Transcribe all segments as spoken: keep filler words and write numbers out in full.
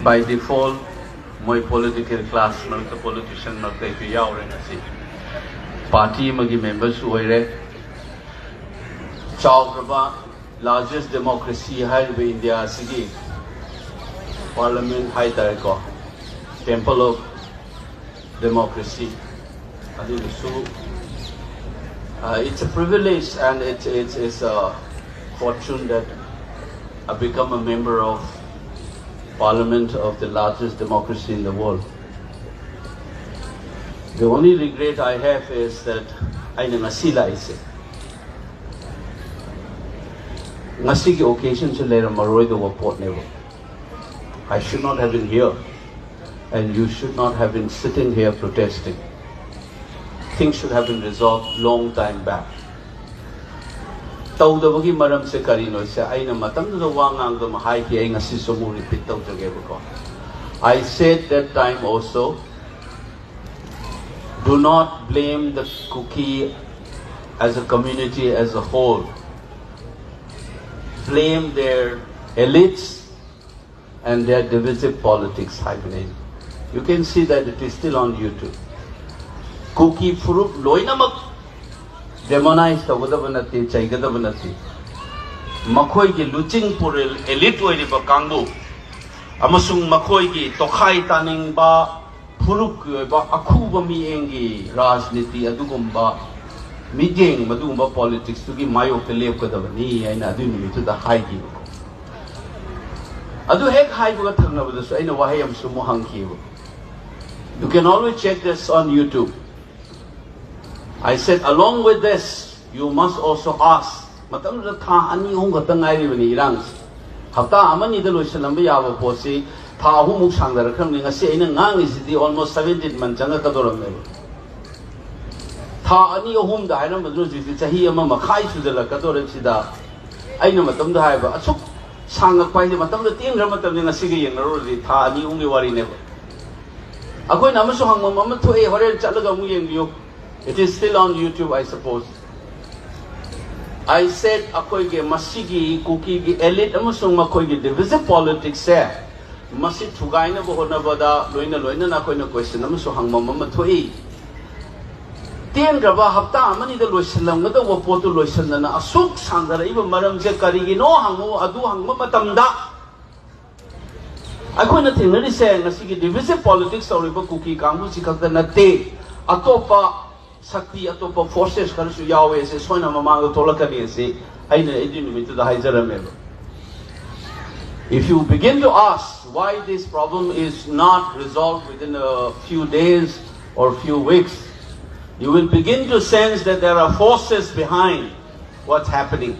By default, ꯃꯣꯏ political class ꯃꯔꯛꯇ, politician ꯃꯔꯛꯇ ꯑꯩꯁꯨ ꯌꯥꯎꯔꯦ ꯉꯁꯤ꯫ Party ꯑꯃꯒꯤ memberꯁꯨ ꯑꯣꯏꯔꯦ꯫ ꯆꯥꯎꯈ꯭ꯔꯕ largest democracy ꯍꯥꯏꯔꯤꯕ ꯏꯟꯗꯤꯌꯥ ꯑꯁꯤꯒꯤ parliament ꯍꯥꯏꯇꯥꯔꯦꯀꯣ, temple of democracy ꯑꯗꯨꯒꯤꯁꯨ, uh, it's a privilege and it's, it's, it's a fortune that I become a member of parliament of the largest democracy in the world. The only regret I have is that ꯑꯩꯅ ꯉꯁꯤ ꯂꯥꯛꯏꯁꯦ, ꯉꯁꯤꯒꯤ occasionꯁꯦ ꯂꯩꯔꯝꯃꯔꯣꯏꯗꯧꯕ ꯄꯣꯠꯅꯦꯕ꯫ I should not have been here, and you should not have been sitting here protesting. Things should have been resolved long time back. ꯇꯧꯗꯕꯒꯤ ꯃꯔꯝꯁꯦ ꯀꯔꯤꯅꯣ ꯁꯦ ꯑꯩꯅ ꯃꯇꯝꯗꯨꯗ ꯋꯥ ꯉꯥꯡꯗꯨꯅ ꯍꯥꯏꯈꯤ, ꯑꯩ ꯉꯁꯤꯁꯨ ꯑꯃꯨꯛ repeat ꯇꯧꯖꯒꯦꯕꯀꯣ꯫ I said that time also, do not blame the Kuki as a community as a whole. Blame their elites and their divisive politics ꯍꯥꯏꯕꯅꯤ꯫ You can see that it is still on YouTube. ꯀꯨꯀꯤ ꯐꯨꯔꯨꯞ ꯂꯣꯏꯅꯃꯛ demonize ꯇꯧꯒꯗꯕ ꯅꯠꯇꯦ, ꯆꯩꯒꯗꯕ ꯅꯠꯇꯦ꯫ ꯃꯈꯣꯏꯒꯤ ꯂꯨꯆꯤꯡ ꯄꯨꯔꯦꯜ elite ꯑꯣꯏꯔꯤꯕ ꯀꯥꯡꯕꯨ ꯑꯃꯁꯨꯡ ꯃꯈꯣꯏꯒꯤ ꯇꯣꯈꯥꯏ ꯇꯥꯅꯤꯡꯕ ꯐꯨꯔꯨꯞꯀꯤ ꯑꯣꯏꯕ ꯑꯈꯨꯕ ꯃꯤꯠꯌꯦꯡꯒꯤ ꯔꯥꯖꯅꯤꯇꯤ ꯑꯗꯨꯒꯨꯝꯕ ꯃꯤꯠꯌꯦꯡ, ꯃꯗꯨꯒꯨꯝꯕ politicsꯇꯨꯒꯤ ꯃꯥꯌꯣꯛꯇ ꯂꯦꯞꯀꯗꯕꯅꯤ ꯍꯥꯏꯅ ꯑꯗꯨꯒꯤ ꯅꯨꯃꯤꯠꯇꯨꯗ ꯍꯥꯏꯈꯤꯕꯀꯣ꯫ ꯑꯗꯨ ꯍꯦꯛ ꯍꯥꯏꯕꯒ ꯊꯪꯅꯕꯗꯁꯨ ꯑꯩꯅ ꯋꯥꯍꯩ ꯑꯃꯁꯨ ꯑꯃꯨꯛ ꯍꯪꯈꯤꯕ꯫ You can always check this on YouTube. I said, along with this, you must also ask. ꯃꯇꯝꯗꯨꯗ ꯊꯥ ꯑꯅꯤ ꯑꯍꯨꯝ ꯈꯛꯇ ꯉꯥꯏꯔꯤꯕꯅꯤ ꯏꯔꯥꯡꯁꯦ꯫ ꯍꯞꯇꯥ ꯑꯃꯅꯤꯗ ꯂꯣꯏꯁꯤꯜꯂꯝꯕ ꯌꯥꯕ ꯄꯣꯠꯁꯤ ꯊꯥ ꯑꯍꯨꯝꯃꯨꯛ ꯁꯥꯡꯊꯔꯛꯈ꯭ꯔꯕꯅꯤ꯫ ꯉꯁꯤ ꯑꯩꯅ ꯉꯥꯡꯉꯤꯁꯤꯗꯤ almost seventeen month ꯆꯪꯉꯛꯀꯗꯧꯔꯝꯃꯦꯕ꯫ ꯊꯥ ꯑꯅꯤ ꯑꯍꯨꯝꯗ ꯍꯥꯏꯔꯝꯕꯗꯨꯅ ꯍꯧꯖꯤꯛꯇꯤ ꯆꯍꯤ ꯑꯃ ꯃꯈꯥꯏ ꯁꯨꯖꯜꯂꯛꯀꯗꯧꯔꯦ꯫ ꯁꯤꯗ ꯑꯩꯅ ꯃꯇꯝꯗ ꯍꯥꯏꯕ ꯑꯁꯨꯛ ꯁꯥꯡꯉꯛꯄ ꯍꯥꯏꯁꯦ, ꯃꯇꯝꯗ ꯇꯦꯟꯈ꯭ꯔ ꯃꯇꯝꯗ ꯉꯁꯤꯒ ꯌꯦꯡꯅꯔꯨꯔꯗꯤ ꯊꯥ ꯑꯅꯤ ꯑꯍꯨꯝꯒꯤ ꯋꯥꯔꯤꯅꯦꯕ꯫ ꯑꯩꯈꯣꯏꯅ ꯑꯃꯁꯨ ꯍꯪꯐꯝ ꯑꯃ ꯊꯣꯛꯑꯦ, ꯍꯣꯔꯦꯟ ꯆꯠꯂꯒ ꯑꯃꯨꯛ ꯌꯦꯡꯕꯤꯌꯨ꯫ It is still on YouTube, I suppose. I said ꯑꯩꯈꯣꯏꯒꯤ ꯃꯁꯤꯒꯤ ꯀꯨꯀꯤꯒꯤ elite ꯑꯃꯁꯨꯡ ꯃꯈꯣꯏꯒꯤ divisive politicsꯁꯦ ꯃꯁꯤ ꯊꯨꯒꯥꯏꯅꯕ ꯍꯣꯠꯅꯕꯗ ꯂꯣꯏꯅ ꯂꯣꯏꯅꯅ ꯑꯩꯈꯣꯏꯅ ꯀꯣꯏꯁꯟ ꯑꯃꯁꯨ ꯍꯪꯐꯝ ꯑꯃ ꯊꯣꯛꯏ꯫ ꯇꯦꯟꯈ꯭ꯔꯕ ꯍꯞꯇꯥ ꯑꯃꯅꯤꯗ ꯂꯣꯏꯁꯤꯜꯂꯝꯒꯗꯧꯕ ꯄꯣꯠꯇꯨ ꯂꯣꯏꯁꯤꯟꯗꯅ ꯑꯁꯨꯛ ꯁꯥꯡꯊꯔꯛꯏꯕ ꯃꯔꯝꯁꯦ ꯀꯔꯤꯒꯤꯅꯣ ꯍꯪꯉꯨ, ꯑꯗꯨ ꯍꯪꯕ ꯃꯇꯝꯗ ꯑꯩꯈꯣꯏꯅ ꯊꯦꯡꯅꯔꯤꯁꯦ ꯉꯁꯤꯒꯤ divisive politics ꯇꯧꯔꯤꯕ ꯀꯨꯀꯤ ꯀꯥꯡꯕꯨꯁꯤ ꯈꯛꯇ ꯅꯠꯇꯦ, ꯑꯇꯣꯞꯄ ꯁꯛꯇꯤ, ꯑꯇꯣꯞꯄ forces ꯈꯔꯁꯨ ꯌꯥꯎꯋꯦ꯫ ꯑꯁꯤ ꯁꯣꯏꯅ ꯃꯃꯥꯡꯗ ꯊꯣꯛꯂꯛꯀꯅꯤ ꯑꯁꯤ ꯑꯩꯅ ꯑꯩꯗꯤ ꯅꯨꯃꯤꯠꯇꯨꯗ ꯍꯥꯏꯖꯔꯝꯃꯦꯕ꯫ If you begin to ask why this problem is not resolved within a few days or few weeks, you will begin to sense that there are forces behind what's happening.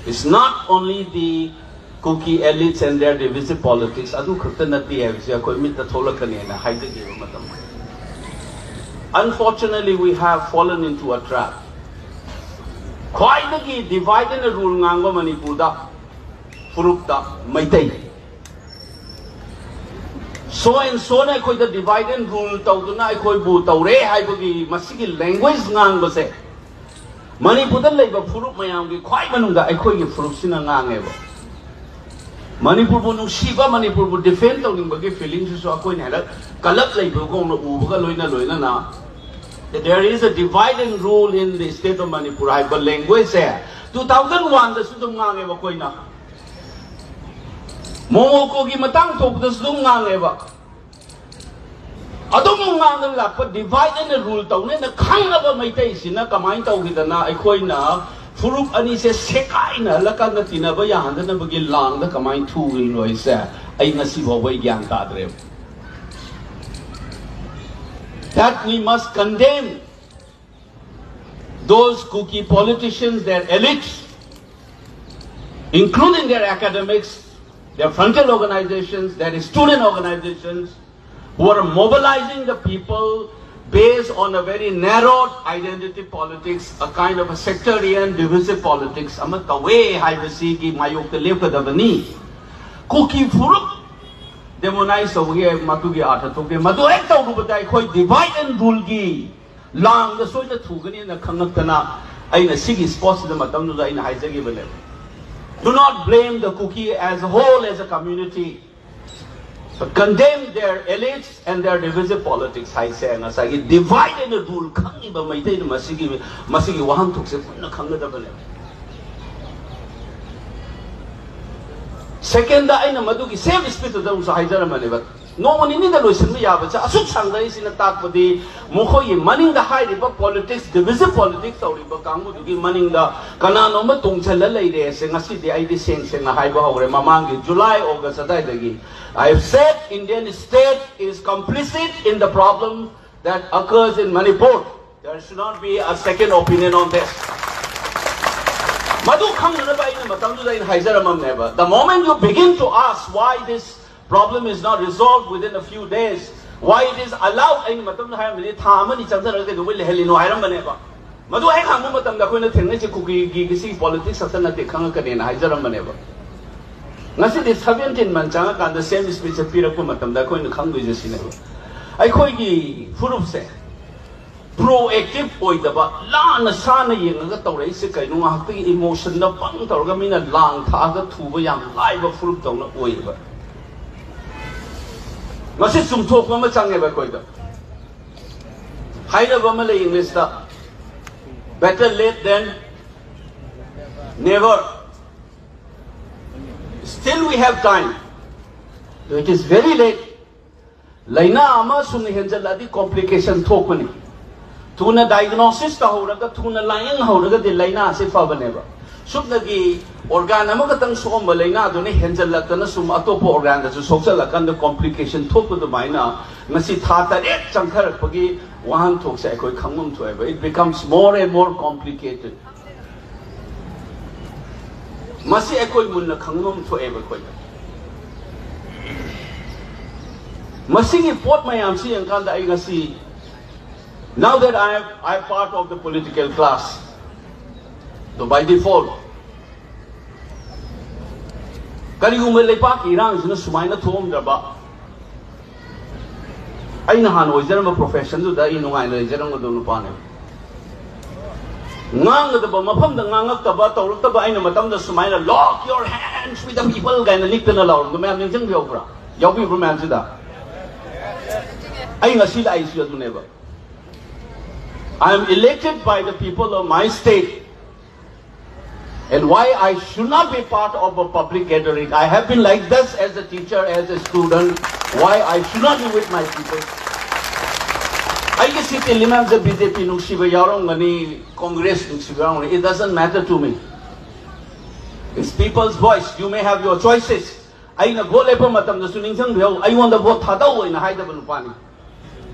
It's not only the Kuki elites and their divisive politics, ꯑꯗꯨ ꯈꯛꯇ ꯅꯠꯇꯦ ꯍꯥꯏꯕꯁꯦ ꯑꯩꯈꯣꯏ ꯃꯤꯠꯇ ꯊꯣꯛꯂꯛꯀꯅꯤ ꯍꯥꯏꯅ ꯍꯥꯏꯖꯈꯤꯕ ꯃꯇꯝꯗ꯫ Unfortunately, we have fallen into a trap. ꯈ꯭ꯋꯥꯏꯗꯒꯤ divide and rule ꯉꯥꯡꯕ ꯃꯅꯤꯄꯨꯔꯗ ꯐꯨꯔꯨꯞꯇ ꯃꯩꯇꯩ꯫ So and soꯅ ꯑꯩꯈꯣꯏꯗ divide and rule ꯇꯧꯗꯨꯅ ꯑꯩꯈꯣꯏꯕꯨ ꯇꯧꯔꯦ ꯍꯥꯏꯕꯒꯤ ꯃꯁꯤꯒꯤ language ꯉꯥꯡꯕꯁꯦ ꯃꯅꯤꯄꯨꯔꯗ ꯂꯩꯕ ꯐꯨꯔꯨꯞ ꯃꯌꯥꯝꯒꯤ ꯈ꯭ꯋꯥꯏ ꯃꯅꯨꯡꯗ ꯑꯩꯈꯣꯏꯒꯤ ꯐꯨꯔꯨꯞꯁꯤꯅ ꯉꯥꯡꯉꯦꯕ꯫ ꯃꯅꯤꯄꯨꯔꯕꯨ ꯅꯨꯡꯁꯤꯕ, ꯃꯅꯤꯄꯨꯔꯕꯨ defend ꯇꯧꯅꯤꯡꯕꯒꯤ feelingꯁꯤꯁꯨ ꯑꯩꯈꯣꯏꯅ ꯍꯦꯛ ꯀꯂꯞ ꯂꯩꯕꯒꯨꯝꯅ ꯎꯕꯒ ꯂꯣꯏꯅ ꯂꯣꯏꯅꯅ there is a divide and rule in the state of Manipur ꯍꯥꯏꯕ languageꯁꯦ two thousand oneꯗꯁꯨ ꯑꯗꯨꯝ ꯉꯥꯡꯉꯦꯕ ꯑꯩꯈꯣꯏꯅ꯫ ꯃꯣꯃꯣꯀꯣꯒꯤ ꯃꯇꯥꯡ ꯊꯣꯛꯄꯗꯁꯨ ꯑꯗꯨꯝ ꯉꯥꯡꯉꯦꯕ꯫ ꯑꯗꯨꯝ ꯉꯥꯡꯗꯅ ꯂꯥꯛꯄ divide and rule ꯇꯧꯅꯦꯅ ꯈꯪꯉꯕ ꯃꯩꯇꯩꯁꯤꯅ ꯀꯃꯥꯏꯅ ꯇꯧꯈꯤꯗꯅ ꯑꯩꯈꯣꯏꯅ ꯐꯨꯔꯨꯞ ꯑꯅꯤꯁꯦ ꯁꯦꯒꯥꯏꯅꯍꯜꯂꯀꯥꯟꯗ ꯇꯤꯟꯅꯕ ꯌꯥꯍꯟꯗꯅꯕꯒꯤ ꯂꯥꯡꯗ ꯀꯃꯥꯏꯅ ꯊꯨꯈ꯭ꯔꯤꯅꯣ ꯑꯩꯁꯦ ꯑꯩ ꯉꯁꯤ ꯐꯥꯎꯕ ꯑꯩ ꯒ꯭ꯌꯥꯟ ꯇꯥꯗ꯭ꯔꯦꯕ꯫ That we must condemn those Kuki politicians, their elites, including their academics, their frontier organizations, their student organizations, who are mobilizing the people based on a very narrow identity politics, a kind of a sectarian divisive politics ꯑꯃ ꯇꯧꯋꯦ ꯍꯥꯏꯕꯁꯤꯒꯤ ꯃꯥꯌꯣꯛꯇ ꯂꯦꯞꯀꯗꯕꯅꯤ꯫ ꯀꯨꯀꯤ ꯐꯨꯔꯨꯞ demonize ꯇꯧꯕꯒꯤ ꯃꯗꯨꯒꯤ ꯑꯥꯔꯊ ꯊꯣꯛꯇꯦ꯫ ꯃꯗꯨ ꯍꯦꯛ ꯇꯧꯔꯨꯕꯗ ꯑꯩꯈꯣꯏ divide and ruleꯒꯤ ꯂꯥꯡꯗ ꯁꯣꯏꯗ ꯊꯨꯒꯅꯤꯅ ꯈꯪꯉꯛꯇꯅ ꯑꯩꯅ ꯁꯤꯒꯤ spotꯁꯤꯗ ꯃꯇꯝꯗꯨꯗ ꯑꯩꯅ ꯍꯥꯏꯖꯈꯤꯕꯅꯦꯕ꯫ Do not blame the Kuki as a whole, as a community. Condemn their elites and their divisive politics ꯍꯥꯏꯁꯦ ꯉꯁꯥꯏꯒꯤ divide and rule ꯈꯪꯉꯤꯕ ꯃꯩꯇꯩꯅ ꯃꯁꯤꯒꯤ ꯃꯁꯤꯒꯤ ꯋꯥꯍꯟꯊꯣꯛꯁꯦ ꯃꯨꯟꯅ ꯈꯪꯒꯗꯕꯅꯦ꯫ Second ꯑꯩꯅ ꯃꯗꯨꯒꯤ same speech ꯇꯨꯗ ꯑꯃꯨꯛꯁꯨ ꯍꯥꯏꯖꯔꯝꯕꯅꯦꯕ꯫ ꯅꯣꯡꯃ ꯅꯤꯅꯤꯗ ꯂꯣꯏꯁꯤꯟꯕ ꯌꯥꯕꯁꯦ ꯑꯁꯨꯛ ꯁꯥꯡꯗꯔꯤꯁꯤꯅ ꯇꯥꯛꯄꯗꯤ ꯃꯈꯣꯏꯒꯤ ꯃꯅꯤꯡꯗ ꯍꯥꯏꯔꯤꯕ politics, divisive politics ꯇꯧꯔꯤꯕ ꯀꯥꯡꯕꯨꯗꯨꯒꯤ ꯃꯅꯤꯡꯗ ꯀꯅꯥꯅꯣꯝꯃ ꯇꯣꯡꯁꯤꯜꯂ ꯂꯩꯔꯦꯁꯦ ꯉꯁꯤꯗꯤ ꯑꯩꯗꯤ ꯁꯦꯡ ꯁꯦꯡꯅ ꯍꯥꯏꯕ ꯍꯧꯔꯦ꯫ ꯃꯃꯥꯡꯒꯤ July, August ꯑꯗꯥꯏꯗꯒꯤ I have said Indian state is complicit in the problem that occurs in Manipur. There should not be a second opinion on this. ꯃꯗꯨ ꯈꯪꯅꯅꯕ ꯑꯩꯅ ꯃꯇꯝꯗꯨꯗ ꯑꯩꯅ ꯍꯥꯏꯖꯔꯝꯃꯝꯅꯦꯕ, the moment you begin to ask why this problem is not resolved within a few days, why it is allowed, ꯑꯩꯅ ꯃꯇꯝꯗ ꯍꯥꯏꯔꯝꯕꯗꯤ ꯊꯥ ꯑꯃꯅꯤ ꯆꯪꯊꯔꯒ ꯀꯩꯗꯧꯕꯩ ꯂꯩꯍꯜꯂꯤꯅꯣ ꯍꯥꯏꯔꯝꯕꯅꯦꯕ꯫ ꯃꯗꯨ ꯍꯦꯛ ꯍꯪꯕ ꯃꯇꯝꯗ ꯑꯩꯈꯣꯏꯅ ꯊꯦꯡꯅꯩꯁꯦ ꯀꯨꯀꯤꯒꯤ ꯁꯤ politics ꯈꯛꯇ ꯅꯠꯇꯦ ꯈꯪꯉꯛꯀꯅꯦꯅ ꯍꯥꯏꯖꯔꯝꯕꯅꯦꯕ꯫ ꯉꯁꯤꯗꯤ seventeen month ꯆꯪꯉꯀꯥꯟꯗ same speech ꯁꯦ ꯄꯤꯔꯛꯄ ꯃꯇꯝꯗ ꯑꯩꯈꯣꯏꯅ ꯈꯪꯗꯣꯏꯁꯦ ꯁꯤꯅꯦꯕ, ꯑꯩꯈꯣꯏꯒꯤ ꯐꯨꯔꯨꯞꯁꯦ proactive ꯑꯣꯏꯗꯕ, ꯂꯥꯟꯅ ꯁꯥꯟꯅ ꯌꯦꯡꯉꯒ ꯇꯧꯔꯛꯏꯁꯦ ꯀꯩꯅꯣ? ꯉꯥꯏꯍꯥꯛꯇꯒꯤ emotion ꯗ ꯄꯪ ꯇꯧꯔꯒ ꯃꯤꯅ ꯂꯥꯡ ꯊꯥꯛꯑꯒ ꯊꯨꯕ ꯌꯥꯝ ꯂꯥꯏꯕ ꯐꯨꯔꯨꯞꯇꯧꯅ ꯑꯣꯏꯌꯦꯕ꯫ ꯃꯁꯤ ꯆꯨꯝꯊꯣꯛꯄ ꯑꯃ ꯆꯪꯉꯦꯕ ꯑꯩꯈꯣꯏꯗ꯫ ꯍꯥꯏꯅꯕ ꯑꯃ ꯂꯩ English ꯇ, better late than never. Still we have time. It is very late. ꯂꯥꯏꯅꯥ ꯑꯃ ꯁꯨꯝꯅ ꯍꯦꯟꯖꯜꯂꯛꯑꯗꯤ complication ꯊꯣꯛꯄꯅꯤ꯫ ꯊꯨꯅ diagnosis ꯇꯧꯍꯧꯔꯒ ꯊꯨꯅ ꯂꯥꯏꯌꯦꯡ ꯍꯧꯔꯒꯗꯤ ꯂꯥꯏꯅꯥꯁꯤ ꯐꯕꯅꯦꯕ꯫ ꯁꯨꯞꯅꯒꯤ organ ꯑꯃꯈꯛꯇꯪ ꯁꯣꯛꯑꯝꯕ ꯂꯥꯏꯅꯥꯗꯨꯅ ꯍꯦꯟꯖꯜꯂꯛꯇꯅ ꯁꯨꯝ ꯑꯇꯣꯞꯄ organ ꯗꯁꯨ ꯁꯣꯛꯆꯜꯂꯛꯀꯥꯟꯗ complication ꯊꯣꯛꯄ ꯑꯗꯨꯃꯥꯏꯅ ꯉꯁꯤ ꯊꯥ ꯇꯔꯦꯠ ꯆꯪꯊꯔꯛꯄꯒꯤ ꯋꯥꯍꯟꯊꯣꯛꯁꯦ ꯑꯩꯈꯣꯏ ꯈꯪꯐꯝ ꯊꯣꯛꯑꯦꯕ꯫ It becomes more and more complicated. ꯃꯁꯤ ꯑꯩꯈꯣꯏ ꯃꯨꯟꯅ ꯈꯪꯐꯝ ꯊꯣꯛꯑꯦꯕ ꯑꯩꯈꯣꯏꯗ꯫ ꯃꯁꯤꯒꯤ ꯄꯣꯠ ꯃꯌꯥꯝꯁꯤ ꯌꯦꯡꯀꯥꯟꯗ ꯑꯩ ꯉꯁꯤ, now that I am, I am part of the political class, so by default, ꯀꯔꯤꯒꯨꯝꯕ ꯂꯩꯄꯥꯛꯀꯤ ꯏꯔꯥꯡꯁꯤꯅ ꯁꯨꯃꯥꯏꯅ ꯊꯣꯛꯑꯝꯗ꯭ꯔꯕ, ꯑꯩꯅ ꯍꯥꯟꯅ ꯑꯣꯏꯖꯔꯝꯕ profession ꯗꯨꯗ ꯑꯩ ꯅꯨꯡꯉꯥꯏꯅ ꯂꯩꯖꯔꯝꯒꯗꯕ ꯅꯨꯄꯥꯅꯦꯕ꯫ ꯉꯥꯡꯒꯗꯕ ꯃꯐꯝꯗ ꯉꯥꯡꯉꯛꯇꯕ, ꯇꯧꯔꯛꯇꯕ, ꯑꯩꯅ ꯃꯇꯝꯗ ꯁꯨꯃꯥꯏꯅ "Lock your hands with the people" ꯀꯥꯏꯅ ꯅꯤꯛꯇꯅ ꯂꯥꯎꯔꯝꯕꯗꯣ ꯃꯌꯥꯝ ꯅꯤꯡꯁꯤꯡꯕ ꯌꯥꯎꯕ꯭ꯔꯥ? ꯌꯥꯎꯕꯤꯕ꯭ꯔꯣ ꯃꯌꯥꯝꯁꯤꯗ? ꯑꯩ ꯉꯁꯤ ꯂꯥꯛꯏꯁꯤ ꯑꯗꯨꯅꯦꯕ. I am elected by the people of my state. And why I should not be part of a public gathering? I have been like this as a teacher, as a student. Why I should not be with my people? ꯑꯩꯒꯤ ꯁꯤꯠ ꯗꯤꯜꯂꯤ ꯃꯌꯥꯝꯁꯦ B J ꯄꯤ ꯅꯨꯡꯁꯤꯕ ꯌꯥꯎꯔꯝꯒꯅꯤ, ꯀꯣꯡꯒ꯭ꯔꯦꯁ ꯅꯨꯡꯁꯤꯕ ꯌꯥꯎꯔꯝꯒꯅꯤ. It doesn't matter to me. It's people's voice. You may have your choices. ꯑꯩꯅ vote ꯂꯦꯞꯄ ꯃꯇꯝꯗꯁꯨ ꯅꯤꯡꯁꯤꯡꯕꯤꯌꯨ, ꯑꯩꯉꯣꯟꯗ ꯚꯣꯠ ꯊꯥꯗꯧ ꯑꯩꯅ ꯍꯥꯏꯗꯕ ꯅꯨꯄꯥꯅꯤ.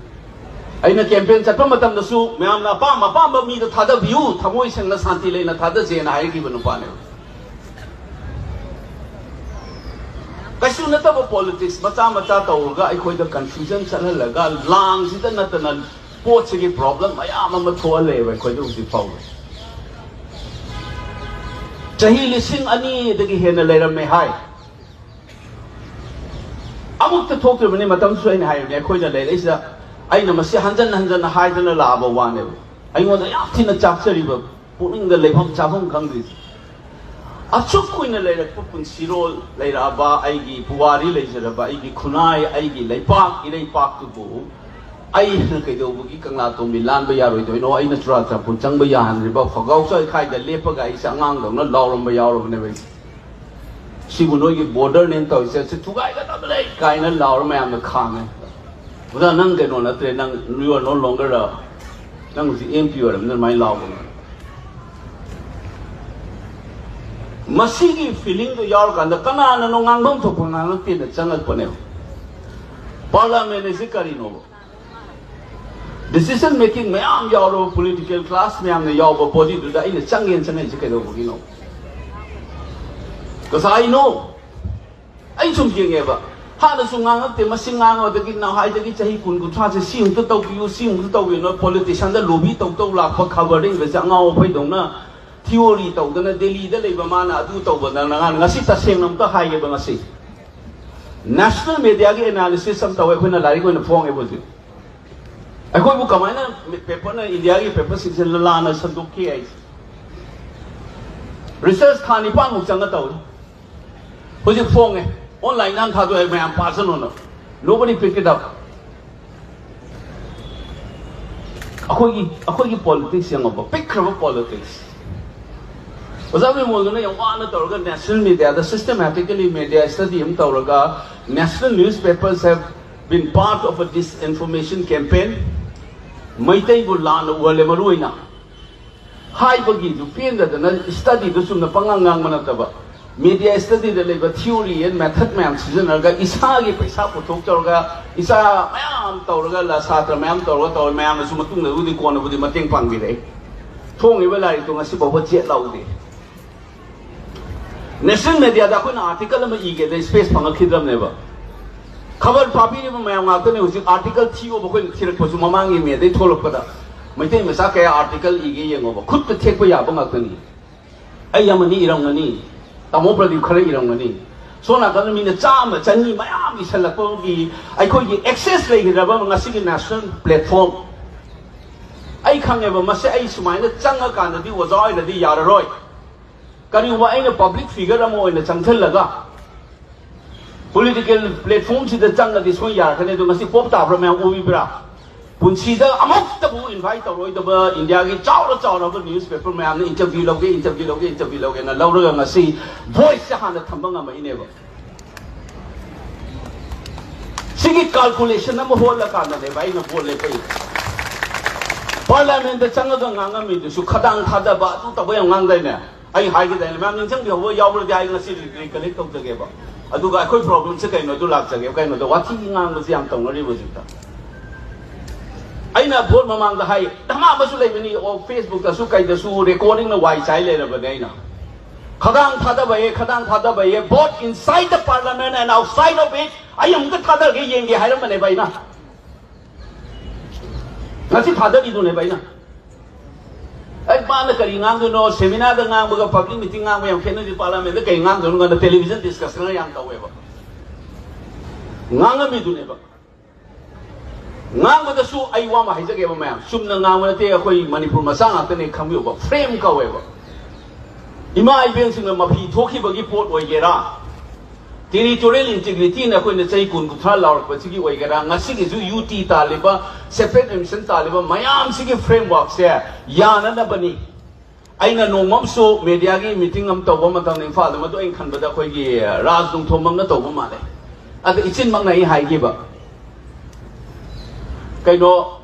ꯑꯩꯅ ꯀꯦꯝꯄꯦꯟ ꯆꯠꯄ ꯃꯇꯝꯗꯁꯨ ꯃꯌꯥꯝꯅ ꯑꯄꯥꯝ ꯑꯄꯥꯝꯕ ꯃꯤꯗ ꯊꯥꯗꯕꯤꯌꯨ, ꯊꯃꯣꯏ ꯁꯦꯡꯅ ꯁꯥꯟꯇꯤ ꯂꯩꯅ ꯊꯥꯗꯁꯦꯅ ꯍꯥꯏꯈꯤꯕ ꯅꯨꯄꯥꯅꯦꯕ. ꯀꯩꯁꯨ ꯅꯠꯇꯕ ꯄꯣꯂꯤꯇꯤꯛꯁ ꯃꯆꯥ ꯃꯆꯥ ꯇꯧꯔꯒ ꯑꯩꯈꯣꯏꯗ ꯀꯟꯐ꯭ꯌꯨꯖꯟ ꯆꯠꯍꯜꯂꯒ ꯂꯥꯡꯁꯤꯗ ꯅꯠꯇꯅ ꯄꯣꯠꯁꯤꯒꯤ ꯄ꯭ꯔꯣꯕ꯭ꯂꯦꯝ ꯃꯌꯥꯝ ꯑꯃ ꯊꯣꯛꯍꯜꯂꯦꯕ ꯑꯩꯈꯣꯏꯗ ꯍꯧꯖꯤꯛ ꯐꯥꯎꯕ. ꯆꯍꯤ ꯂꯤꯁꯤꯡ ꯑꯅꯤꯗꯒꯤ ꯍꯦꯟꯅ ꯂꯩꯔꯝꯃꯦ ꯍꯥꯏ. ꯑꯃꯨꯛꯇ ꯊꯣꯛꯇ꯭ꯔꯤꯕꯅꯤ. ꯃꯇꯝꯁꯨ ꯑꯩꯅ ꯍꯥꯏꯕꯅꯦ, ꯑꯩꯈꯣꯏꯅ ꯂꯩꯔꯛꯏꯁꯤꯗ ꯑꯩꯅ ꯃꯁꯤ ꯍꯟꯖꯟ ꯍꯟꯖꯟꯅ ꯍꯥꯏꯗꯅ ꯂꯥꯛꯑꯕ ꯋꯥꯅꯦꯕ. ꯑꯩꯉꯣꯟꯗ ꯌꯥꯝ ꯊꯤꯅ ꯆꯥꯛꯆꯔꯤꯕ, ꯄꯨꯛꯅꯤꯡꯗ ꯂꯩꯐꯝ ꯆꯥꯐꯝ ꯈꯪꯗ꯭ꯔꯤꯁꯦ. ꯑꯁꯨꯛ ꯀꯨꯏꯅ ꯂꯩꯔꯛꯄ ꯄꯨꯟꯁꯤꯔꯣꯜ ꯂꯩꯔꯛꯑꯕ ꯑꯩꯒꯤ ꯄꯨꯋꯥꯔꯤ ꯂꯩꯖꯔꯕ ꯑꯩꯒꯤ ꯈꯨꯟꯅꯥꯏ, ꯑꯩꯒꯤ ꯂꯩꯄꯥꯛ ꯏꯔꯩꯄꯥꯛꯇꯨꯕꯨ ꯑꯩꯅ ꯀꯩꯗꯧꯕꯒꯤ ꯀꯪꯂꯥꯇꯣꯝꯕꯤ ꯂꯥꯟꯕ ꯌꯥꯔꯣꯏꯗꯣꯏꯅꯣ? ꯑꯩꯅ ꯆꯨꯔꯥꯆꯥꯟꯄꯨꯔ ꯆꯪꯕ ꯌꯥꯍꯟꯗ꯭ꯔꯤꯕ ꯐꯒꯥꯎꯆ ꯏꯈꯥꯏꯗ ꯂꯦꯞꯄꯒ ꯑꯩꯁꯦ ꯑꯉꯥꯡꯗꯧꯅ ꯂꯥꯎꯔꯝꯕ ꯌꯥꯎꯔꯕꯅꯦꯕ ꯑꯩꯁꯦ. ꯁꯤꯕꯨ ꯅꯣꯏꯒꯤ ꯕꯣꯔꯗꯔꯅꯦꯅ ꯇꯧꯔꯤꯁꯦ, ꯁꯤ ꯊꯨꯒꯥꯏꯒꯗꯕꯅꯦ ꯀꯥꯏꯅ ꯂꯥꯎꯔ ꯃꯌꯥꯝꯅ ꯈꯥꯝꯃꯦ. ꯑꯣꯖꯥ, ꯅꯪ ꯀꯩꯅꯣ ꯅꯠꯇ꯭ꯔꯦ, ꯅꯪ, you are no longer a, ꯅꯪ ꯍꯧꯖꯤꯛ ꯑꯦꯝ ꯄꯤ ꯑꯣꯏꯔꯕꯅꯤꯅ ꯑꯗꯨꯃꯥꯏꯅ ꯂꯥꯎꯕꯅꯦ. ꯃꯁꯤꯒꯤ ꯐꯤꯂꯤꯡꯗꯣ ꯌꯥꯎꯔꯀꯥꯟꯗ ꯀꯅꯥꯅꯅꯣ ꯉꯥꯡꯐꯝ ꯊꯣꯛꯄ ꯉꯥꯡꯉꯛꯇꯦꯅ ꯆꯪꯉꯛꯄꯅꯦꯕ. ꯄꯥꯔꯂꯥꯃꯦꯟ ꯑꯁꯤ ꯀꯔꯤꯅꯣꯕ? ꯗꯤꯁꯤꯖꯟ ꯃꯦꯀꯤꯡ ꯃꯌꯥꯝ ꯌꯥꯎꯔꯕ, ꯄꯣꯂꯤꯇꯤꯀꯦꯜ ꯀ꯭ꯂꯥꯁ ꯃꯌꯥꯝꯅ ꯌꯥꯎꯕ ꯕꯣꯗꯤꯗꯨꯗ ꯑꯩꯅ ꯆꯪꯒꯦꯅ ꯆꯪꯉꯛꯏꯁꯦ ꯀꯩꯗꯧꯕꯒꯤꯅꯣ? ꯀꯁꯥꯏꯅꯣ? ꯑꯩ ꯁꯨꯝ ꯌꯦꯡꯉꯦꯕ, ꯍꯥꯟꯅꯁꯨ ꯉꯥꯡꯉꯛꯇꯦ, ꯃꯁꯤ ꯉꯥꯡꯉꯗꯒꯤ ꯅꯍꯥꯏꯗꯒꯤ ꯆꯍꯤ ꯀꯨꯟ ꯀꯨꯟꯊ꯭ꯔꯥꯁꯦ ꯁꯤ ꯑꯃꯨꯛꯇ ꯇꯧꯕꯤꯌꯨ, ꯁꯤ ꯑꯃꯨꯛꯇ ꯇꯧꯕꯤꯌꯨꯅ ꯄꯣꯂꯤꯇꯤꯁꯤꯌꯥꯟꯗ ꯂꯣꯕꯤ ꯇꯧ ꯇꯧ ꯂꯥꯛꯄ ꯈꯕꯔꯗ ꯏꯕꯁꯦ ꯑꯉꯥꯎ ꯑꯐꯩꯗꯧꯅ ꯊꯤꯑꯣꯔꯤ ꯇꯧꯗꯅ ꯗꯦꯜꯂꯤꯗ ꯂꯩꯕ ꯃꯥꯅ ꯑꯗꯨ ꯇꯧꯕꯗꯅ ꯉꯁꯤ ꯇꯁꯦꯡꯅ ꯑꯝꯇ ꯍꯥꯏꯒꯦꯕ, ꯉꯁꯤ ꯅꯦꯁꯅꯦꯜ ꯃꯦꯗꯤꯌꯥꯒꯤ ꯑꯦꯅꯥꯂꯤꯁꯤꯁ ꯑꯃ ꯇꯧꯋꯦ, ꯑꯩꯈꯣꯏꯅ ꯂꯥꯏꯔꯤꯛ ꯑꯣꯏꯅ ꯐꯣꯡꯉꯦꯕ ꯍꯧꯖꯤꯛ꯫ ꯑꯩꯈꯣꯏꯕꯨ ꯀꯃꯥꯏꯅ ꯄꯦꯄꯔꯅ, ꯏꯟꯗꯤꯌꯥꯒꯤ ꯄꯦꯄꯔꯁꯤꯡꯁꯦ ꯂꯥꯟꯅ ꯁꯟꯗꯣꯛꯈꯤ ꯍꯥꯏꯁꯦ? ꯔꯤꯁꯔꯁ ꯊꯥ ꯅꯤꯄꯥꯟꯃꯨꯛ ꯆꯪꯉ ꯇꯧꯏ꯫ ꯍꯧꯖꯤꯛ ꯐꯣꯡꯉꯦ꯫ Online ꯅꯪ ꯊꯥꯗꯣꯛꯑꯦ, ꯃꯌꯥꯝ ꯄꯥꯁꯅꯣꯅ꯫ Nobody pick it up. ꯑꯩꯈꯣꯏꯒꯤ ꯑꯩꯈꯣꯏꯒꯤ ꯄꯣꯂꯤꯇꯤꯛꯁ ꯌꯦꯡꯉꯣꯕ, ꯄꯤꯛꯈ꯭ꯔꯕ ꯄꯣꯂꯤꯇꯤꯛꯁ꯫ ꯑꯣꯖꯥ ꯕꯤꯃꯣꯜꯗꯨꯅ ꯌꯥꯝ ꯋꯥꯅ ꯇꯧꯔꯒ ꯅꯦꯁꯅꯦꯜ ꯃꯦꯗꯤꯌꯥꯗ systematically media study ꯑꯃ ꯇꯧꯔꯒ, national newspapers have been part of a disinformation campaign, ꯃꯩꯇꯩꯕꯨ ꯂꯥꯟꯅ ꯎꯍꯜꯂꯦ꯫ ꯃꯔꯨ ꯑꯣꯏꯅ ꯍꯥꯏꯕꯒꯤꯗꯨ ꯄꯦꯟꯗꯗꯅ, ꯁ꯭ꯇꯗꯤꯗꯨ ꯆꯨꯝꯅ ꯄꯉꯥꯡ ꯉꯥꯡꯕ ꯅꯠꯇꯕ, ꯃꯦꯗꯤꯌꯥ ꯁ꯭ꯇꯗꯤꯗ ꯂꯩꯕ theory and method ꯃꯌꯥꯝ ꯁꯤꯖꯤꯟꯅꯔꯒ, ꯏꯁꯥꯒꯤ ꯄꯩꯁꯥ ꯄꯨꯊꯣꯛꯆꯔꯒ, ꯏꯆꯥ ꯃꯌꯥꯝ ꯇꯧꯔꯒ, ꯂ-, ꯁꯥꯇ꯭ꯔ ꯃꯌꯥꯝ ꯇꯧꯔꯒ ꯇꯧꯔꯦ꯫ ꯃꯌꯥꯝꯅꯁꯨ ꯃꯇꯨꯡꯗꯕꯨꯗꯤ ꯀꯣꯟꯅꯕꯨꯗꯤ ꯃꯇꯦꯡ ꯄꯥꯡꯕꯤꯔꯛꯏ꯫ ꯐꯣꯡꯉꯤꯕ ꯂꯥꯏꯔꯤꯛꯇꯣ ꯉꯁꯤ ꯐꯥꯎꯕ ꯆꯦꯠ ꯂꯥꯎꯗꯦ꯫ ꯅꯦꯁꯅꯦꯜ ꯃꯦꯗꯤꯌꯥꯗ ꯑꯩꯈꯣꯏꯅ ꯑꯥꯔꯇꯤꯀꯜ ꯑꯃ ꯏꯒꯦꯗ ꯁ꯭ꯄꯦꯁ ꯐꯪꯉꯛꯈꯤꯗ꯭ꯔꯕꯅꯦꯕ꯫ ꯈꯕꯔ ꯄꯥꯕꯤꯔꯤꯕ ꯃꯌꯥꯝ ꯉꯥꯛꯇꯅꯦ ꯍꯧꯖꯤꯛ ꯑꯥꯔꯇꯤꯀꯜ ꯊꯤꯌꯣꯕ ꯑꯩꯈꯣꯏꯅ ꯊꯤꯔꯛꯄꯁꯨ, ꯃꯃꯥꯡꯒꯤ ꯃꯦꯗꯩ ꯊꯣꯛꯂꯛꯄꯗ ꯃꯩꯇꯩ ꯃꯆꯥ ꯀꯌꯥ ꯑꯥꯔꯇꯤꯀꯜ ꯏꯒꯦ ꯌꯦꯡꯉꯣꯕ, ꯈꯨꯠꯇ ꯊꯦꯛꯄ ꯌꯥꯕ ꯉꯥꯛꯇꯅꯤ꯫ ꯑꯩ ꯑꯃꯅꯤ ꯏꯔꯝꯒꯅꯤ, ꯇꯥꯃꯣ ꯄ꯭ꯔꯗꯤꯞ ꯈꯔ ꯏꯔꯝꯒꯅꯤ, ꯁꯣꯝ ꯅꯥꯀꯟꯗ ꯃꯤꯅ ꯆꯥꯝꯃ ꯆꯅꯤ ꯃꯌꯥꯝ ꯏꯁꯜꯂꯛꯄꯒꯤ ꯑꯩꯈꯣꯏꯒꯤ ꯑꯦꯛꯁꯦꯁ ꯂꯩꯈꯤꯗ꯭ꯔꯕ ꯉꯁꯤꯒꯤ ꯅꯦꯁꯅꯦꯜ ꯄ꯭ꯂꯦꯠꯐꯣꯝ꯫ ꯑꯩ ꯈꯪꯉꯦꯕ, ꯃꯁꯤ ꯑꯩ ꯁꯨꯃꯥꯏꯅ ꯆꯪꯉꯀꯥꯟꯗꯗꯤ ꯑꯣꯖꯥ ꯑꯣꯏꯔꯗꯤ ꯌꯥꯔꯔꯣꯏ꯫ ꯀꯔꯤꯒꯨꯝꯕ ꯑꯩꯅ ꯄꯕ꯭ꯂꯤꯛ ꯐꯤꯒꯔ ꯑꯃ ꯑꯣꯏꯅ ꯆꯪꯁꯤꯜꯂꯒ ꯄꯣꯂꯤꯇꯤꯀꯦꯜ ꯄ꯭ꯂꯦꯠꯐꯣꯝꯁꯤꯗ ꯆꯪꯉꯗꯤ ꯁꯣꯏ ꯌꯥꯔꯛꯀꯅꯤ꯫ ꯑꯗꯣ ꯉꯁꯤ ꯄꯣꯞ ꯇꯥꯕ꯭ꯔꯥ ꯃꯌꯥꯝ ꯎꯕꯤꯕ꯭ꯔꯥ? ꯄꯨꯟꯁꯤꯗ ꯑꯃꯨꯛꯇꯕꯨ ꯏꯟꯚꯥꯏꯠ ꯇꯧꯔꯣꯏꯗꯕ ꯏꯟꯗꯤꯌꯥꯒꯤ ꯆꯥꯎꯔ ꯆꯥꯎꯔꯕ ꯅ꯭ꯌꯨꯁꯄꯦꯄꯔ ꯃꯌꯥꯝꯅ ꯏꯟꯇꯔꯚ꯭ꯌꯨ ꯂꯧꯒꯦ, ꯏꯟꯇꯔꯚ꯭ꯌꯨ ꯂꯧꯒꯦ, ꯏꯟꯇꯔꯚ꯭ꯌꯨ ꯂꯧꯒꯦꯅ ꯂꯧꯔꯒ ꯉꯁꯤ ꯚꯣꯏꯁꯁꯦ ꯍꯥꯟꯅ ꯊꯝꯕ ꯉꯝꯃꯛꯏꯅꯦꯕ꯫ ꯁꯤꯒꯤ ꯀꯥꯜꯀꯨꯂꯦꯁꯟ ꯑꯃ ꯍꯣꯠꯂꯀꯥꯟꯗꯅꯦꯕ ꯑꯩꯅ ꯚꯣꯠ ꯂꯦꯞꯄꯛꯏ꯫ ꯄꯥꯔꯂꯤꯌꯥꯃꯦꯟꯗ ꯆꯪꯉꯒ ꯉꯥꯡꯉꯝꯃꯤꯗꯨꯁꯨ ꯈꯗꯥꯡ ꯊꯥꯗꯕ, ꯑꯗꯨ ꯇꯧꯕ ꯌꯥꯝ ꯉꯥꯡꯗꯥꯏꯅꯦ? ꯑꯩ ꯍꯥꯏꯒꯦꯗꯥꯏꯅꯦ, ꯃꯌꯥꯝ ꯅꯤꯡꯁꯤꯡꯕꯤꯍꯧꯕ ꯌꯥꯎꯕ꯭ꯔꯗꯤ ꯑꯩ ꯉꯁꯤ ꯔꯤꯀꯂꯦꯛ ꯇꯧꯖꯒꯦꯕ꯫ ꯑꯗꯨꯒ ꯑꯩꯈꯣꯏ ꯄ꯭ꯔꯣꯕ꯭ꯂꯦꯝꯁꯦ ꯀꯩꯅꯣ ꯑꯗꯨ ꯂꯥꯛꯆꯒꯦꯕ꯫ ꯀꯩꯅꯣꯗ ꯋꯥꯊꯤ ꯉꯥꯡꯕꯁꯦ ꯌꯥꯝ ꯇꯧꯅꯔꯤꯕ ꯍꯧꯖꯤꯛꯇ꯫ ꯑꯩꯅ ꯚꯣꯠ ꯃꯃꯥꯡꯗ ꯍꯥꯏ, ꯙꯃꯥ ꯑꯃꯁꯨ ꯂꯩꯕꯅꯤ, ꯑꯣ, ꯐꯦꯁꯕꯨꯛꯇꯁꯨ ꯀꯩꯗꯁꯨ ꯔꯦꯀꯣꯔꯗꯤꯡꯅ ꯋꯥꯏ ꯆꯥꯏ ꯂꯩꯔꯕꯅꯦ ꯑꯩꯅ꯫ ꯈꯗꯥꯡ ꯊꯥꯗꯕ ꯑꯦ, ꯈꯗꯥꯡ ꯊꯥꯗꯕ ꯑꯦ, both inside the parliament and outside of it, ꯑꯩ ꯑꯃꯨꯛꯀ ꯊꯥꯗꯔꯒꯦ ꯌꯦꯡꯒꯦ ꯍꯥꯏꯔꯝꯕꯅꯦꯕ ꯑꯩꯅ꯫ ꯉꯁꯤ ꯊꯥꯗꯔꯤꯗꯨꯅꯦꯕ ꯑꯩꯅ꯫ ꯑꯩ ꯃꯥꯅ ꯀꯔꯤ ꯉꯥꯡꯗꯣꯏꯅꯣ, ꯁꯦꯃꯤꯅꯥꯔꯗ ꯉꯥꯡꯕꯒ ꯄꯕ꯭ꯂꯤꯛ ꯃꯤꯇꯤꯡ ꯉꯥꯡꯕ ꯌꯥꯝ ꯈꯦꯠꯅꯔꯤ, ꯄꯥꯔꯂꯤꯌꯥꯃꯦꯟꯗ ꯀꯔꯤ ꯉꯥꯡꯗꯣꯏꯅꯣ ꯀꯥꯟꯗ ꯇꯦꯂꯤꯚꯤꯖꯟ ꯗꯤꯁꯀꯁꯟꯒ ꯌꯥꯝ ꯇꯧꯋꯦꯕ꯫ ꯉꯥꯡꯉꯝꯃꯤꯗꯨꯅꯦꯕ꯫ ꯉꯥꯡꯕꯗꯁꯨ ꯑꯩ ꯋꯥ ꯑꯃ ꯍꯥꯏꯖꯒꯦꯕ ꯃꯌꯥꯝ, ꯆꯨꯝꯅ ꯉꯥꯡꯕ ꯅꯠꯇꯦ, ꯑꯩꯈꯣꯏ ꯃꯅꯤꯄꯨꯔ ꯃꯆꯥ ꯉꯥꯛꯇꯅꯦ ꯈꯪꯕꯤꯌꯣꯕ, ꯐ꯭ꯔꯦꯝ ꯀꯧꯋꯦꯕ꯫ ꯏꯃꯥ ꯏꯕꯦꯟꯁꯤꯡꯅ ꯃꯐꯤ ꯊꯣꯛꯈꯤꯕꯒꯤ ꯄꯣꯠ ꯑꯣꯏꯒꯦꯔꯥ, Territorial integrityꯅ ꯑꯩꯈꯣꯏꯅ ꯆꯍꯤ ꯀꯨꯟ ꯀꯨꯟꯊ꯭ꯔꯥ ꯂꯥꯎꯔꯛꯄꯁꯤꯒꯤ ꯑꯣꯏꯒꯦꯔꯥ, ꯉꯁꯤꯒꯤꯁꯨ UT ꯇꯥꯜꯂꯤꯕ, separate admission ꯇꯥꯜꯂꯤꯕ ꯃꯌꯥꯝꯁꯤꯒꯤ frameworkꯁꯦ ꯌꯥꯅꯅꯕꯅꯤ꯫ ꯑꯩꯅ ꯅꯣꯡꯃ ꯑꯃꯁꯨ mediaꯒꯤ meeting ꯑꯃ ꯇꯧꯕ ꯃꯇꯝꯗ ꯏꯝꯐꯥꯜꯗ, ꯃꯗꯨ ꯑꯩꯅ ꯈꯟꯕꯗ ꯑꯩꯈꯣꯏꯒꯤ ꯔꯥꯖ ꯅꯣꯡꯊꯣꯝꯕꯝꯅ ꯇꯧꯕ ꯃꯥꯜꯂꯦ꯫ ꯑꯗ ꯏꯆꯤꯟꯃꯛꯅ ꯑꯩ ꯍꯥꯏꯈꯤꯕ, ꯀꯩꯅꯣ,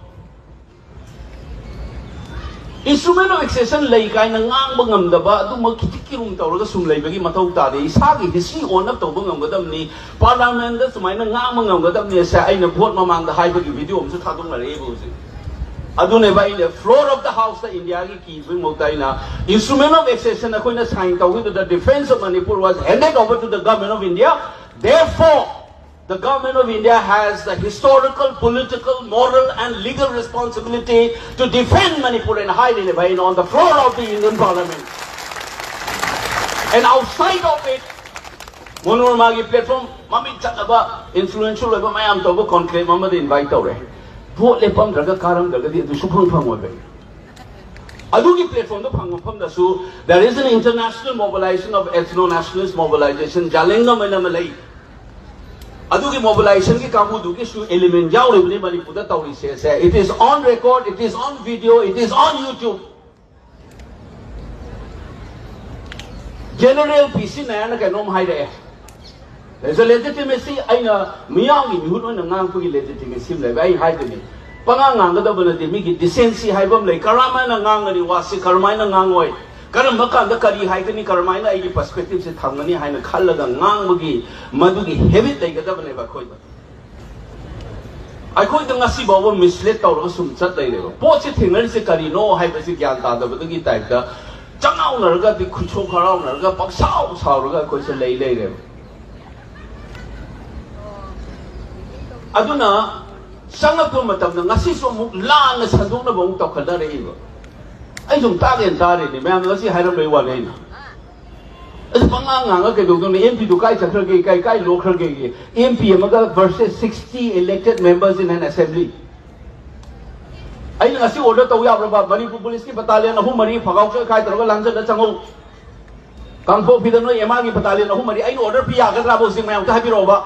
instrument of accession ꯂꯩ ꯀꯥꯏꯅ ꯉꯥꯡꯕ ꯉꯝꯗꯕ, ꯑꯗꯨꯃꯛ ꯈꯤꯇꯤꯛ ꯀꯤꯔꯨꯝ ꯇꯧꯔꯒ ꯁꯨꯝ ꯂꯩꯕꯒꯤ ꯃꯊꯧ ꯇꯥꯗꯦ꯫ ꯏꯁꯥꯒꯤ history own up ꯇꯧꯕ ꯉꯝꯒꯗꯕꯅꯤ, parliamentꯗ ꯁꯨꯃꯥꯏꯅ ꯉꯥꯡꯕ ꯉꯝꯒꯗꯕꯅꯤ꯫ ꯑꯁꯦ ꯑꯩꯅ vote ꯃꯃꯥꯡꯗ ꯍꯥꯏꯕꯒꯤ video ꯑꯃꯁꯨ ꯊꯥꯗꯣꯛꯅꯔꯛꯑꯦꯕ ꯍꯧꯖꯤꯛ꯫ ꯑꯗꯨꯅꯦꯕ ꯑꯩꯅ floor of the houseꯇ Indiaꯒꯤ ꯀꯤꯕꯒꯤ ꯃꯍꯨꯠꯇ ꯑꯩꯅ instrument of accession ꯑꯩꯈꯣꯏꯅ sign ꯇꯧꯈꯤꯕꯗ defence of Manipur was handed over to the government of India, therefore the government of India has the historical, political, moral and legal responsibility to defend Manipur and hide in, in on the floor of the Indian parliament. And outside of it, ꯃꯣꯅꯣꯔꯃꯥꯒꯤ platform ꯃꯃꯤꯡ ꯆꯠꯂꯕ influential ꯑꯣꯏꯕ ꯃꯌꯥꯝ ꯇꯧꯕ conclave ꯑꯃꯗ invite ꯇꯧꯔꯦ꯫ Vote ꯂꯦꯞꯄꯝꯗ꯭ꯔꯒ ꯀꯥꯔꯝꯗ꯭ꯔꯒꯗꯤ ꯑꯗꯨ ꯁꯨꯐꯪ ꯐꯪꯉꯣꯏꯕ꯫ ꯑꯗꯨꯒꯤ platformꯗꯣ ꯐꯪꯕ ꯃꯐꯝꯗꯁꯨ there is an international mobilization of ethno-nationalist mobilization, ꯖꯥꯂꯦꯡꯉꯝ ꯍꯥꯏꯅ ꯑꯃ ꯂꯩ꯫ ꯑꯗꯨꯒꯤ mobilizationꯒꯤ ꯀꯥꯡꯕꯨꯗꯨꯒꯤꯁꯨ element ꯌꯥꯎꯔꯤꯕꯅꯤ ꯃꯅꯤꯄꯨꯔꯗ ꯇꯧꯔꯤꯁꯦ꯫ It is on record, it is on video, it is on YouTube. General ꯄꯤ ꯁꯤ ꯅꯥꯌꯔꯅ ꯀꯩꯅꯣꯝ ꯍꯥꯏꯔꯛꯑꯦ꯫ There's a legitimacy, ꯑꯩꯅ ꯃꯤꯌꯥꯝꯒꯤ ꯃꯤꯍꯨꯠ ꯑꯣꯏꯅ ꯉꯥꯡꯕꯒꯤ legitimacy ꯑꯃ ꯂꯩꯕ꯫ ꯑꯩ ꯍꯥꯏꯗꯣꯏꯅꯤ, ꯄꯉꯥꯡ ꯉꯥꯡꯒꯗꯕ ꯅꯠꯇꯦ, ꯃꯤꯒꯤ decency ꯍꯥꯏꯕ ꯑꯃ ꯂꯩ꯫ ꯀꯔꯝꯍꯥꯏꯅ ꯉꯥꯡꯒꯅꯤ ꯋꯥꯁꯤ, ꯀꯔꯝꯍꯥꯏꯅ ꯉꯥꯡꯉꯣꯏ, ꯀꯔꯝꯕ ꯀꯥꯟꯗ ꯀꯔꯤ ꯍꯥꯏꯒꯅꯤ, ꯀꯔꯝꯍꯥꯏꯅ ꯑꯩꯒꯤ perspectiveꯁꯦ ꯊꯝꯒꯅꯤ ꯍꯥꯏꯅ ꯈꯜꯂꯒ ꯉꯥꯡꯕꯒꯤ ꯃꯗꯨꯒꯤ habit ꯂꯩꯒꯗꯕꯅꯦꯕ ꯑꯩꯈꯣꯏꯗ꯫ ꯑꯩꯈꯣꯏꯗ ꯉꯁꯤ ꯐꯥꯎꯕ mislead ꯇꯧꯔꯒ ꯁꯨꯝ ꯆꯠ ꯂꯩꯔꯦꯕ꯫ ꯄꯣꯠꯁꯤ ꯊꯦꯡꯅꯔꯤꯁꯦ ꯀꯔꯤꯅꯣ ꯍꯥꯏꯕꯁꯤ ꯒ꯭ꯌꯥꯟ ꯇꯥꯗꯕꯗꯒꯤ typeꯇ ꯆꯉꯥꯎꯅꯔꯒ, ꯑꯗꯩ ꯈꯨꯠꯁꯣꯛ ꯍꯔꯥꯎꯅꯔꯒ, ꯄꯪꯁꯥꯎ ꯁꯥꯎꯔꯒ ꯑꯩꯈꯣꯏꯁꯦ ꯂꯩ ꯂꯩꯔꯦꯕ꯫ ꯑꯗꯨꯅ ꯆꯪꯂꯛꯄ ꯃꯇꯝꯗ ꯉꯁꯤꯁꯨ ꯑꯃꯨꯛ ꯂꯥꯟꯅ ꯁꯟꯗꯣꯛꯅꯕ ꯑꯃꯨꯛ ꯇꯧꯈꯠꯅꯔꯛꯏꯕ꯫ ꯑꯩ ꯁꯨꯝ ꯇꯥꯒꯦꯅ ꯇꯥꯔꯤꯅꯦ, ꯃꯌꯥꯝꯅ ꯉꯁꯤ ꯍꯥꯏꯔꯝꯕꯩ ꯋꯥꯅꯤ ꯑꯩꯅ꯫ ꯑꯗꯨ ꯄꯉꯥꯡ ꯉꯥꯡꯉ ꯀꯩꯗꯧꯗꯣꯏꯅꯣ? MPꯗꯨ ꯀꯥꯏ ꯆꯠꯈ꯭ꯔꯒꯦ? ꯀꯥꯏ, ꯀꯥꯏ ꯂꯣꯛꯈ꯭ꯔꯒꯦ? MP ꯑꯃꯒ versus sixty elected members in an assembly꯫ ꯑꯩꯅ ꯉꯁꯤ order ꯇꯧ ꯌꯥꯕ꯭ꯔꯕ? ꯃꯅꯤꯄꯨꯔ policeꯀꯤ battalion ꯑꯍꯨꯝ ꯃꯔꯤ ꯐꯒꯥꯎ ꯆꯣꯏꯈꯥꯏ ꯇꯧꯔꯒ ꯂꯥꯟꯖꯜꯂ ꯆꯪꯍꯧ꯫ ꯀꯥꯡꯄꯣꯛꯄꯤꯗ ꯅꯣꯏ ꯑꯦꯝ ꯑꯥꯔꯒꯤ ꯕꯇꯥꯂꯤꯌꯟ ꯑꯍꯨꯝ ꯃꯔꯤ ꯑꯩꯅ ꯑꯣꯔꯗꯔ ꯄꯤ ꯌꯥꯒꯗ꯭ꯔꯥꯕꯨ ꯍꯧꯖꯤꯛ ꯃꯌꯥꯝ ꯑꯝꯇ ꯍꯥꯏꯕꯤꯔꯛꯑꯣꯕ꯫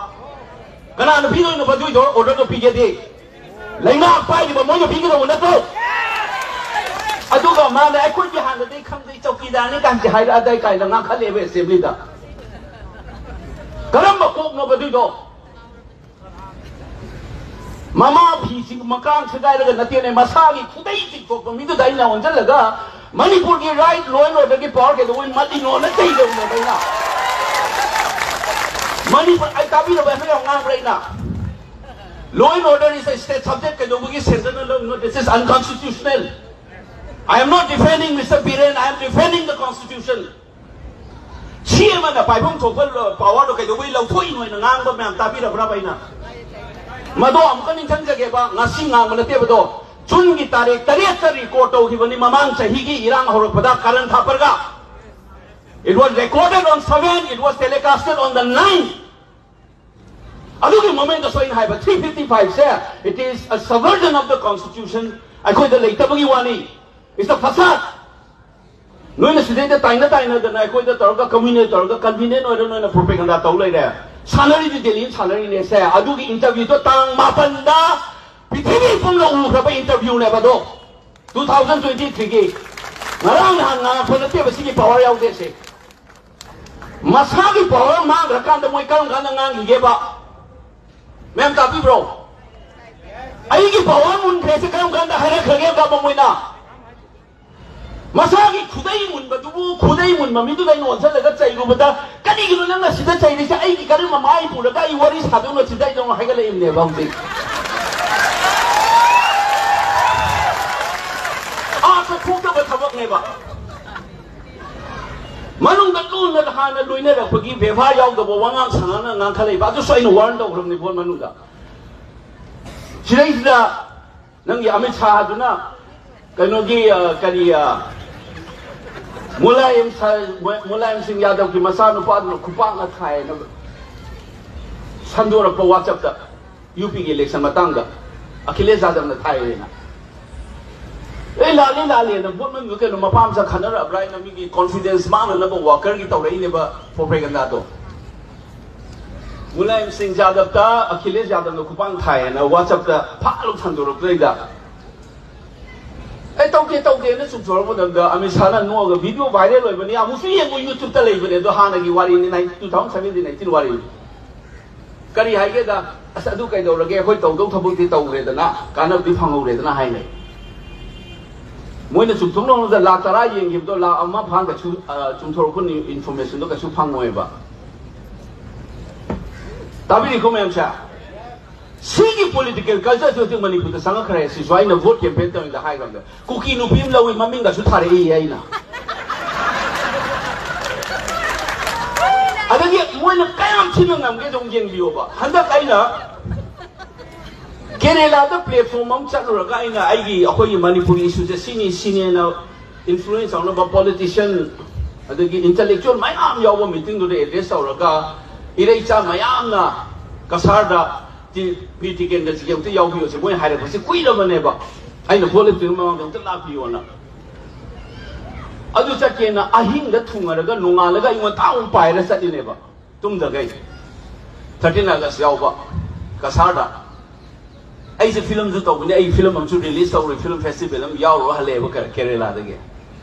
ꯀꯅꯥꯅ ꯄꯤꯗꯣꯏꯅꯣ ꯑꯗꯨꯏꯗꯣ ꯑꯣꯔꯗꯔꯗꯣ ꯄꯤꯒꯦꯗꯤ? ꯂꯩꯉꯥꯛ ꯄꯥꯏꯔꯤꯕ ꯃꯣꯏꯅ ꯄꯤꯒꯗꯧꯕ ꯅꯠꯇ꯭ꯔꯣ? ꯑꯗꯨꯒ ꯃꯥꯅ ꯑꯩꯈꯣꯏꯗꯤ ꯍꯥꯟꯅꯗꯩ ꯈꯪꯗꯩ ꯆꯧꯀꯤꯗꯥꯔꯅꯤ ꯀꯥꯟꯁꯦ ꯍꯥꯏꯔꯛꯑꯗꯥꯏ ꯀꯥꯏꯅ ꯉꯥꯡꯈꯠꯂꯦꯕ ꯑꯦꯁꯦꯝꯕ꯭ꯂꯤꯗ꯫ ꯀꯔꯝꯕ ꯀꯣꯛꯅꯣꯕ ꯑꯗꯨꯏꯗꯣ? ꯃꯃꯥ ꯐꯤꯁꯤ ꯃꯀꯥꯡ ꯁꯦꯒꯥꯏꯔꯒ ꯅꯠꯇꯦꯅꯦ, ꯃꯁꯥꯒꯤ ꯈꯨꯗꯩ ꯆꯤꯡꯊꯣꯛꯄ ꯃꯤꯗꯨꯗ ꯑꯩꯅ ꯑꯣꯟꯁꯤꯜꯂꯒ ꯃꯅꯤꯄꯨꯔꯒꯤ ꯔꯥꯏꯠ ꯂꯣ ꯑꯦꯟ ꯑꯣꯔꯗꯔꯒꯤ ꯄꯋꯥꯔ ꯀꯩꯗꯧꯕꯩ ꯃꯠꯂꯤꯅꯣꯅ ꯆꯩꯗꯧꯅꯦꯕ ꯑꯩꯅ꯫ ꯃꯅꯤꯄꯨꯔ ꯑꯩ ꯇꯥꯕꯤꯔꯕ ꯑꯩꯅ ꯌꯥꯝ ꯉꯥꯡꯕ꯭ꯔꯥ ꯑꯩꯅ? Law and order is a state subject ꯀꯩꯗꯧꯕꯒꯤ ꯁꯦꯟꯇꯔꯅ ꯂꯧꯔꯤꯅꯣ? This is unconstitutional. I am not defending Mister Biren, I am defending the constitution. ꯁꯤ ꯑꯃꯅ ꯄꯥꯏꯐꯝ ꯊꯣꯛꯄ ꯄꯋꯥꯔꯗꯣ ꯀꯩꯗꯧꯕꯩ ꯂꯧꯊꯣꯛꯏꯅꯣ ꯍꯥꯏꯅ ꯉꯥꯡꯕ ꯃꯌꯥꯝ ꯇꯥꯕꯤꯔꯕ꯭ꯔꯕ ꯑꯩꯅ? ꯃꯗꯣ ꯑꯃꯨꯛꯀ ꯅꯤꯡꯁꯤꯡꯖꯒꯦꯕ, ꯉꯁꯤ ꯉꯥꯡꯕ ꯅꯠꯇꯦꯕꯗꯣ꯫ ꯖꯨꯟꯒꯤ ꯇꯥꯔꯤꯛ ꯇꯔꯦꯠꯇ ꯔꯦꯀꯣꯔꯗ ꯇꯧꯈꯤꯕꯅꯤ ꯃꯃꯥꯡ ꯆꯍꯤꯒꯤ ꯏꯔꯥꯡ ꯍꯧꯔꯛꯄꯗ ꯀꯔꯟ ꯊꯥꯄꯔꯒ꯫ It was recorded on seven, it was telecasted on the nine. ꯑꯗꯨꯒꯤ ꯃꯣꯃꯦꯟꯗꯁꯨ ꯑꯩꯅ ꯍꯥꯏꯕ three fifty five say, it is a subversion of the constitution, ꯑꯩꯈꯣꯏꯗ ꯂꯩꯇꯕꯒꯤ ꯋꯥꯅꯤ꯫ It's a facade. ꯅꯣꯏꯅ ꯁꯤꯗꯩꯗ ꯇꯥꯏꯅ ꯇꯥꯏꯅꯗꯅ ꯑꯩꯈꯣꯏꯗ ꯇꯧꯔꯒ ꯀꯝꯃ꯭ꯌꯨꯅꯦꯜ ꯇꯧꯔꯒ ꯀꯟꯚꯤꯅꯤꯌꯟ ꯑꯣꯏꯔ ꯅꯣꯏꯅ ꯄ꯭ꯔꯣꯄꯦꯒꯟꯗꯥ ꯇꯧ ꯂꯩꯔꯦ꯫ ꯁꯥꯟꯅꯔꯤꯗꯤ ꯗꯦꯜꯂꯤꯅ ꯁꯥꯟꯅꯔꯤꯅꯦ ꯁꯦ꯫ ꯑꯗꯨꯒꯤ ꯏꯟꯇꯔꯚ꯭ꯌꯨꯗꯣ ꯇꯥꯡ ꯃꯥꯄꯟꯗ ꯄ꯭ꯔꯤꯊꯤꯕꯤ ꯄꯨꯝꯅ ꯎꯈ꯭ꯔꯕ ꯏꯟꯇꯔꯚ꯭ꯌꯨꯅꯦꯕ ꯑꯗꯣ꯫ Two thousand twenty three ꯒꯤ꯫ ꯉꯔꯥꯡ ꯅꯍꯥꯟ ꯉꯥꯡꯉꯛꯄ ꯅꯠꯇꯦꯕ ꯁꯤꯒꯤ ꯄꯋꯥꯔ ꯌꯥꯎꯗꯦꯁꯦ꯫ ꯃꯁꯥꯒꯤ ꯄꯋꯥꯔ ꯃꯥꯡꯈ꯭ꯔꯀꯥꯟꯗ ꯃꯣꯏ ꯀꯔꯝ ꯀꯥꯟꯗ ꯉꯥꯡꯈꯤꯒꯦꯕ? ꯃꯌꯥꯝ ꯇꯥꯕꯤꯕ꯭ꯔꯣ? ꯑꯩꯒꯤ ꯄꯋꯥꯔ ꯃꯨꯟꯈ꯭ꯔꯦꯁꯦ ꯀꯔꯝ ꯀꯥꯟꯗ ꯍꯥꯏꯔꯛꯈ꯭ꯔꯒꯦꯕ ꯃꯣꯏꯅ? ꯃꯁꯥꯒꯤ ꯈꯨꯗꯩ ꯃꯨꯟꯕꯗꯨꯕꯨ, ꯈꯨꯗꯩ ꯃꯨꯟꯕ ꯃꯤꯗꯨꯗ ꯑꯩꯅ ꯑꯣꯟꯁꯤꯜꯂꯒ ꯆꯩꯔꯨꯕꯗ, "ꯀꯔꯤꯒꯤꯅꯣ ꯅꯪꯅ ꯁꯤꯗ ꯆꯩꯔꯤꯁꯦ? ꯑꯩꯒꯤ ꯀꯔꯝꯕ ꯃꯥꯏ ꯄꯨꯔꯒ ꯑꯩ ꯋꯥꯔꯤ ꯁꯥꯗꯣꯏꯅꯣ ꯁꯤꯗ?" ꯑꯩꯅ ꯑꯃꯨꯛ ꯍꯥꯏꯒꯠꯂꯛꯏꯕꯅꯦꯕ ꯍꯧꯖꯤꯛ꯫ ꯑꯥ ꯆꯠꯊꯣꯛꯇꯕ ꯊꯕꯛꯅꯦꯕ꯫ ꯃꯅꯨꯡꯗ ꯂꯨꯅ ꯍꯥꯟꯅ ꯂꯣꯏꯅꯔꯛꯄꯒꯤ ꯕꯦꯕꯥꯔ ꯌꯥꯎꯗꯕ ꯋꯥꯉꯥꯡ ꯁꯉꯥꯡꯅ ꯉꯥꯡꯈꯠꯂꯛꯏꯕ꯫ ꯑꯗꯨꯁꯨ ꯑꯩꯅ ꯋꯥꯔꯟ ꯇꯧꯈ꯭ꯔꯕꯅꯤ ꯚꯣꯠ ꯃꯅꯨꯡꯗ꯫ ꯁꯤꯗꯩꯁꯤꯗ ꯅꯪꯒꯤ ꯑꯃꯤꯠ ꯁꯥꯍꯗꯨꯅ ꯀꯩꯅꯣꯒꯤ, ꯑ, ꯀꯔꯤ, ꯑ, ꯃꯨꯂꯥꯌꯝ ꯁ-, ꯃꯨ-, ꯃꯨꯂꯥꯌꯝ ꯁꯤꯡ ꯌꯥꯗꯕꯒꯤ ꯃꯆꯥꯅꯨꯄꯥꯗꯨꯅ ꯈꯨꯄꯥꯛꯅ ꯊꯥꯏꯅ ꯁꯟꯗꯣꯔꯛꯄ WhatsApp-ꯇ, UP-ꯒꯤ election ꯃꯇꯥꯡꯗ ꯑꯈꯤꯂꯦꯁ ꯌꯥꯗꯕꯅ ꯊꯥꯏꯌꯦꯅ꯫ ꯑꯦ, ꯂꯥꯜꯂꯦ, ꯂꯥꯜꯂꯦꯅ ꯚꯣꯠ ꯃꯅꯨꯡꯗ ꯀꯩꯅꯣ ꯃꯄꯥ ꯃꯆꯥ ꯈꯠꯅꯔꯛꯑꯕ꯭ꯔꯥ ꯍꯥꯏꯅ ꯃꯤꯒꯤ ꯀꯣꯟꯐꯤꯗꯦꯟꯁ ꯃꯥꯡꯅꯅꯕ ꯋꯥꯀꯔꯒꯤ ꯇꯧꯔꯛꯏꯅꯦꯕ ꯄ꯭ꯔꯣꯄꯦꯒꯟꯗꯥꯗꯣ꯫ ꯃꯨꯂꯥꯌꯝ ꯁꯤꯡ ꯌꯥꯗꯕꯇ, ꯑꯈꯤꯂꯦꯁ ꯌꯥꯗꯕꯅ ꯈꯨꯄꯥꯡ ꯊꯥꯏꯌꯦꯅ ꯋꯥꯆꯞꯇ ꯐꯥꯛ ꯂꯧ ꯁꯟꯗꯣꯔꯛꯄꯗꯩꯗ, ꯑꯩ ꯇꯧꯗꯦ, ꯇꯧꯗꯦꯅ ꯆꯨꯝꯊꯣꯔꯛꯄ ꯃꯇꯝꯗ ꯑꯃꯤꯠ ꯁꯥꯍꯅ ꯅꯣꯛꯑꯒ, "ꯚꯤꯗꯤꯑꯣ ꯚꯥꯏꯔꯦꯜ ꯑꯣꯏꯕꯅꯤ, ꯑꯃꯨꯛꯁꯨ ꯌꯦꯡꯉꯨ, ꯌꯨꯇ꯭ꯌꯨꯕꯇ ꯂꯩꯕꯅꯦ, ꯑꯗꯣ ꯍꯥꯟꯅꯒꯤ ꯋꯥꯔꯤꯅꯤ, nine-, two thousand seventeen eighteen ꯋꯥꯔꯤꯅꯤ"꯫ ꯀꯔꯤ ꯍꯥꯏꯒꯦꯗ, "ꯑꯁ, ꯑꯗꯨ ꯀꯩꯗꯧꯔꯒꯦ, ꯑꯩꯈꯣꯏ ꯇꯧꯗꯧ ꯊꯕꯛꯇꯤ ꯇꯧꯔꯦꯗꯅ, ꯀꯥꯟꯅꯕꯗꯤ ꯐꯪꯍꯧꯔꯦꯗꯅ" ꯍꯥꯏꯅꯩ꯫ ꯃꯣꯏꯅ ꯆꯨꯝꯊꯣꯛꯅꯕꯗ ꯂꯥꯛ ꯇꯔꯥ ꯌꯦꯡꯈꯤꯕꯗꯣ ꯂꯥꯛ ꯑꯃ ꯐꯥꯅ ꯀꯩꯁꯨ, ꯑ, ꯆꯨꯝꯊꯣꯔꯛꯄ ꯏꯟꯐꯣꯔꯃꯦꯁꯟꯗꯣ ꯀꯩꯁꯨ ꯐꯪꯉꯣꯏꯕ꯫ ꯇꯥꯕꯤꯔꯤꯀꯣ ꯃꯌꯥꯝꯁꯦ? ꯁꯤꯒꯤ ꯄꯣꯂꯤꯇꯤꯀꯦꯜ ꯀꯜꯆꯔꯁꯤ ꯍꯧꯖꯤꯛ ꯃꯅꯤꯄꯨꯔꯗ ꯆꯪꯉꯛꯈ꯭ꯔꯦ꯫ ꯁꯤꯁꯨ ꯑꯩꯅ ꯚꯣꯠ ꯀꯦꯝꯄꯦꯟ ꯇꯧꯔꯤꯉꯩꯗ ꯍꯥꯏꯈ꯭ꯔꯕꯅꯦ꯫ ꯀꯨꯀꯤ ꯅꯨꯄꯤ ꯑꯃ ꯂꯧꯏ, ꯃꯃꯤꯡꯒꯁꯨ ꯊꯥꯔꯛꯏ ꯑꯩꯅ꯫ ꯑꯗꯒꯤ ꯃꯣꯏꯅ ꯀꯌꯥꯝ ꯊꯤꯅ ꯉꯝꯒꯦ ꯑꯗꯨꯝ ꯌꯦꯡꯕꯤꯌꯣꯕ꯫ ꯍꯟꯗꯛ ꯑꯩꯅ ꯀꯦꯔꯦꯂꯥꯗ ꯄ꯭ꯂꯦꯠꯐꯣꯝ ꯑꯃ ꯆꯠꯂꯨꯔꯒ ꯑꯩꯅ ꯑꯩꯒꯤ, ꯑꯩꯈꯣꯏꯒꯤ ꯃꯅꯤꯄꯨꯔꯤ ꯏꯁꯨꯁꯦ ꯁꯤꯅꯤ ꯁꯤꯅꯦꯅ ꯏꯟꯐ꯭ꯂꯨꯌꯦꯟꯁ ꯇꯧꯅꯕ ꯄꯣꯂꯤꯇꯤꯁꯤꯌꯟ ꯑꯗꯒꯤ ꯏꯟꯇꯂꯦꯛꯆꯨꯋꯦꯜ ꯃꯌꯥꯝ ꯌꯥꯎꯕ ꯃꯤꯇꯤꯡꯗꯨꯗ ꯑꯦꯗ꯭ꯔꯦꯁ ꯇꯧꯔꯒ ꯏꯔꯩꯆꯥ ꯃꯌꯥꯝꯅ ꯀꯁꯥꯔꯗ ꯇꯤ-, ꯚꯤꯔ ꯇꯤꯀꯦꯟꯗ꯭ꯔꯖꯤꯒꯤ ꯑꯝꯇ ꯌꯥꯎꯕꯤꯌꯣꯁꯦ ꯃꯣꯏ ꯍꯥꯏꯔꯛꯄꯁꯦ ꯀꯨꯏꯔꯕꯅꯦꯕ꯫ ꯑꯩꯅ ꯚꯣꯠ ꯂꯦꯞꯇ꯭ꯔꯤꯉꯩ ꯃꯃꯥꯡꯗ ꯑꯝꯇ ꯂꯥꯛꯄꯤꯌꯣꯅ꯫ ꯑꯗꯨ ꯆꯠꯀꯦꯅ ꯑꯍꯤꯡꯗ ꯊꯨꯡꯉꯔꯒ ꯅꯣꯡꯉꯥꯜꯂꯒ ꯑꯌꯨꯛ ꯉꯟꯇꯥ ꯑꯃꯨꯛ ꯄꯥꯏꯔ ꯆꯠꯂꯤꯅꯦꯕ꯫ ꯇꯨꯝꯗꯈꯩ꯫ ꯊꯥꯔꯇꯤꯟ ꯑꯥꯒꯁ ꯌꯥꯎꯕ ꯀꯁꯥꯔꯗ꯫ ꯑꯩꯁꯦ ꯐꯤꯂꯝꯁꯨ ꯇꯧꯕꯅꯤ, ꯑꯩ ꯐꯤꯂꯝ ꯑꯃꯁꯨ ꯔꯤꯂꯤꯁ ꯇꯧꯔꯦ, ꯐꯤꯂꯝ ꯐꯦꯁꯇꯤꯚꯦꯜ ꯑꯃ ꯌꯥꯎꯔꯨꯔ ꯍꯜꯂꯛꯑꯦꯕ ꯀꯦ-, ꯀꯦꯔꯦꯂꯥꯗꯒꯤ꯫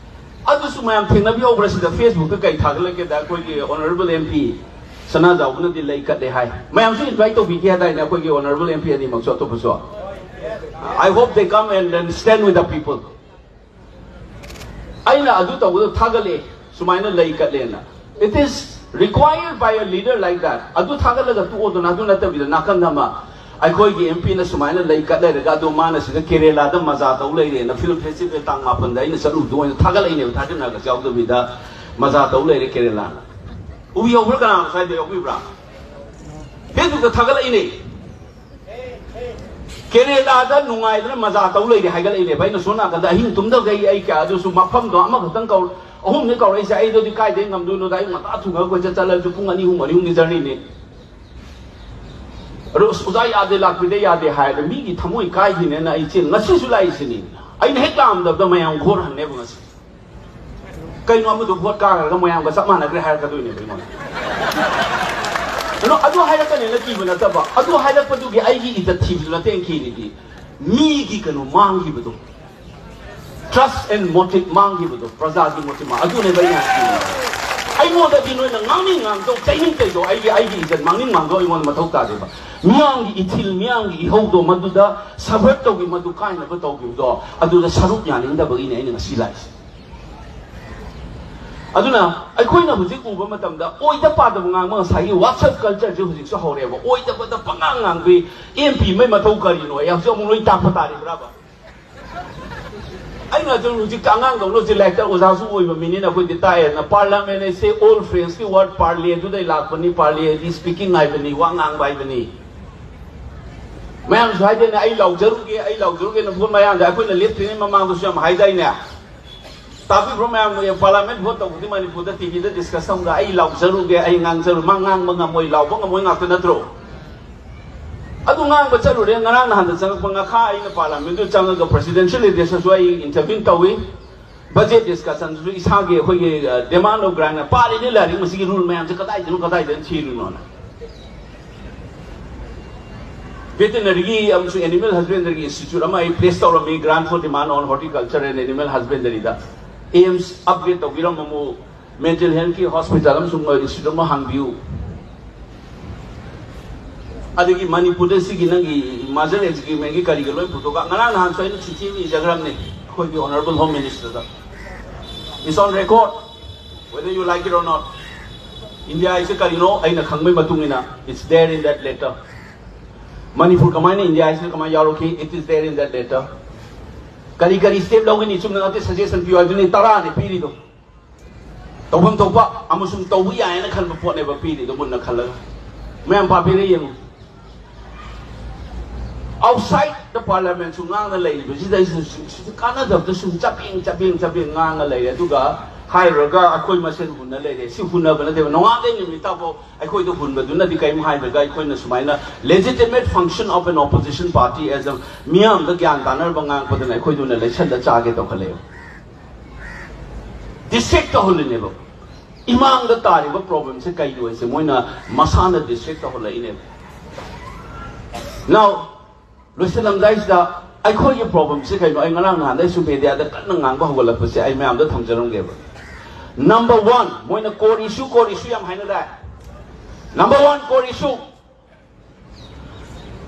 ꯑꯗꯨꯁꯨ ꯃꯌꯥꯝ ꯊꯦꯡꯅꯕꯤꯍꯧꯕ꯭ꯔꯥ ꯁꯤꯗ? ꯐꯦꯁꯕꯨꯛꯇ ꯀꯩ ꯊꯥꯒꯠꯂꯛꯀꯦꯗ, ꯑꯩꯈꯣꯏꯒꯤ ꯑꯣꯅꯔꯦꯕꯜ ꯑꯦꯝ ꯄꯤ ꯁꯅꯥꯖꯥꯎꯕꯅꯗꯤ ꯂꯩ ꯀꯠꯂꯦ ꯍꯥꯏ꯫ ꯃꯌꯥꯝꯁꯨ ꯏꯟꯚꯥꯏꯠ ꯇꯧꯕꯤꯒꯦ ꯍꯥꯏꯗꯥꯏꯅꯦ ꯑꯩꯈꯣꯏꯒꯤ ꯑꯣꯅꯔꯦꯕꯜ ꯑꯦꯝ ꯄꯤ ꯑꯅꯤꯃꯛꯁꯨ, ꯑꯇꯣꯞꯄꯁꯨ? I hope they come and then stand with the people. ꯑꯩꯅ ꯑꯗꯨ ꯇꯧꯕꯗꯣ ꯊꯥꯒꯠꯂꯛꯑꯦ, ꯁꯨꯃꯥꯏꯅ ꯂꯩ ꯀꯠꯂꯦꯅ꯫ It is required by a leader like that. ꯑꯗꯨ ꯊꯥꯒꯠꯂꯒ ꯇꯣꯛꯑꯣꯗꯅ, ꯑꯗꯨ ꯅꯠꯇꯕꯤꯗ ꯅꯥꯀꯟꯗ ꯑꯃ ꯑꯩꯈꯣꯏꯒꯤ ꯑꯦꯝ ꯄꯤꯅ ꯁꯨꯃꯥꯏꯅ ꯂꯩ ꯀꯠ ꯂꯩꯔꯒ, ꯑꯗꯣ ꯃꯥꯅ ꯁꯤꯗ ꯀꯦꯔꯦꯂꯥꯗ ꯃꯖꯥ ꯇꯧ ꯂꯩꯔꯦꯅ, ꯐꯤꯂꯝ ꯐꯦꯁꯇꯤꯚꯦꯜ ꯇꯥꯡ ꯃꯥꯄꯟꯗ ꯑꯩꯅ ꯆꯠꯂꯨꯕꯗꯣ ꯑꯣꯏꯅ ꯊꯥꯒꯠꯂꯛꯏꯅꯦꯕ, ꯊꯥꯔꯇꯤꯟ ꯑꯥꯒꯁ ꯌꯥꯎꯗꯕꯤꯗ ꯃꯖꯥ ꯇꯧ ꯂꯩꯔꯦ ꯀꯦꯔꯦꯂꯥꯅ꯫ ꯎꯕꯤꯍꯧꯕ꯭ꯔꯥ? ꯀꯅꯥꯅꯣ ꯁ꯭ꯋꯥꯏꯗ ꯌꯥꯎꯕꯤꯕ꯭ꯔꯥ? ꯐꯦꯁꯕꯨꯛꯇ ꯊꯥꯒꯠꯂꯛꯏꯅꯦ꯫ ꯀꯦꯔꯦꯂꯥꯗ ꯅꯨꯡꯉꯥꯏꯗꯅ ꯃꯖꯥ ꯇꯧ ꯂꯩꯔꯦ ꯍꯥꯏꯒꯠꯂꯛꯏꯅꯦꯕ꯫ ꯑꯩꯅ ꯁꯣꯝ ꯅꯥꯀꯟꯗ ꯑꯍꯤꯡ ꯇꯨꯝꯗꯈꯩ ꯑꯩ ꯀꯌꯥ, ꯑꯗꯨꯁꯨ ꯃꯐꯝꯗꯣ ꯑꯃꯈꯛꯇꯪ ꯀꯧ-, ꯑꯍꯨꯝꯅꯤ ꯀꯧꯔꯛꯏꯁꯦ꯫ ꯑꯩꯗꯨꯗꯤ ꯀꯥꯏꯗꯩ ꯉꯝꯗꯣꯏꯅꯣꯗ, ꯑꯌꯨꯛ ꯉꯟꯇꯥ ꯊꯨꯡꯉꯒ ꯀꯣꯏꯆꯠ ꯆꯠꯂꯁꯨ ꯄꯨꯡ ꯑꯅꯤ ꯑꯍꯨꯝ, ꯑꯅꯤ ꯑꯍꯨꯝꯒꯤ ꯖꯔꯅꯤꯅꯤ꯫ ꯑꯗꯣ ꯑꯁ, ꯑꯣꯖꯥ ꯌꯥꯗꯦ, ꯂꯥꯛꯄꯤꯗ ꯌꯥꯗꯦ ꯍꯥꯏꯔꯒ ꯃꯤꯒꯤ ꯊꯃꯣꯏ ꯀꯥꯏꯈꯤꯅꯦꯅ ꯑꯩ ꯆꯦꯟ-, ꯉꯁꯤꯁꯨ ꯂꯥꯛꯏꯁꯤꯅꯤ꯫ ꯑꯩꯅ ꯍꯦꯛ ꯂꯥꯛꯑꯝꯗꯕꯗ ꯃꯌꯥꯝ ꯘꯣꯔ ꯍꯟꯅꯦꯕ ꯉꯁꯤ꯫ ꯀꯩꯅꯣ, ꯑꯃꯗꯣ ꯚꯣꯠ ꯀꯥꯈ꯭ꯔꯒ ꯃꯌꯥꯝꯒ ꯆꯞ ꯃꯥꯟꯅꯈ꯭ꯔꯦ ꯍꯥꯏꯔꯛꯀꯗꯣꯏꯅꯦꯕ ꯑꯩꯉꯣꯟꯗ꯫ ꯑꯗꯣ ꯑꯗꯨ ꯍꯥꯏꯔꯛꯀꯅꯦꯅ ꯀꯤꯕ ꯅꯠꯇꯕ, ꯑꯗꯨ ꯍꯥꯏꯔꯛꯄꯗꯨꯒꯤ ꯑꯩꯒꯤ ꯏꯖꯠ ꯊꯤꯕꯗꯨ ꯅꯠꯇꯦ ꯑꯩꯅ ꯀꯤꯔꯤꯗꯤ꯫ ꯃꯤꯒꯤ ꯀꯩꯅꯣ ꯃꯥꯡꯈꯤꯕꯗꯣ, trust and motive ꯃꯥꯡꯈꯤꯕꯗꯣ, ꯄ꯭ꯔꯖꯥꯒꯤ ꯃꯣꯇꯤꯚ ꯃꯥꯡ-, ꯑꯗꯨꯅꯦꯕ ꯑꯩꯅ ꯌꯥꯝ ꯀꯤꯔꯤꯗꯤ꯫ ꯑꯩꯉꯣꯟꯗꯗꯤ ꯅꯣꯏꯅ ꯉꯥꯡꯅꯤꯡ ꯉꯥꯡꯖꯧ, ꯆꯩꯅꯤꯡ ꯆꯩꯖꯧ, ꯑꯩꯒꯤ, ꯑꯩꯒꯤ ꯏꯖꯠ ꯃꯥꯡꯅꯤꯡ ꯃꯥꯡꯖꯧ ꯑꯩꯉꯣꯟꯗ ꯃꯊꯧ ꯇꯥꯗꯦꯕ꯫ ꯃꯤꯌꯥꯝꯒꯤ ꯏꯊꯤꯜ, ꯃꯤꯌꯥꯝꯒꯤ ꯏꯍꯧꯗꯣ ꯃꯗꯨꯗ subvert ꯇꯧꯈꯤ, ꯃꯗꯨ ꯀꯥꯏꯅꯕ ꯇꯧꯈꯤꯕꯗꯣ, ꯑꯗꯨꯗ ꯁꯔꯨꯛ ꯌꯥꯅꯤꯡꯗꯕꯒꯤꯅꯦ ꯑꯩꯅ ꯉꯁꯤ ꯂꯥꯛꯏꯁꯦ꯫ ꯑꯗꯨꯅ ꯑꯩꯈꯣꯏꯅ ꯍꯧꯖꯤꯛ ꯎꯕ ꯃꯇꯝꯗ ꯑꯣꯏꯗ ꯄꯥꯗꯕ ꯉꯥꯡꯕ, ꯉꯁꯥꯏꯒꯤ WhatsApp culture ꯁꯦ ꯍꯧꯖꯤꯛꯁꯨ ꯍꯧꯔꯛꯑꯦꯕ꯫ ꯑꯣꯏꯗꯕꯗ ꯄꯉꯥꯡ ꯉꯥꯡꯕꯤ, ꯑꯦꯝ ꯄꯤ ꯑꯃꯒꯤ ꯃꯊꯧ ꯀꯔꯤꯅꯣ? ꯑꯩ ꯍꯧꯖꯤꯛ ꯑꯃꯨꯛ ꯂꯣꯏ ꯇꯥꯛꯄ ꯇꯥꯔꯤꯕ꯭ꯔꯥꯕ? ꯑꯩꯅ ꯍꯧꯖꯤꯛ, ꯍꯧꯖꯤꯛꯇꯤ ꯑꯉꯥꯡꯗꯧꯅ ꯍꯧꯖꯤꯛ ꯂꯥꯏꯔꯤꯛꯇ ꯑꯣꯖꯥꯁꯨ ꯑꯣꯏꯕ ꯃꯤꯅꯤꯅ ꯑꯩꯈꯣꯏꯗꯤ ꯇꯥꯛꯑꯦꯗꯅ, parliament ꯍꯥꯏꯁꯦ old French ꯀꯤ word parler ꯑꯗꯨꯗꯩ ꯂꯥꯛꯄꯅꯤ, parler ꯍꯥꯏꯗꯤ speaking ꯍꯥꯏꯕꯅꯤ, ꯋꯥ ꯉꯥꯡꯕ ꯍꯥꯏꯕꯅꯤ꯫ ꯃꯌꯥꯝꯁꯨ ꯍꯥꯏꯗꯣꯏꯅꯦ, "ꯑꯩ ꯂꯥꯎꯖꯔꯨꯒꯦ, ꯑꯩ ꯂꯥꯎꯖꯔꯨꯒꯦꯅ" ꯚꯣꯠ ꯃꯌꯥꯗ ꯑꯩꯈꯣꯏꯅ ꯂꯦꯞꯇ꯭ꯔꯤꯉꯩ ꯃꯃꯥꯡꯗꯁꯨ ꯌꯥꯝ ꯍꯥꯏꯗꯥꯏꯅꯦ? ꯇꯥꯕꯤꯕ꯭ꯔꯣ ꯃꯌꯥꯝ? Parliament vote ꯇꯧꯕꯗꯤ ꯃꯅꯤꯄꯨꯔꯗ T V ꯗ discuss ꯇꯧꯕꯗ "ꯑꯩ ꯂꯥꯎꯖꯔꯨꯒꯦ, ꯑꯩ ꯉꯥꯡꯖꯔꯨ", ꯃꯥ ꯉꯥꯡꯕ ꯉꯝꯃꯣꯏ, ꯂꯥꯎꯕ ꯉꯝꯃꯣꯏ ꯉꯥꯛꯇ ꯅꯠꯇ꯭ꯔꯣ? ꯑꯗꯨ ꯉꯥꯡꯕ ꯆꯠꯂꯨꯔꯦ꯫ ꯉꯔꯥꯡ ꯅꯍꯥꯟꯗ ꯆꯪꯉꯛꯄ ꯉꯈꯥ ꯑꯩꯅ parliament ꯇ ꯆꯪꯉꯒ presidential address ꯇꯁꯨ ꯑꯩ intervene ꯇꯧꯏ꯫ Budget discussion ꯗꯁꯨ ꯏꯁꯥꯒꯤ ꯑꯩꯈꯣꯏꯒꯤ, ꯑ, demand of grant ꯅ ꯄꯥꯔꯤꯅꯦ ꯂꯥꯏꯔꯤꯛ, ꯃꯁꯤꯒꯤ rule ꯃꯌꯥꯝꯁꯦ ꯀꯗꯥꯏꯗꯅꯣ, ꯀꯗꯥꯏꯗꯅꯣ ꯊꯤꯔꯤꯅꯣꯅ꯫ Veterinary ꯒꯤ ꯑꯃꯁꯨꯡ animal husbandry ꯒꯤ institute ꯑꯃ ꯑꯩ place ꯇꯧꯔꯝꯃꯤ, grant for demand on horticulture and animal husbandry the. AIIMS upgrade ꯇꯧꯕꯤꯔꯝꯃꯃꯨ, mental health ꯀꯤ hospital ꯑꯃꯁꯨꯡ institute ꯑꯃ ꯍꯥꯡꯕꯤꯌꯨ꯫ ꯑꯗꯒꯤ ꯃꯅꯤꯄꯨꯔꯗ ꯁꯤꯒꯤ ꯅꯪꯒꯤ merger agreement ꯀꯤ ꯀꯔꯤꯒ ꯂꯣꯏ ꯄꯨꯊꯣꯛꯑꯒ, ꯉꯔꯥꯡ ꯅꯍꯥꯟꯁꯨ ꯑꯩꯅ ꯆꯤꯊꯤ ꯑꯃ ꯏꯖꯈ꯭ꯔꯕꯅꯦ ꯑꯩꯈꯣꯏꯒꯤ honourable home minister the. It's on record, whether you like it or not. India ꯍꯥꯏꯁꯦ ꯀꯔꯤꯅꯣ ꯑꯩꯅ ꯈꯪꯕꯒꯤ ꯃꯇꯨꯡ ꯏꯟꯅ, it's there in that letter. Manipur ꯀꯃꯥꯏꯅ India ꯍꯥꯏꯁꯤꯅ ꯀꯃꯥꯏꯅ ꯌꯥꯎꯔꯛꯈꯤ? It is there in that letter. ꯀꯔꯤ ꯀꯔꯤ step ꯂꯧꯒꯅꯤ? ꯆꯨꯝꯅ ꯅꯠꯇꯦ, suggestion ꯄꯤꯌꯨ ꯍꯥꯏꯗꯨꯅꯤ, ꯇꯔꯥꯅꯤ ꯄꯤꯔꯤꯗꯣ꯫ ꯇꯧꯐꯝ ꯊꯣꯛꯄ ꯑꯃꯁꯨꯡ ꯇꯧꯕ ꯌꯥꯏꯅ ꯈꯟꯕ ꯄꯣꯠꯅꯦꯕ ꯄꯤꯔꯤꯗꯣ, ꯃꯨꯟꯅ ꯈꯜꯂꯒ꯫ ꯃꯌꯥꯝ ꯄꯥꯕꯤꯔ ꯌꯦꯡꯉꯨ꯫ Outside the parliament ꯁꯨ ꯉꯥꯡꯅ ꯂꯩꯔꯤꯕꯁꯤꯗꯩꯁꯤꯗ ꯁꯨ-, ꯁꯨ-, ꯀꯥꯟꯅꯗꯕꯗ ꯁꯨꯝ ꯆꯕꯦꯡ, ꯆꯕꯦꯡ, ꯆꯕꯦꯡ ꯉꯥꯡꯉ ꯂꯩꯔꯦ꯫ ꯑꯗꯨꯒ ꯍꯥꯏꯔꯨꯔꯒ ꯑꯩꯈꯣꯏ ꯃꯁꯦꯟ ꯍꯨꯟꯅ ꯂꯩꯔꯦ꯫ ꯁꯤ ꯍꯨꯟꯅꯕ ꯅꯠꯇꯦꯕ, ꯅꯣꯡꯉꯥꯟꯗꯩ ꯅꯨꯃꯤꯠ ꯇꯥꯐꯥꯎ ꯑꯩꯈꯣꯏꯗ ꯍꯨꯟꯕꯗꯨꯅꯗꯤ ꯀꯔꯤꯝ ꯍꯥꯏꯗ꯭ꯔꯒ ꯑꯩꯈꯣꯏꯅ ꯁꯨꯃꯥꯏꯅ legitimate function of an opposition party as a ꯃꯤꯌꯥꯝꯗ ꯒ꯭ꯌꯥꯟ ꯇꯥꯅꯔꯕ ꯉꯥꯡꯉꯛꯄꯗꯅ ꯑꯩꯈꯣꯏꯗꯨꯅ ꯂꯩꯁꯟꯗ ꯆꯥꯒꯦ ꯇꯧꯈꯠꯂꯛꯑꯦꯕ꯫ Distract ꯇꯧꯍꯜꯂꯤꯅꯦꯕ꯫ ꯏꯃꯥꯡꯗ ꯇꯥꯔꯤꯕ problemꯁꯦ ꯀꯩꯅꯣ ꯍꯥꯏꯁꯦ ꯃꯣꯏꯅ ꯃꯁꯥꯅ distract ꯇꯧꯍꯜꯂꯛꯏꯅꯦꯕ꯫ Now, ꯂꯣꯏꯁꯤꯜꯂꯝꯗꯥꯏꯁꯤꯗ ꯑꯩꯈꯣꯏꯒꯤ problemꯁꯦ ꯀꯩꯅꯣ? ꯑꯩ ꯉꯔꯥꯡ ꯅꯍꯥꯟꯗꯩꯁꯨ mediaꯗ ꯀꯟꯅ ꯉꯥꯡꯕ ꯍꯧꯒꯠꯂꯛꯄꯁꯦ ꯑꯩ ꯃꯌꯥꯝꯗ ꯊꯝꯖꯔꯝꯒꯦꯕ꯫ Number one, ꯃꯣꯏꯅ core issue, core issue ꯌꯥꯝ ꯍꯥꯏꯅꯗꯥꯏ? Number one core issue,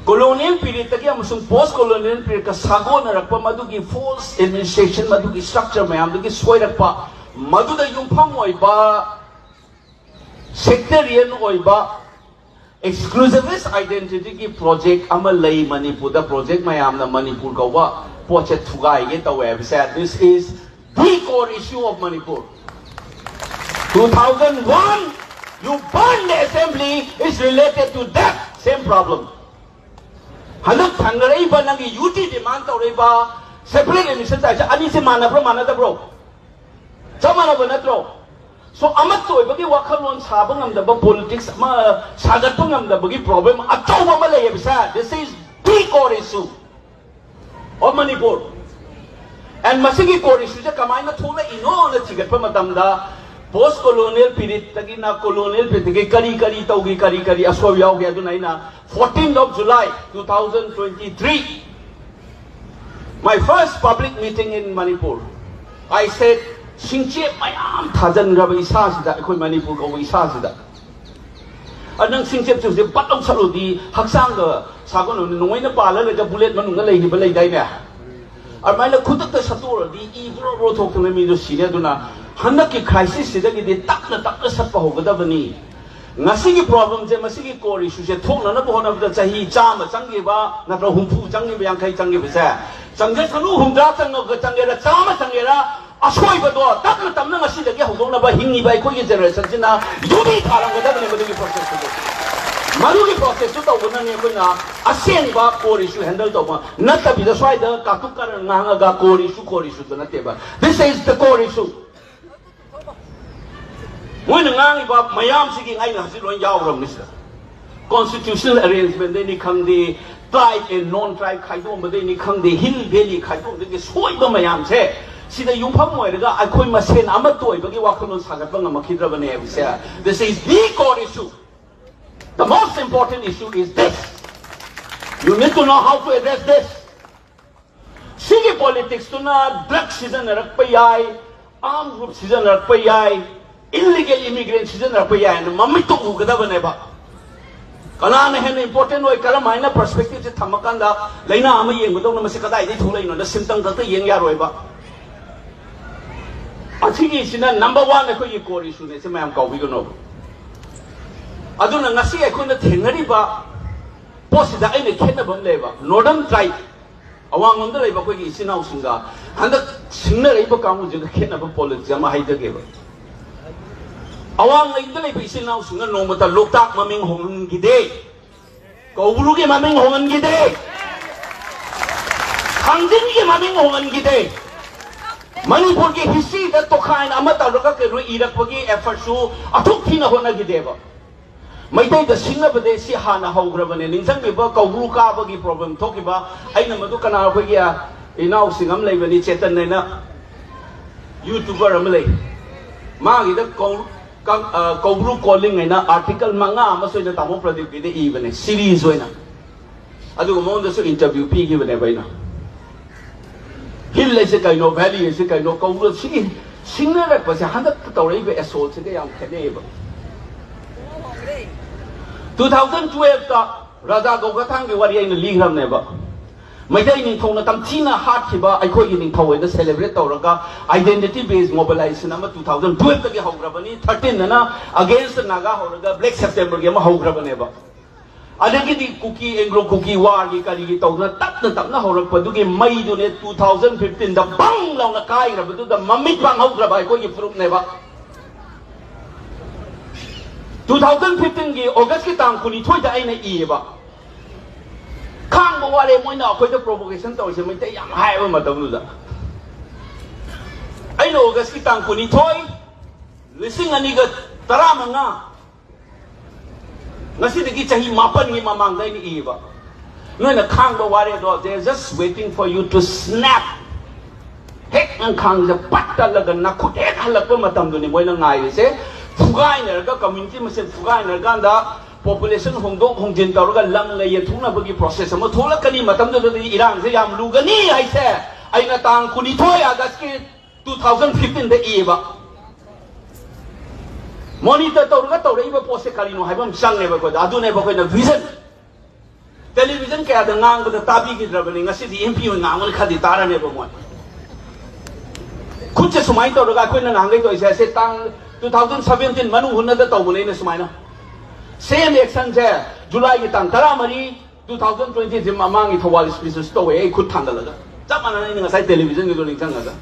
colonial periodꯇꯒꯤ ꯑꯃꯁꯨꯡ post colonial periodꯀ ꯁꯥꯒꯣꯟꯅꯔꯛꯄ ꯃꯗꯨꯒꯤ false administration, ꯃꯗꯨꯒꯤ structure ꯃꯌꯥꯝꯗꯨꯒꯤ ꯁꯣꯏꯔꯛꯄ, ꯃꯗꯨꯗ ꯌꯨꯝꯐꯝ ꯑꯣꯏꯕ sectarian ꯑꯣꯏꯕ exclusivist identityꯒꯤ project ꯑꯃ ꯂꯩ ꯃꯅꯤꯄꯨꯔꯗ꯫ Project ꯃꯌꯥꯝꯅ ꯃꯅꯤꯄꯨꯔ ꯀꯧꯕ ꯄꯣꯠꯁꯦ ꯊꯨꯒꯥꯏꯒꯦ ꯇꯧꯋꯦ ꯍꯥꯏꯕꯁꯦ, this is the core issue of Manipur. Two thousand one, you burned the assembly, is related to that same problem. ꯍꯟꯗꯛ ꯊꯥꯡꯅꯔꯛꯏꯕ ꯅꯪꯒꯤ UT demand ꯇꯧꯔꯛꯏꯕ separate admission ꯇꯥꯏꯁꯦ ꯑꯅꯤꯁꯦ ꯃꯥꯟꯅꯕ꯭ꯔꯣ, ꯃꯥꯟꯅꯗꯕ꯭ꯔꯣ? ꯆꯞ ꯃꯥꯟꯅꯕ ꯅꯠꯇ꯭ꯔꯣ? So, ꯑꯃꯠꯇ ꯑꯣꯏꯕꯒꯤ ꯋꯥꯈꯜꯂꯣꯟ ꯁꯥꯕ ꯉꯝꯗꯕ, politics ꯑꯃ ꯁꯥꯒꯠꯄ ꯉꯝꯗꯕꯒꯤ problem ꯑꯆꯧꯕ ꯑꯃ ꯂꯩꯌꯦꯕꯁꯦ, this is the core issue of Manipur. And ꯃꯁꯤꯒꯤ core issueꯁꯦ ꯀꯃꯥꯏꯅ ꯊꯣꯛꯂꯛꯏꯅꯣꯅ ꯊꯤꯒꯠꯄ ꯃꯇꯝꯗ, post colonial periodꯇꯒꯤꯅ colonial periodꯇꯒꯤ ꯀꯔꯤ ꯀꯔꯤ ꯇꯧꯈꯤ, ꯀꯔꯤ ꯀꯔꯤ ꯑꯁꯣꯏꯕ ꯌꯥꯎꯈꯤ, ꯑꯗꯨꯅ ꯑꯩꯅ fourteenth of July two thousand twenty-three, my first public meeting in Manipur, I said, ꯁꯤꯡꯆꯦꯞ ꯃꯌꯥꯝ ꯊꯥꯖꯤꯟꯈ꯭ꯔꯕ ꯏꯁꯥꯁꯤꯗ, ꯑꯩꯈꯣꯏ ꯃꯅꯤꯄꯨꯔ ꯀꯧꯕ ꯏꯁꯥꯁꯤꯗ, ꯑ, ꯅꯪ ꯁꯤꯡꯆꯦꯞꯁꯤꯡꯁꯦ ꯄꯠ ꯂꯧ ꯁꯠꯂꯨꯗꯤ ꯍꯛꯆꯥꯡꯗ ꯁꯥꯒꯣꯟꯅꯕꯅꯤ, ꯅꯣꯡꯃꯩꯅ ꯄꯥꯜꯂ ꯂꯩꯔꯒ bullet ꯃꯅꯨꯡꯗ ꯂꯩꯈꯤꯕ ꯂꯩꯗꯥꯏꯅꯦ? ꯑꯗꯨꯃꯥꯏꯅ ꯈꯨꯗꯛꯇ ꯁꯠꯇꯣꯛꯎꯔꯗꯤ ꯏ ꯕ꯭ꯔꯣ ꯕ꯭ꯔꯣ ꯊꯣꯛꯇꯅ ꯃꯤꯗꯣ ꯁꯤꯅꯤ꯫ ꯑꯗꯨꯅ ꯍꯟꯗꯛꯀꯤ crisisꯁꯤꯗꯒꯤꯗꯤ ꯇꯞꯅ ꯇꯞꯅ ꯁꯠꯄ ꯍꯧꯒꯗꯕꯅꯤ꯫ ꯉꯁꯤꯒꯤ problemꯁꯦ, ꯃꯁꯤꯒꯤ core issueꯁꯦ ꯊꯣꯛꯅꯅꯕ ꯍꯣꯠꯅꯕꯗ ꯆꯍꯤ ꯆꯥꯝꯃ ꯆꯪꯈꯤꯕ, ꯅꯠꯇ꯭ꯔ ꯍꯨꯝꯐꯨ ꯆꯪꯈꯤꯕ, ꯌꯥꯡꯈꯩ ꯆꯪꯈꯤꯕꯁꯦ, ꯆꯪꯖꯁꯅꯨ, ꯍꯨꯝꯗ꯭ꯔꯥ ꯆꯪꯉꯒ ꯆꯪꯒꯦꯔꯥ, ꯆꯥꯝꯃ ꯆꯪꯒꯦꯔꯥ, ꯑꯁꯣꯏꯕꯗꯣ ꯇꯞꯅ ꯇꯞꯅ ꯉꯁꯤꯗꯒꯤ ꯍꯧꯗꯣꯛꯅꯕ ꯍꯤꯡꯉꯤꯕ ꯑꯩꯈꯣꯏꯒꯤ generationꯁꯤꯅ ꯌꯨꯝꯕꯤ ꯊꯥꯔꯝꯒꯗꯕꯅꯦ ꯃꯗꯨꯒꯤ processꯇꯨꯗꯤ꯫ ꯃꯗꯨꯒꯤ processꯇꯨ ꯇꯧꯕꯅꯅꯦ ꯑꯩꯈꯣꯏꯅ ꯑꯁꯦꯡꯕ core issue handle ꯇꯧꯕ ꯅꯠꯇꯕꯤꯗ ꯁ꯭ꯋꯥꯏꯗ ꯀꯥꯇꯨꯛ ꯀꯥꯔꯟ ꯉꯥꯡꯉꯒ core issue, core issueꯗꯨ ꯅꯠꯇꯦꯕ꯫ This is the core issue. ꯃꯣꯏꯅ ꯉꯥꯡꯉꯤꯕ ꯃꯌꯥꯝꯁꯤꯒꯤ ꯑꯩꯅ ꯍꯧꯖꯤꯛ ꯂꯣꯏ ꯌꯥꯎꯔꯕꯅꯤ ꯁꯤꯗ꯫ Constitutional arrangement ꯗꯩꯅꯤ ꯈꯪꯗꯦ, tribe and non tribe ꯈꯥꯏꯗꯣꯛꯑꯝꯕꯗꯩꯅꯤ ꯈꯪꯗꯦ, hill valley ꯈꯥꯏꯗꯣꯛꯑꯝꯕꯗꯒꯤ ꯁꯣꯏꯕ ꯃꯌꯥꯝꯁꯦ, ꯁꯤꯗ ꯌꯨꯝꯐꯝ ꯑꯣꯏꯔꯒ ꯑꯩꯈꯣꯏ ꯃꯁꯦꯟ ꯑꯃꯠꯇ ꯑꯣꯏꯕꯒꯤ ꯋꯥꯈꯜꯂꯣꯟ ꯁꯥꯒꯠꯄ ꯉꯝꯃꯛꯈꯤꯗ꯭ꯔꯕꯅꯦ ꯍꯥꯏꯕꯁꯦ꯫ This is the core issue. The most important issue is this. You need to know how to address this. ꯁꯤꯒꯤ politics ꯇꯨꯅ drug ꯁꯤꯖꯤꯟꯅꯔꯛꯄ ꯌꯥꯏ, arm group ꯁꯤꯖꯤꯟꯅꯔꯛꯄ ꯌꯥꯏ, illegal immigrant ꯁꯤꯖꯤꯟꯅꯔꯛꯄ ꯌꯥꯏꯅ ꯃꯃꯤꯠꯇ ꯎꯒꯗꯕꯅꯦꯕ꯫ ꯀꯅꯥꯅ ꯍꯦꯟꯅ important ꯑꯣꯏ, ꯀꯔꯝ ꯍꯥꯏꯅ perspective ꯁꯦ ꯊꯝꯃꯀꯥꯟꯗ ꯂꯥꯏꯅꯥ ꯑꯃ ꯌꯦꯡꯕꯗꯧꯅ ꯃꯁꯤ ꯀꯗꯥꯏꯗꯒꯤ ꯊꯣꯛꯂꯛꯏꯅꯣꯅ symptom ꯈꯛꯇ ꯌꯦꯡ ꯌꯥꯔꯣꯏꯕ꯫ ꯑꯁꯤꯒꯤꯁꯤꯅ number one ꯑꯩꯈꯣꯏꯒꯤ core issue ꯅꯦ, ꯁꯤ ꯃꯌꯥꯝ ꯀꯥꯎꯕꯤꯒꯅꯣ꯫ ꯑꯗꯨꯅ ꯉꯁꯤ ꯑꯩꯈꯣꯏꯅ ꯊꯦꯡꯅꯔꯤꯕ ꯄꯣꯠꯁꯤꯗ ꯑꯩꯅ ꯈꯦꯠꯅꯕ ꯑꯃ ꯂꯩꯌꯦꯕ꯫ Northern tribe, ꯑꯋꯥꯡꯂꯣꯝꯗ ꯂꯩꯕ ꯑꯩꯈꯣꯏꯒꯤ ꯏꯆꯤꯟ ꯏꯅꯥꯎꯁꯤꯡꯒ ꯍꯟꯗꯛ ꯁꯤꯡꯅꯔꯛꯏꯕ ꯀꯥꯡꯕꯨꯁꯤꯒ ꯈꯦꯠꯅꯕ politics ꯑꯃ ꯍꯥꯏꯖꯒꯦꯕ꯫ ꯑꯋꯥꯡꯂꯣꯝꯗ ꯂꯩꯕ ꯏꯆꯤꯟ ꯏꯅꯥꯎꯁꯤꯡꯅ ꯅꯣꯡꯃꯇ ꯂꯣꯛꯇꯥꯛ ꯃꯃꯤꯡ ꯍꯣꯡꯍꯟꯈꯤꯗꯦ, ꯀꯧꯕ꯭ꯔꯨꯒꯤ ꯃꯃꯤꯡ ꯍꯣꯡꯍꯟꯈꯤꯗꯦ, ꯊꯥꯡꯖꯤꯡꯒꯤ ꯃꯃꯤꯡ ꯍꯣꯡꯍꯟꯈꯤꯗꯦ꯫ ꯃꯅꯤꯄꯨꯔꯒꯤ history ꯗ ꯇꯣꯈꯥꯏꯅ ꯑꯃ ꯇꯧꯔꯒ ꯀꯩꯅꯣ ꯏꯔꯛꯄꯒꯤ effort ꯁꯨ ꯑꯁꯨꯛ ꯊꯤꯅ ꯍꯣꯠꯅꯈꯤꯗꯦꯕ꯫ ꯃꯩꯇꯩꯗ ꯁꯤꯡꯅꯕꯗꯤ ꯁꯤ ꯍꯥꯟꯅ ꯍꯧꯈ꯭ꯔꯕꯅꯦ꯫ ꯅꯤꯡꯁꯤꯡꯕꯤꯕ ꯀꯧꯕ꯭ꯔꯨ ꯀꯥꯕꯒꯤ problem ꯊꯣꯛꯈꯤꯕ, ꯑꯩꯅ ꯃꯗꯨ ꯀꯅꯥ, ꯑꯩꯈꯣꯏꯒꯤ, ꯑ, ꯏꯅꯥꯎꯁꯤꯡ ꯑꯃ ꯂꯩꯕꯅꯤ, ꯆꯦꯇꯟ ꯍꯥꯏꯅ YouTuber ꯑꯃ ꯂꯩ, ꯃꯥꯒꯤꯗ ꯀꯧ-, ꯀꯪ-, ꯑ, ꯀꯧꯕ꯭ꯔꯨ calling ꯍꯥꯏꯅ article ꯃꯉꯥ ꯑꯃ ꯁꯣꯏꯅ ꯇꯥꯃꯣ ꯄ꯭ꯔꯗꯤꯞꯀꯤꯗ ꯏꯕꯅꯦ, series ꯑꯣꯏꯅ꯫ ꯑꯗꯨꯒ ꯃꯉꯣꯟꯗꯁꯨ interview ꯄꯤꯈꯤꯕꯅꯦꯕ ꯑꯩꯅ꯫ Hill ꯍꯥꯏꯁꯦ ꯀꯩꯅꯣ, valley ꯍꯥꯏꯁꯦ ꯀꯩꯅꯣ, ꯀꯧꯕ꯭ꯔꯨ ꯁꯤ ꯁꯤꯡꯅꯔꯛꯄꯁꯦ ꯍꯟꯗꯛꯇ ꯇꯧꯔꯛꯏꯕ assault ꯁꯤꯒ ꯌꯥꯝ ꯈꯦꯠꯅꯩꯌꯦꯕ꯫ Two thousand twelve ꯇ ꯔꯥꯖꯥ ꯒꯧꯈꯊꯥꯡꯒꯤ ꯋꯥꯔꯤ ꯑꯩꯅ ꯂꯤꯈ꯭ꯔꯕꯅꯦꯕ꯫ ꯃꯩꯇꯩ ꯅꯤꯡꯊꯧꯅ ꯇꯝꯊꯤꯅ ꯍꯥꯠꯈꯤꯕ ꯑꯩꯈꯣꯏꯒꯤ ꯅꯤꯡꯊꯧ ꯍꯥꯏꯅ celebrate ꯇꯧꯔꯒ identity based mobilization ꯑꯃ two thousand twelve ꯇꯒꯤ ꯍꯧꯈ꯭ꯔꯕꯅꯤ꯫ Thirteen ꯅ against Naga ꯍꯧꯔꯒ Black September ꯒꯤ ꯑꯃ ꯍꯧꯈ꯭ꯔꯕꯅꯦꯕ꯫ ꯑꯗꯒꯤꯗꯤ ꯀꯨꯀꯤ, Anglo Kuki war ꯒꯤ ꯀꯔꯤꯒꯤ ꯇꯧꯗꯅ ꯇꯞꯅ ꯇꯞꯅ ꯍꯧꯔꯛꯄꯗꯨꯒꯤ ꯃꯩꯗꯨꯅꯦ two thousand fifteen ꯗ ꯕꯪ ꯂꯥꯎꯅ ꯀꯥꯏꯈ꯭ꯔꯕꯗꯨꯗ ꯃꯃꯤꯠ ꯄꯥꯡꯍꯧꯗ꯭ꯔꯕ ꯑꯩꯈꯣꯏꯒꯤ ꯐꯨꯔꯨꯞꯅꯦꯕ꯫ Two thousand fifteen ꯒꯤ August ꯀꯤ ꯇꯥꯡ ꯀꯨꯟꯅꯤꯊꯣꯏꯗ ꯑꯩꯅ ꯏꯌꯦꯕ꯫ ꯈꯥꯡꯕ ꯋꯥꯔꯦ ꯃꯣꯏꯅ ꯑꯩꯈꯣꯏꯗ provocation ꯇꯧꯔꯤꯁꯦ, ꯃꯩꯇꯩ ꯌꯥꯝ ꯍꯥꯏꯕ ꯃꯇꯝꯗꯨꯗ꯫ ꯑꯩꯅ August ꯀꯤ ꯇꯥꯡ ꯀꯨꯟꯅꯤꯊꯣꯏ, ꯂꯤꯁꯤꯡ ꯑꯅꯤꯒ ꯇꯔꯥꯃꯉꯥ, ꯉꯁꯤꯗꯒꯤ ꯆꯍꯤ ꯃꯥꯄꯟꯒꯤ ꯃꯃꯥꯡꯗ ꯑꯩꯅ ꯏꯕ, ꯅꯣꯏꯅ ꯈꯥꯡꯕ ꯋꯥꯔꯦ ꯑꯗꯣ, they are just waiting for you to snap. ꯍꯦꯛ ꯅꯪ ꯈꯥꯡꯁꯦ ꯄꯠ ꯇꯠꯂꯒ ꯅꯈꯨꯠ ꯍꯦꯛ ꯍꯜꯂꯛꯄ ꯃꯇꯝꯗꯨꯅꯤ ꯃꯣꯏꯅ ꯉꯥꯏꯔꯤꯁꯦ꯫ ꯐꯨꯒꯥꯏꯅꯔꯒ, ꯀꯝꯃ꯭ꯌꯨꯅꯤꯇꯤ ꯃꯁꯦꯟ ꯐꯨꯒꯥꯏꯅꯔꯀꯥꯟꯗ, ꯄꯣꯄꯨꯂꯦꯁꯟ ꯍꯣꯡꯗꯣꯛ ꯍꯣꯡꯖꯤꯟ ꯇꯧꯔꯒ ꯂꯝꯒ ꯌꯦꯟꯊꯣꯛꯅꯕꯒꯤ ꯄ꯭ꯔꯣꯁꯦꯁ ꯑꯃ ꯊꯣꯛꯂꯛꯀꯅꯤ꯫ ꯃꯇꯝꯗꯨꯗꯗꯤ ꯏꯔꯥꯡꯁꯦ ꯌꯥꯝ ꯂꯨꯒꯅꯤ ꯍꯥꯏꯁꯦ ꯑꯩꯅ ꯇꯥꯡ ꯀꯨꯟꯅꯤꯊꯣꯏ ꯑꯥꯒꯁꯀꯤ ꯇꯨ ꯊꯥꯎꯖꯟ ꯐꯤꯐꯇꯤꯟꯗ ꯏꯌꯦꯕ꯫ ꯃꯣꯅꯤꯇꯔ ꯇꯧꯔꯒ ꯇꯧꯔꯛꯏꯕ ꯄꯣꯠꯁꯦ ꯀꯔꯤꯅꯣ ꯍꯥꯏꯕ ꯑꯃ ꯆꯪꯉꯦꯕ ꯑꯩꯈꯣꯏꯗ꯫ ꯑꯗꯨꯅꯦꯕ ꯑꯩꯈꯣꯏꯅ ꯚꯤꯖꯟ꯫ ꯇꯦꯂꯤꯚꯤꯖꯟ ꯀꯌꯥꯗ ꯉꯥꯡꯕꯗ ꯇꯥꯕꯤꯈꯤꯗ꯭ꯔꯕꯅꯤ, ꯉꯁꯤꯗꯤ ꯑꯦꯝ ꯄꯤ ꯑꯣꯏꯅ ꯉꯥꯡꯕꯅ ꯈꯔꯗꯤ ꯇꯥꯔꯅꯦꯕ ꯃꯣꯏ꯫ ꯈꯨꯠꯁꯦ ꯁꯨꯃꯥꯏꯅ ꯇꯧꯔꯒ ꯑꯩꯈꯣꯏꯅ ꯅꯍꯥꯟꯈꯩ ꯇꯧꯔꯤꯁꯦ, ꯑꯁꯦ ꯇꯥꯡ ꯇꯨ ꯊꯥꯎꯖꯟ ꯁꯚꯦꯟꯇꯤꯟ ꯃꯅꯨꯡ ꯍꯨꯠꯅꯗ ꯇꯧꯕꯅꯦ ꯑꯩꯅ ꯁꯨꯃꯥꯏꯅ꯫ ꯁꯦꯝ ꯑꯦꯛꯁꯟꯁꯦ ꯖꯨꯂꯥꯏꯒꯤ ꯇꯥꯡ ꯇꯔꯥꯃꯔꯤ, ꯇꯨ ꯊꯥꯎꯖꯟ ꯇ꯭ꯋꯦꯟꯇꯤ ꯊ꯭ꯔꯤ ꯃꯃꯥꯡꯒꯤ ꯊꯧꯕꯥꯜ ꯁ꯭ꯄꯤꯆ ꯇꯧꯋꯦ ꯑꯩ ꯈꯨꯠ ꯊꯥꯡꯒꯠꯂꯒ꯫ ꯆꯞ ꯃꯥꯟꯅꯅ ꯑꯩꯅ ꯉꯁꯥꯏ ꯇꯦꯂꯤꯚꯤꯖꯟꯒꯤꯗꯣ ꯅꯤꯡꯁꯤꯡꯉꯒ꯫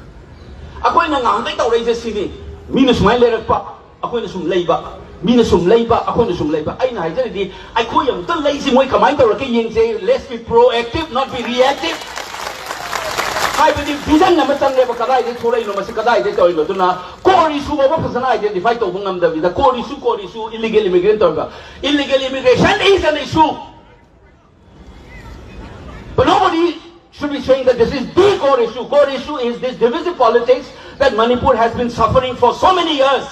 ꯑꯩꯈꯣꯏꯅ ꯉꯍꯥꯟꯈꯩ ꯇꯧꯔꯛꯏꯁꯦ ꯁꯤꯅꯤ꯫ ꯃꯤꯅ ꯁꯨꯃꯥꯏꯅ ꯂꯩꯔꯛꯄ, ꯑꯩꯈꯣꯏꯅ ꯁꯨꯝ ꯂꯩꯕ, ꯃꯤꯅ ꯁꯨꯝ ꯂꯩꯕ, ꯑꯩꯈꯣꯏꯅ ꯁꯨꯝ ꯂꯩꯕ꯫ ꯑꯩꯅ ꯍꯥꯏꯖꯔꯤꯗꯤ, ꯑꯩꯈꯣꯏ ꯑꯃꯨꯛꯇ ꯂꯩꯁꯤ, ꯃꯣꯏ ꯀꯃꯥꯏꯅ ꯇꯧꯔꯛꯀꯦ ꯌꯦꯡꯁꯦ꯫ Let's be proactive, not be reactive. ꯍꯥꯏꯕꯗꯤ ꯚꯤꯖꯟ ꯑꯃ ꯆꯪꯉꯦꯕ, ꯀꯗꯥꯏꯗꯒꯤ ꯊꯣꯛꯂꯛꯏꯅꯣ, ꯃꯁꯤ ꯀꯗꯥꯏꯗꯒꯤ ꯇꯧꯔꯤꯅꯣ? ꯑꯗꯨꯅ core issue ꯐꯥꯎꯕ ꯐꯖꯅ identify ꯇꯧꯕ ꯉꯝꯗꯕꯤꯗ, core issue, core issue, illegal immigration ꯇꯧꯔꯒ, illegal immigration is an issue. But nobody should be saying that this is the core issue. Core issue is this divisive politics that Manipur has been suffering for so many years.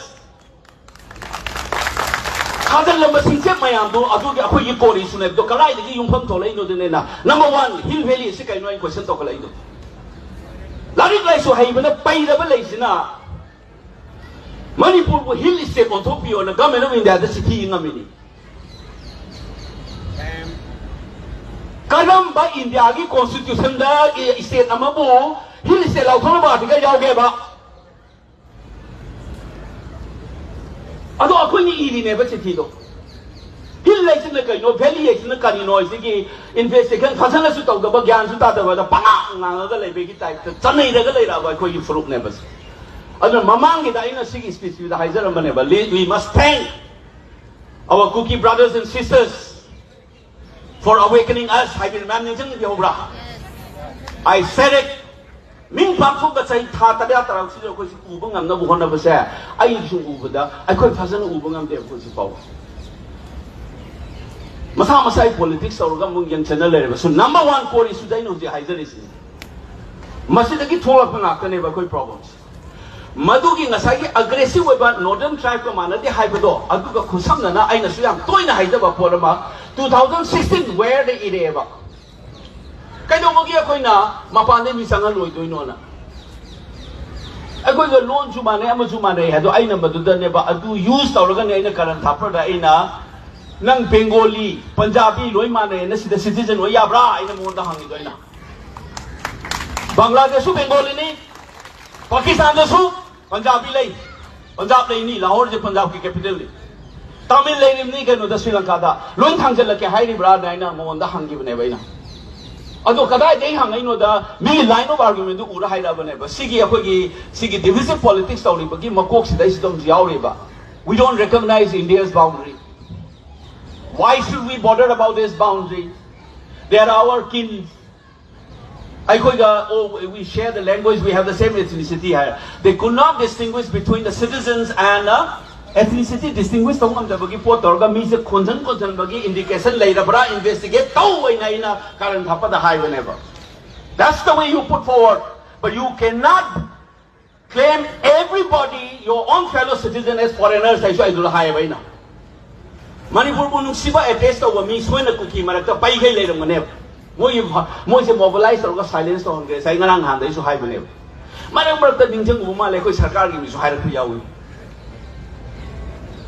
ꯊꯥꯖꯤꯜꯂꯝꯕ ꯁꯤꯡꯆꯦꯞ ꯃꯌꯥꯝꯗꯣ ꯑꯗꯨꯒꯤ ꯑꯩꯈꯣꯏꯒꯤ core issue ꯅꯦꯕꯗꯣ ꯀꯗꯥꯏꯗꯒꯤ ꯌꯨꯝꯐꯝ ꯊꯣꯛꯂꯛꯏꯅꯣꯗꯨꯅꯦꯅ꯫ Number one, Hill Valley ꯑꯁꯤ ꯀꯩꯅꯣ ꯑꯩꯅ question ꯇꯧꯈꯠꯂꯛꯏꯗꯣ? ꯂꯥꯏꯔꯤꯛ ꯂꯥꯏꯁꯨ ꯍꯩꯕꯅ ꯄꯩꯔꯕ ꯂꯩꯁꯤꯅ ꯃꯅꯤꯄꯨꯔꯕꯨ hill state ꯑꯣꯟꯊꯣꯛꯄꯤꯌꯣꯅ Government of Indiaꯗ ꯆꯤꯊꯤ ꯉꯝꯃꯤꯅꯤ꯫ ꯀꯔꯝꯕ ꯏꯟꯗꯤꯌꯥꯒꯤ ꯀꯣꯟꯁꯇꯤꯇ꯭ꯌꯨꯁꯟꯗ state ꯑꯃꯕꯨ hill state ꯂꯥꯎꯊꯣꯛꯅꯕ article ꯌꯥꯎꯒꯦꯕ? ꯑꯗꯣ ꯑꯩꯈꯣꯏꯅ ꯏꯔꯤꯅꯦꯕ ꯆꯤꯊꯤꯗꯣ꯫ Hill ꯍꯥꯏꯁꯤꯅ ꯀꯩꯅꯣ, valley ꯍꯥꯏꯁꯤꯅ ꯀꯔꯤꯅꯣ ꯍꯥꯏꯁꯤꯒꯤ investigation ꯐꯖꯅꯁꯨ ꯇꯧꯗꯕ, ꯒ꯭ꯌꯥꯟꯁꯨ ꯇꯥꯗꯕꯗ ꯄꯉꯥꯡ ꯉꯥꯡꯉꯒ ꯂꯩꯕꯒꯤ typeꯇ ꯆꯅꯩꯔꯒ ꯂꯩꯔꯛꯑꯕ ꯑꯩꯈꯣꯏꯒꯤ ꯐꯨꯔꯨꯞꯅꯦꯕ꯫ ꯑꯗꯨꯅ ꯃꯃꯥꯡꯒꯤꯗ ꯑꯩꯅ ꯁꯤꯒꯤ speechꯁꯤꯗ ꯍꯥꯏꯖꯔꯝꯕꯅꯦꯕ, we must thank our Kuki brothers and sisters for awakening us ꯍꯥꯏꯕ ꯃꯌꯥꯝ ꯅꯤꯡꯁꯤꯡꯕꯤꯍꯧꯕ꯭ꯔꯥ? I said it. ꯃꯤꯡ ꯄꯥꯡꯊꯣꯛꯄ ꯆꯍꯤ ꯊꯥ ꯇꯔꯥ ꯇꯔꯥꯁꯤꯗ ꯑꯩꯈꯣ ꯁꯤ ꯎꯕ ꯉꯝꯅꯕ ꯍꯣꯠꯅꯕꯁꯦ ꯑꯩ ꯁꯨꯝ ꯎꯕꯗ ꯑꯩꯈꯣꯏ ꯐꯖꯅ ꯎꯕ ꯉꯝꯗꯦ꯫ ꯑꯩꯈꯣꯏ ꯁꯤ ꯐꯥꯎ ꯃꯁꯥ ꯃꯁꯥꯒꯤ ꯄꯣꯂꯤꯇꯤꯛꯁ ꯇꯧꯔꯒ ꯑꯃꯨꯛ ꯌꯦꯡꯁꯤꯟꯅ ꯂꯩꯔꯦꯕ꯫ ꯁꯨ ꯅꯝꯕꯔ ꯋꯥꯟ ꯀꯣꯔ ꯏꯁꯨꯗ ꯑꯩꯅ ꯍꯧꯖꯤꯛ ꯍꯥꯏꯖꯔꯤꯁꯤꯅꯤ꯫ ꯃꯁꯤꯗꯒꯤ ꯊꯣꯛꯂꯛꯄ ꯉꯥꯛꯇꯅꯦꯕ ꯑꯩꯈꯣꯏ ꯄ꯭ꯔꯣꯕ꯭ꯂꯦꯝꯁꯦ꯫ ꯃꯗꯨꯒꯤ ꯉꯁꯥꯏꯒꯤ ꯑꯒ꯭ꯔꯦꯁꯤꯚ ꯑꯣꯏꯕ ꯅꯣꯔꯗꯔꯟ ꯇ꯭ꯔꯥꯏꯕꯀ ꯃꯥꯟꯅꯗꯦ ꯍꯥꯏꯕꯗꯣ ꯑꯗꯨꯒ ꯈꯨꯠꯁꯝꯅꯅ ꯑꯩꯅꯁꯨ ꯌꯥꯝ ꯇꯣꯏꯅ ꯍꯥꯏꯖꯕ ꯄꯣꯠ ꯑꯃ ꯇꯨ ꯊꯥꯎꯖꯟ ꯁꯤꯛꯁꯇꯤꯟ ꯋꯦꯌꯔꯗ ꯏꯔꯛꯑꯦꯕ꯫ ꯀꯩꯗꯧꯕꯒꯤ ꯑꯩꯈꯣꯏꯅ ꯃꯄꯥꯟꯗꯩ ꯃꯤ ꯆꯪꯍꯜꯂꯣꯏꯗꯣꯏꯅꯣꯅ? ꯑꯩꯈꯣꯏꯒ ꯂꯣꯟꯁꯨ ꯃꯥꯟꯅꯩ, ꯑꯃꯁꯨ ꯃꯥꯟꯅꯩ ꯍꯥꯏꯗꯣ ꯑꯩꯅ ꯃꯗꯨꯗꯅꯦꯕ, ꯑꯗꯨ ꯌꯨꯁ ꯇꯧꯔꯒꯅꯦ ꯑꯩꯅ ꯀꯔꯟ ꯊꯥꯞꯄꯗ ꯑꯩꯅ ꯅꯪ ꯕꯦꯡꯒꯣꯂꯤ, ꯄꯟꯖꯥꯕꯤ ꯂꯣꯏ ꯃꯥꯟꯅꯩꯅ ꯁꯤꯗ ꯁꯤꯇꯤꯖꯟ ꯑꯣꯏ ꯌꯥꯕ꯭ꯔꯥ ꯑꯩꯅ ꯃꯉꯣꯟꯗ ꯍꯪꯉꯤꯗꯣ ꯑꯩꯅ꯫ ꯕꯪꯒ꯭ꯂꯥꯗꯦꯁꯁꯨ ꯕꯦꯡꯒꯣꯂꯤꯅꯤ, ꯄꯥꯀꯤꯁꯇꯥꯟꯗꯁꯨ ꯄꯟꯖꯥꯕꯤ ꯂꯩ, ꯄꯟꯖꯥꯕ ꯂꯩꯅꯤ, ꯂꯥꯍꯣꯔꯁꯦ ꯄꯟꯖꯥꯕꯀꯤ ꯀꯦꯄꯤꯇꯦꯜꯅꯤ, ꯇꯥꯃꯤꯜ ꯂꯩꯔꯤꯕꯅꯤ ꯀꯩꯅꯣꯗ ꯁ꯭ꯔꯤ ꯂꯪꯀꯥꯗ, ꯂꯣꯏ ꯊꯥꯡꯖꯜꯂꯛꯀꯦ ꯍꯥꯏꯔꯤꯕ꯭ꯔꯥꯅ ꯑꯩꯅ ꯃꯉꯣꯟꯗ ꯍꯪꯈꯤꯕꯅꯦꯕ ꯑꯩꯅ꯫ ꯑꯗꯣ ꯀꯗꯥꯏꯗꯒꯤ ꯍꯪꯉꯛꯏꯅꯣꯗ ꯃꯤꯒꯤ ꯂꯥꯏꯟ ꯑꯣꯐ ꯑꯥꯔꯒꯨꯃꯦꯟꯗꯨ ꯎꯔ ꯍꯥꯏꯔꯛꯑꯕꯅꯦꯕ꯫ ꯁꯤꯒꯤ ꯑꯩꯈꯣꯏꯒꯤ ꯁꯤꯒꯤ ꯗꯤꯚꯤꯖꯤꯚ ꯄꯣꯂꯤꯇꯤꯛꯁ ꯇꯧꯔꯤꯕꯒꯤ ꯃꯀꯣꯛꯁꯤꯗꯩꯁꯤꯗ ꯑꯃꯁꯨ ꯌꯥꯎꯔꯤꯕ꯫ We don't recognize India's boundary. Why should we bother about this boundary? They are our kin. ꯑꯩꯈꯣꯏꯒ, oh, we share the language, we have the same ethnicity high. They could not distinguish between the citizens and uh, ethnicity distinguish ꯇꯧ ꯉꯝꯗꯕꯒꯤ ꯄꯣꯠ ꯇꯧꯔꯒ ꯃꯤꯁꯦ ꯈꯣꯟꯖꯟ ꯈꯣꯟꯖꯟꯕꯒꯤ indication ꯂꯩꯔꯕ꯭ꯔꯥ investigate ꯇꯧ ꯑꯩꯅ ꯑꯩꯅ ꯀꯥꯔꯟ ꯊꯥꯞꯄꯗ ꯍꯥꯏꯕꯅꯦꯕ꯫ That's the way you put forward, but you cannot claim everybody, your own fellow citizen as foreigners ꯍꯥꯏꯁꯨ ꯑꯩꯗꯨꯗ ꯍꯥꯏꯌꯦꯕ ꯑꯩꯅ꯫ ꯃꯅꯤꯄꯨꯔꯕꯨ ꯅꯨꯡꯁꯤꯕ ꯑꯦꯗ꯭ꯔꯦꯁ ꯇꯧꯕ ꯃꯤ ꯁꯣꯏꯅ ꯀꯨꯀꯤ ꯃꯔꯛꯇ ꯄꯩꯈꯩ ꯂꯩꯔꯝꯒꯅꯦꯕ꯫ ꯃꯣꯏꯒꯤ ꯃꯣꯏꯁꯦ ꯃꯣꯕꯤꯂꯥꯏꯁ ꯇꯧꯔꯒ ꯁꯥꯏꯂꯦꯟꯁ ꯇꯧꯍꯟꯈ꯭ꯔꯦ꯫ ꯉꯁꯥꯏ ꯉꯔꯥꯡ ꯅꯍꯥꯟꯗꯩꯁꯨ ꯍꯥꯏꯕꯅꯦꯕ꯫ ꯃꯔꯛ ꯃꯔꯛꯇ ꯅꯤꯡꯁꯤꯡꯉꯨꯕ ꯃꯥꯜꯂꯦ, ꯑꯩꯈꯣꯏ ꯁꯔꯀꯥꯔꯒꯤ ꯃꯤꯁꯨ ꯍꯥꯏꯔꯛꯄ ꯌꯥꯎꯏ꯫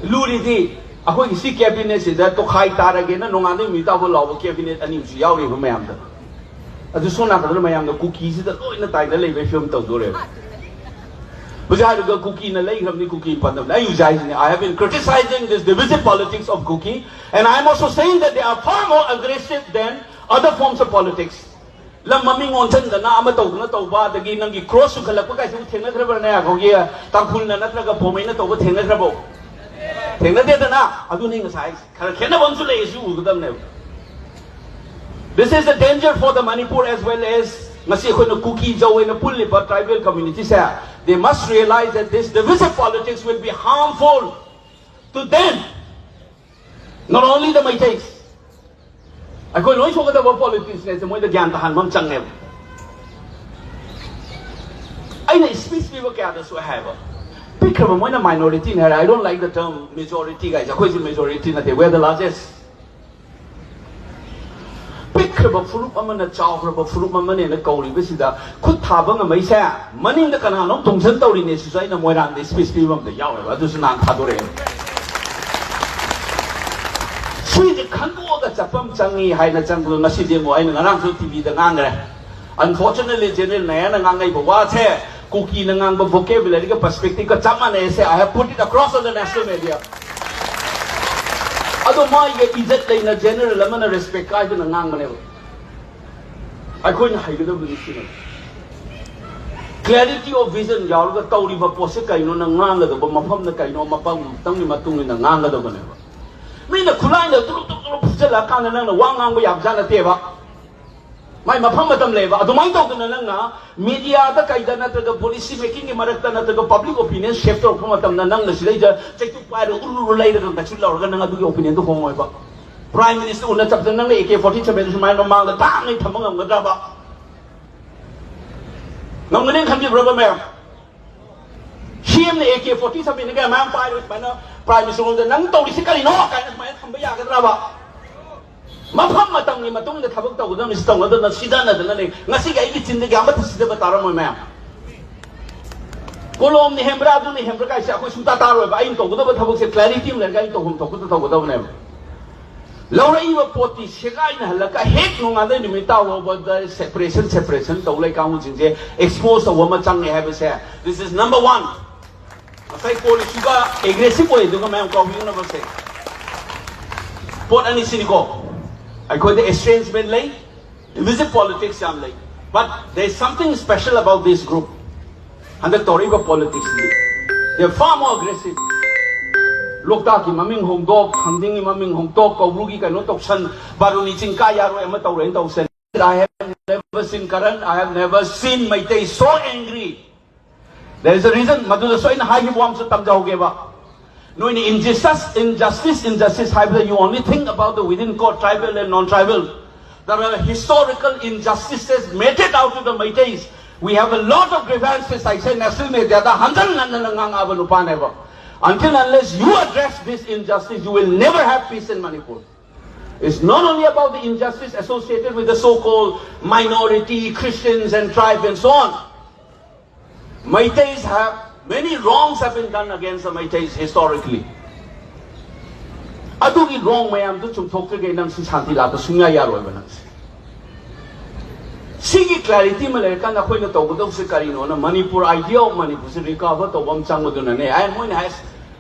ꯂꯨꯔꯤꯗꯤ ꯑꯩꯈꯣꯏꯒꯤ ꯁꯤ ꯀꯦꯕꯤꯅꯦꯠꯁꯤꯗ ꯇꯣꯈꯥꯏ ꯇꯥꯔꯒꯦꯅ ꯅꯣꯡꯉꯥꯟꯗꯩ ꯅꯨꯃꯤꯠ ꯇꯥꯕ ꯂꯥꯎꯕ ꯀꯦꯕꯤꯅꯦꯠ ꯑꯅꯤ ꯑꯃꯁꯨ ꯌꯥꯎꯔꯤꯕ ꯃꯌꯥꯝꯗ꯫ ꯑꯗꯨ ꯁꯣꯝ ꯅꯥꯀꯟꯗꯅ ꯃꯌꯥꯝꯅ ꯀꯨꯀꯤꯁꯤꯗ ꯂꯣꯏꯅ ꯇꯥꯏꯅ ꯂꯩꯕꯒꯤ ꯐꯤꯕꯝ ꯇꯧꯗꯣꯔꯦꯕ꯫ ꯍꯧꯖꯤꯛ ꯍꯥꯏꯔꯒ ꯀꯨꯀꯤꯅ ꯂꯩꯈ꯭ꯔꯕꯅꯤ, ꯀꯨꯀꯤ ꯄꯟꯗꯕꯅꯤ꯫ ꯑꯩ ꯍꯧꯖꯤꯛ ꯍꯥꯏꯁꯤꯅꯤ, I have been criticizing this divisive politics of Kuki, and I am also saying that they are far more aggressive than other forms of politics. ꯂꯝ ꯃꯃꯤꯡ ꯑꯣꯟꯁꯤꯟꯗꯅ ꯑꯃ ꯇꯧꯗꯅ ꯇꯧꯕ, ꯑꯗꯒꯤ ꯅꯪꯒꯤ ꯀ꯭ꯔꯣꯁ ꯆꯨꯈꯠꯂꯛꯄ ꯀꯥꯏꯁꯤꯕꯨ ꯊꯦꯡꯅꯈ꯭ꯔꯕ꯭ꯔꯅꯦ? ꯑꯩꯈꯣꯏꯒꯤ ꯇꯥꯡꯈꯨꯜꯅ ꯅꯠꯇ꯭ꯔꯒ ꯄꯣꯃꯩꯅ ꯇꯧꯕ ꯊꯦꯡꯅꯈ꯭ꯔꯕꯣ? ꯊꯦꯡꯅꯗꯦꯗꯅ꯫ ꯑꯗꯨꯅꯤ ꯉꯁꯥꯏ ꯈꯔ ꯈꯦꯠꯅꯕ ꯑꯃꯁꯨ ꯂꯩ, ꯑꯁꯤ ꯎꯒꯗꯕꯅꯦꯕ꯫ This is a danger for the Manipur as well as ꯉꯁꯤ ꯑꯩꯈꯣꯏꯅ ꯀꯨꯀꯤ ꯖꯧ ꯍꯥꯏꯅ ꯄꯨꯜꯂꯤꯕ tribal community say, they must realize that this divisive politics will be harmful to them, not only the Meiteis. ꯑꯩꯈꯣꯏ ꯂꯣꯏ ꯁꯣꯛꯀꯗꯕ politics ꯅꯦ ꯁꯦ ꯃꯣꯏꯗ ꯒ꯭ꯌꯥꯟ ꯇꯥꯍꯟꯕ ꯑꯃ ꯆꯪꯉꯦꯕ꯫ ꯑꯩꯅ speech ꯄꯤꯕ ꯀꯌꯥꯗꯁꯨ ꯍꯥꯏꯕ, ꯄꯤꯛꯈ꯭ꯔꯕ ꯃꯣꯏꯅ minority ꯅꯦ ꯍꯥꯏꯔꯦ, I don't like the term majority ꯒꯥꯏꯁꯦ꯫ ꯑꯩꯈꯣꯏꯁꯦ majority ꯅꯠꯇꯦ, we are the largest. ꯄꯤꯛꯈ꯭ꯔꯕ ꯐꯨꯔꯨꯞ ꯑꯃꯅ ꯆꯥꯎꯈ꯭ꯔꯕ ꯐꯨꯔꯨꯞ ꯑꯃꯅꯦꯅ ꯀꯧꯔꯤꯕꯁꯤꯗ ꯈꯨꯠ ꯊꯥꯕ ꯉꯝꯃꯛꯏꯁꯦ ꯃꯅꯤꯡꯗ ꯀꯅꯥꯅꯣꯝ ꯇꯣꯡꯁꯟ ꯇꯧꯔꯤꯅꯦ ꯁꯤꯁꯨ ꯑꯩꯅ ꯃꯣꯏꯔꯥꯡꯗ speech ꯄꯤꯕ ꯑꯝꯗ ꯌꯥꯎꯋꯦꯕ, ꯑꯗꯨꯁꯨ ꯅꯍꯥꯟ ꯊꯥꯗꯣꯔꯛꯑꯦ꯫ ꯁꯤꯁꯦ ꯈꯟꯗꯣꯛꯑꯒ ꯆꯠꯐꯝ ꯆꯪꯉꯤ ꯍꯥꯏꯅ ꯆꯪꯕꯗꯣ ꯉꯁꯤꯗꯤ ꯑꯃꯨꯛ ꯑꯩꯅ ꯉꯔꯥꯡꯁꯨ ꯇꯤꯚꯤꯗ ꯉꯥꯡꯈ꯭ꯔꯦ꯫ Unfortunately, General ꯅꯌꯥꯅ ꯉꯥꯡꯉꯛꯏꯕ ꯋꯥꯁꯦ ꯀꯨꯀꯤꯅ ꯉꯥꯡꯕ vocabulary ꯒ perspective ꯒ ꯆꯞ ꯃꯥꯟꯅꯩ ꯁꯦ, I have put it across on the national media꯫ ꯑꯗꯣ ꯃꯥꯒꯤ ꯏꯖꯠ ꯂꯩꯅ general ꯑꯃꯅ respect ꯀꯥꯏꯗꯅ ꯉꯥꯡꯕꯅꯦꯕ꯫ ꯑꯩꯈꯣꯏꯅ ꯍꯩꯒꯗꯕꯗꯤ ꯁꯤꯅꯦ꯫ Clarity of vision ꯌꯥꯎꯔꯒ ꯇꯧꯔꯤꯕ ꯄꯣꯠꯁꯦ ꯀꯩꯅꯣ, ꯅꯪ ꯉꯥꯡꯒꯗꯕ ꯃꯐꯝꯅ ꯀꯩꯅꯣ, ꯃꯐꯝ ꯃꯇꯝꯒꯤ ꯃꯇꯨꯡ ꯏꯟꯅ ꯉꯥꯡꯒꯗꯕꯅꯦꯕ꯫ ꯃꯤꯅ ꯈꯨꯠꯂꯥꯏꯅ ꯇꯨꯔꯨꯞ ꯇꯨꯔꯨꯞ ꯇꯨꯔꯨꯞ ꯐꯨꯖꯜꯂꯛꯑꯀꯥꯟꯗ ꯅꯪꯅ ꯋꯥ ꯉꯥꯡꯕ ꯌꯥꯕꯖꯥꯠ ꯅꯠꯇꯦꯕ꯫ ꯃꯥꯏ ꯃꯐꯝ ꯃꯇꯝ ꯂꯩꯌꯦꯕ꯫ ꯑꯗꯨꯃꯥꯏꯅ ꯇꯧꯗꯅ ꯅꯪꯅ media ꯗ ꯀꯩꯗ ꯅꯠꯇ꯭ꯔꯒ policy making ꯒꯤ ꯃꯔꯛꯇ ꯅꯠꯇ꯭ꯔꯒ public opinion shape ꯇꯧꯔꯛꯄ ꯃꯇꯝꯗ ꯅꯪꯅ ꯁꯤꯗꯩꯗ ꯆꯩꯇꯨꯞ ꯄꯥꯏꯔꯒ ꯎꯔꯨ ꯎꯔꯨ ꯂꯩꯔꯒ ꯀꯩꯁꯨ ꯂꯧꯔꯒ ꯅꯪ ꯑꯗꯨꯒꯤ opinion ꯗꯣ ꯍꯣꯡꯉꯣꯏꯕ꯫ Prime Minister ꯎꯅ ꯆꯠꯄꯗ ꯅꯪꯅ A K forty seven ꯁꯨꯃꯥꯏꯅ ꯃꯃꯥꯡꯗ ꯇꯥꯡꯅ ꯊꯝꯕ ꯉꯝꯒꯗ꯭ꯔꯕ? ꯉꯝꯒꯅꯦꯅ ꯈꯟꯕꯤꯕ꯭ꯔꯕ ꯃꯌꯥꯝ? C M ꯅ A K forty seven ꯒ ꯃꯌꯥꯝ ꯄꯥꯏꯔꯒ ꯁꯨꯃꯥꯏꯅ Prime Minister ꯉꯣꯟꯗ "ꯅꯪ ꯇꯧꯔꯤꯁꯤ ꯀꯔꯤꯅꯣ?" ꯀꯥꯏꯅ ꯁꯨꯃꯥꯏꯅ ꯊꯝꯕ ꯌꯥꯒꯗ꯭ꯔꯕ? ꯃꯐꯝ ꯃꯇꯝꯒꯤ ꯃꯇꯨꯡ ꯏꯟꯅ ꯊꯕꯛ ꯇꯧꯒꯗꯕꯅꯤ, ꯁꯤ ꯇꯧꯅꯗꯅ ꯁꯤꯗꯅꯗꯅ ꯂꯩ꯫ ꯉꯁꯤꯒꯤ ꯑꯩꯒꯤ ꯆꯤꯟꯗꯒꯤ ꯑꯃꯠꯇ ꯁꯤꯗꯕ ꯇꯥꯔꯝꯃꯣꯏ ꯃꯌꯥꯝ꯫ ꯀꯣꯂꯣꯝꯅ ꯍꯦꯟꯕ꯭ꯔꯥ, ꯑꯗꯨꯅ ꯍꯦꯟꯕ꯭ꯔꯥ ꯀꯥꯏꯁꯦ ꯑꯩꯈꯣꯏ ꯁꯨꯡꯇꯥ ꯇꯥꯔꯣꯏꯕ꯫ ꯑꯩꯅ ꯇꯧꯒꯗꯕ ꯊꯕꯛꯁꯦ clarity ꯑꯃ ꯂꯩꯔꯒ ꯑꯩꯅ ꯇꯧꯐꯝ ꯊꯣꯛꯄꯗ ꯇꯧꯒꯗꯕꯅꯦꯕ꯫ ꯂꯧꯔꯛꯏꯕ ꯄꯣꯠꯇꯤ ꯁꯦꯒꯥꯏꯅꯍꯜꯂꯒ ꯍꯦꯛ ꯅꯣꯡꯉꯥꯟꯗꯩ ꯅꯨꯃꯤꯠ ꯇꯥ ꯐꯥꯎꯕꯗ separation, separation ꯇꯧ ꯂꯩ ꯀꯥꯡꯕꯨꯁꯤꯡꯁꯦ expose ꯇꯧꯕ ꯑꯃ ꯆꯪꯉꯦ ꯍꯥꯏꯕꯁꯦ, this is number one꯫ ꯉꯁꯥꯏ ꯄꯣꯂꯤꯁꯤꯒ aggressive ꯑꯣꯏ ꯑꯗꯨꯒ ꯃꯌꯥꯝ ꯀꯥꯎꯕꯤꯅꯕꯁꯦ ꯄꯣꯠ ꯑꯅꯤꯁꯤꯅꯤꯀꯣ꯫ ꯑꯩꯈꯣꯏꯗ estrangement ꯂꯩ, divisive politics ꯌꯥꯝ ꯂꯩ, but there is something special about this group꯫ ꯍꯟꯗꯛ ꯇꯧꯔꯛꯏꯕ politics CD, they are far more aggressive꯫ ꯂꯣꯛꯇꯥꯛꯀꯤ ꯃꯃꯤꯡ ꯍꯣꯡꯗꯣꯛ, ꯊꯥꯡꯖꯤꯡꯒꯤ ꯃꯃꯤꯡ ꯍꯣꯡꯗꯣꯛ, ꯀꯧꯕ꯭ꯔꯨꯒꯤ ꯀꯩꯅꯣ ꯇꯧꯁꯟ, ꯕꯥꯔꯨꯅꯤ ꯆꯤꯡ ꯀꯥ ꯌꯥꯔꯣꯏ ꯑꯃ ꯇꯧꯔꯦꯅ ꯇꯧꯁꯟ꯫ I have never seen Karan, I have never seen Meitei so angry. There is a reason. ꯃꯗꯨꯗꯁꯨ ꯑꯩꯅ ꯍꯥꯏꯈꯤꯕ ꯋꯥ ꯑꯃꯁꯨ ꯇꯝꯖꯍꯧꯒꯦꯕ. ꯅꯣꯏꯅ injustice, injustice, injustice ꯍꯥꯏꯕꯗ you only think about the within court, tribal and non-tribal. There are historical injustices meted out to the Meiteis. We have a lot of grievances, I say national media ꯗ ꯍꯟꯖꯟ ꯍꯟꯖꯟꯅ ꯉꯥꯡꯉꯛꯑꯕ ꯅꯨꯄꯥꯅꯦꯕ. Until unless you address this injustice, you will never have peace in Manipur. It's not only about the injustice associated with the so-called minority, Christians and tribe and so on. Meiteis have, many wrongs have been done against the Meiteis historically. ꯑꯗꯨꯒꯤ wrong ꯃꯌꯥꯝꯗꯨ ꯆꯨꯝꯊꯣꯛꯇ꯭ꯔꯤꯈꯩ ꯅꯪ ꯁꯤ ꯁꯥꯟꯇꯤ ꯂꯥꯛꯄ ꯁꯨꯡꯌꯥ ꯌꯥꯔꯣꯏꯕ ꯅꯪꯁꯦ꯫ ꯁꯤꯒꯤ clarity ꯑꯃ ꯂꯩꯔꯀꯥꯟꯗ ꯑꯩꯈꯣꯏꯅ ꯇꯧꯒꯗꯧꯕꯁꯦ ꯀꯔꯤꯅꯣꯅ, Manipur, idea of Manipur say recover ꯇꯧꯕ ꯑꯃ ꯆꯪꯕꯗꯨꯅꯅꯦ꯫ ꯑꯩ ꯃꯣꯏꯅ ꯍꯥꯏ,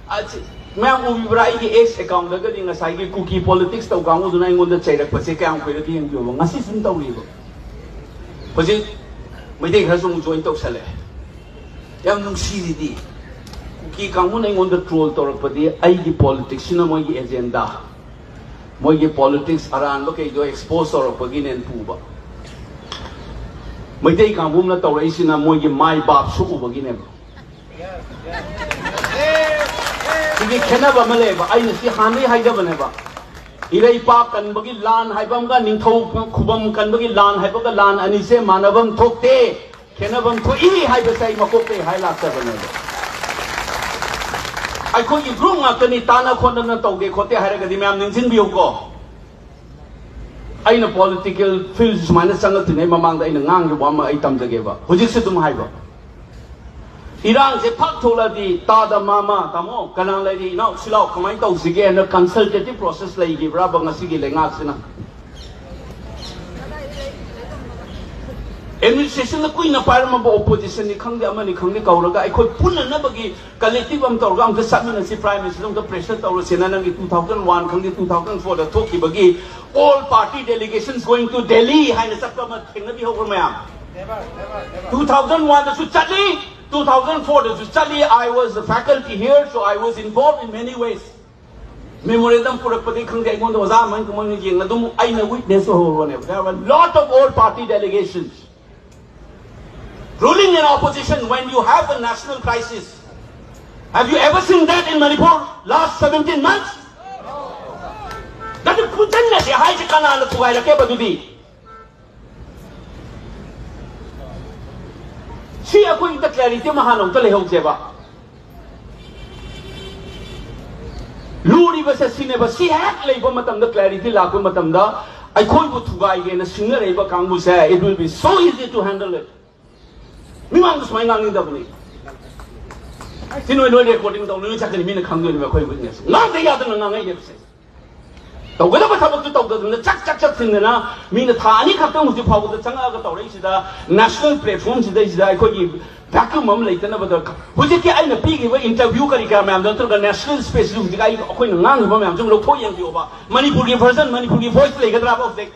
ꯑꯁꯤ, ꯃꯌꯥꯝ ꯎꯕꯤꯕ꯭ꯔꯥ? ꯑꯩꯒꯤ X account ꯗꯒꯗꯤ ꯉꯁꯥꯏꯒꯤ ꯀꯨꯀꯤ politics ꯇꯧ ꯀꯥꯡꯕꯨꯗꯨꯅ ꯑꯩꯉꯣꯟꯗ ꯆꯩꯔꯛꯄꯁꯦ ꯀꯌꯥꯝ ꯀꯨꯏꯔꯒꯦ ꯌꯦꯡꯕꯤꯌꯣꯕ꯫ ꯉꯁꯤꯁꯨ ꯑꯗꯨꯝ ꯇꯧꯔꯤꯕ꯫ ꯍꯧꯖꯤꯛ ꯃꯩꯇꯩ ꯈꯔꯁꯨ ꯑꯃꯨꯛ join ꯇꯧꯁꯜꯂꯛꯑꯦ꯫ ꯌꯥꯝ ꯅꯨꯡꯁꯤꯔꯤꯗꯤ꯫ ꯀꯨꯀꯤ ꯀꯥꯡꯕꯨꯅ ꯑꯩꯉꯣꯟꯗ troll ꯇꯧꯔꯛꯄꯗꯤ ꯑꯩꯒꯤ politics ꯁꯤꯅ ꯃꯣꯏꯒꯤ agenda, ꯃꯣꯏꯒꯤ politics ꯑꯔꯥꯟꯕ ꯀꯩꯗꯣ expose ꯇꯧꯔꯛꯄꯒꯤꯅꯦꯅ ꯄꯨꯕ꯫ ꯃꯩꯇꯩ ꯀꯥꯡꯕꯨꯅ ꯇꯧꯔꯛꯏꯁꯤꯅ ꯃꯣꯏꯒꯤ ꯃꯥꯏ ꯕꯥꯞ ꯁꯣꯛꯎꯕꯒꯤꯅꯦꯕ꯫ ꯁꯤꯒꯤ ꯈꯦꯠꯅꯕ ꯑꯃ ꯂꯩꯌꯦꯕ꯫ ꯑꯩꯅ ꯁꯤ ꯍꯥꯟꯅꯗꯒꯤ ꯍꯥꯏꯖꯕꯅꯦꯕ꯫ ꯏꯔꯩꯄꯥꯛ ꯀꯟꯕꯒꯤ ꯂꯥꯟ ꯍꯥꯏꯕ ꯑꯃꯒ, ꯅꯤꯡꯊꯧ ꯈꯨꯕꯝ ꯀꯟꯕꯒꯤ ꯂꯥꯟ ꯍꯥꯏꯕꯒ, ꯂꯥꯟ ꯑꯅꯤꯁꯦ ꯃꯥꯟꯅꯐꯝ ꯊꯣꯛꯇꯦ, ꯈꯦꯠꯅꯐꯝ ꯊꯣꯛꯏ ꯍꯥꯏꯕꯁꯦ ꯑꯩ ꯃꯀꯣꯛꯇꯒꯤ ꯍꯥꯏ ꯂꯥꯛꯆꯕꯅꯦꯕ꯫ ꯑꯩꯈꯣꯏꯒꯤ group ꯉꯥꯛꯇꯅꯤ, ꯇꯥꯅ ꯈꯣꯠꯅꯅ ꯇꯧꯗꯦ ꯈꯣꯠꯇꯦ ꯍꯥꯏꯔꯒꯗꯤ ꯃꯌꯥꯝ ꯅꯤꯡꯁꯤꯡꯕꯤꯌꯨꯀꯣ꯫ ꯑꯩꯅ political field ꯁꯨꯃꯥꯏꯅ ꯆꯪꯉꯛꯇ꯭ꯔꯤꯉꯩ ꯃꯃꯥꯡꯗ ꯑꯩꯅ ꯉꯥꯡꯈꯤꯕ ꯑꯃ ꯑꯩ ꯇꯝꯖꯒꯦꯕ, ꯍꯧꯖꯤꯛꯁꯨ ꯑꯗꯨꯝ ꯍꯥꯏꯕ꯫ ꯏꯔꯥꯡꯁꯦ ꯐꯛ ꯊꯣꯛꯂꯗꯤ, ꯇꯥꯗ ꯃꯥꯃ, ꯇꯥꯃꯣ, ꯀꯅꯥ ꯂꯩꯔꯤ, ꯏꯅꯥꯎ ꯁꯤꯂꯥꯎ, ꯀꯃꯥꯏꯅ ꯇꯧꯁꯤꯒꯦꯅ consultative process ꯂꯩꯈꯤꯕ꯭ꯔꯕ ꯉꯁꯤꯒꯤ ꯂꯩꯉꯥꯛꯁꯤꯅ? Administration ꯗ ꯀꯨꯏꯅ ꯄꯥꯏꯔꯝꯃꯕ opposition ꯅꯤ ꯈꯪꯗꯦ, ꯑꯃꯅꯤ ꯈꯪꯗꯦ, ꯀꯧꯔꯒ ꯑꯩꯈꯣꯏ ꯄꯨꯟꯅꯅꯕꯒꯤ collective ꯑꯃ ꯇꯧꯔꯒ ꯑꯝꯇ ꯆꯠꯃꯤꯟꯅꯁꯤ, Prime Minister ꯑꯝꯇ pressure ꯇꯧꯔꯁꯦꯅ ꯅꯪꯒꯤ two thousand one ꯈꯪꯗꯦ, two thousand four the ꯊꯣꯛꯈꯤꯕꯒꯤ all party delegations going to Delhi ꯍꯥꯏꯅ ꯆꯠꯄ ꯑꯃ ꯊꯦꯡꯅꯕꯤꯍꯧꯕ꯭ꯔ ꯃꯌꯥꯝ? Two thousand one ꯗꯁꯨ ꯆꯠꯂꯤ, two thousand four ꯗꯁꯨ ꯆꯠꯂꯤ. I was the faculty here, so I was involved in many ways. Memorandum ꯄꯨꯔꯛꯄꯗꯤ ꯈꯪꯗꯦ, ꯑꯩꯉꯣꯟꯗ ꯑꯣꯖꯥ ꯑꯃꯅ ꯀꯃꯥꯏꯅ ꯌꯦꯡꯉ ꯑꯗꯨꯝ ꯑꯩꯅ witness ꯑꯣꯏꯍꯧꯔꯣꯅꯦꯕ. There were lot of all party delegations. Ruling and opposition, when you have a national crisis, have you ever seen that in Manipur last seventeen months? ꯅꯠꯇꯦ, ꯄꯨꯟꯁꯤꯟꯅꯁꯦ ꯍꯥꯏꯁꯦ ꯀꯅꯥꯅ ꯊꯨꯒꯥꯏꯔꯛꯀꯦꯕ ꯑꯗꯨꯗꯤ? ꯁꯤ ꯑꯩꯈꯣꯏꯒꯤꯗ clarity ꯑꯃ ꯍꯥꯟꯅ ꯑꯃꯨꯛꯇ ꯂꯩꯍꯧꯁꯦꯕ. ꯂꯨꯔꯤꯕꯁꯦ ꯁꯤꯅꯦꯕ. ꯁꯤ ꯍꯦꯛ ꯂꯩꯕ ꯃꯇꯝꯗ, clarity ꯂꯥꯛꯄ ꯃꯇꯝꯗ, ꯑꯩꯈꯣꯏꯕꯨ ꯊꯨꯒꯥꯏꯒꯦꯅ ꯁꯤꯡꯅꯔꯛꯏꯕ ꯀꯥꯡꯕꯨꯁꯦ, it will be so easy to handle it. ꯃꯤꯃꯥꯡꯗ ꯁꯨꯃꯥꯏꯅ ꯉꯥꯡꯅꯤꯡꯗꯕꯅꯤ. ꯁꯤ ꯅꯣꯏ ꯂꯣꯏ recording ꯇꯧꯅꯤ, ꯂꯣꯏ ꯆꯠꯀꯅꯤ, ꯃꯤꯅ ꯈꯪꯗꯣꯏꯅꯦꯕ ꯑꯩꯈꯣꯏ witness. ꯉꯥꯡꯗ ꯌꯥꯗꯅ ꯉꯥꯡꯉꯛꯏꯅꯦꯕꯁꯦ. ꯇꯧꯒꯗꯕ ꯊꯕꯛꯇꯨ ꯇꯧꯗꯗꯅ ꯆꯥꯛ ꯆꯥꯛ ꯆꯠꯁꯤꯟꯗꯅ, ꯃꯤꯅ ꯊꯥ ꯑꯅꯤ ꯈꯛꯇꯪ ꯍꯧꯖꯤꯛ ꯐꯥꯎꯕꯗ ꯆꯪꯉꯛꯑꯒ ꯇꯧꯔꯛꯏꯁꯤꯗ, national platform ꯁꯤꯗꯩꯁꯤꯗ ꯑꯩꯈꯣꯏꯒꯤ vacuum ꯑꯃ ꯂꯩꯇꯅꯕꯗ, ꯍꯧꯖꯤꯛꯀꯤ ꯑꯩꯅ ꯄꯤꯈꯤꯕ interview ꯀꯔꯤ ꯀꯔꯥ ꯃꯌꯥꯝꯗꯣ ꯅꯠꯇ꯭ꯔꯒ national space ꯁꯤ ꯍꯧꯖꯤꯛ ꯑꯩ, ꯑꯩꯈꯣꯏꯅ ꯉꯥꯡꯉꯤꯕ ꯃꯌꯥꯝꯁꯤ ꯂꯧꯊꯣꯛ ꯌꯦꯡꯕꯤꯌꯣꯕ. ꯃꯅꯤꯄꯨꯔꯒꯤ version, ꯃꯅꯤꯄꯨꯔꯒꯤ voice ꯂꯩꯒꯗ꯭ꯔꯥꯕ ꯍꯧꯖꯤꯛ?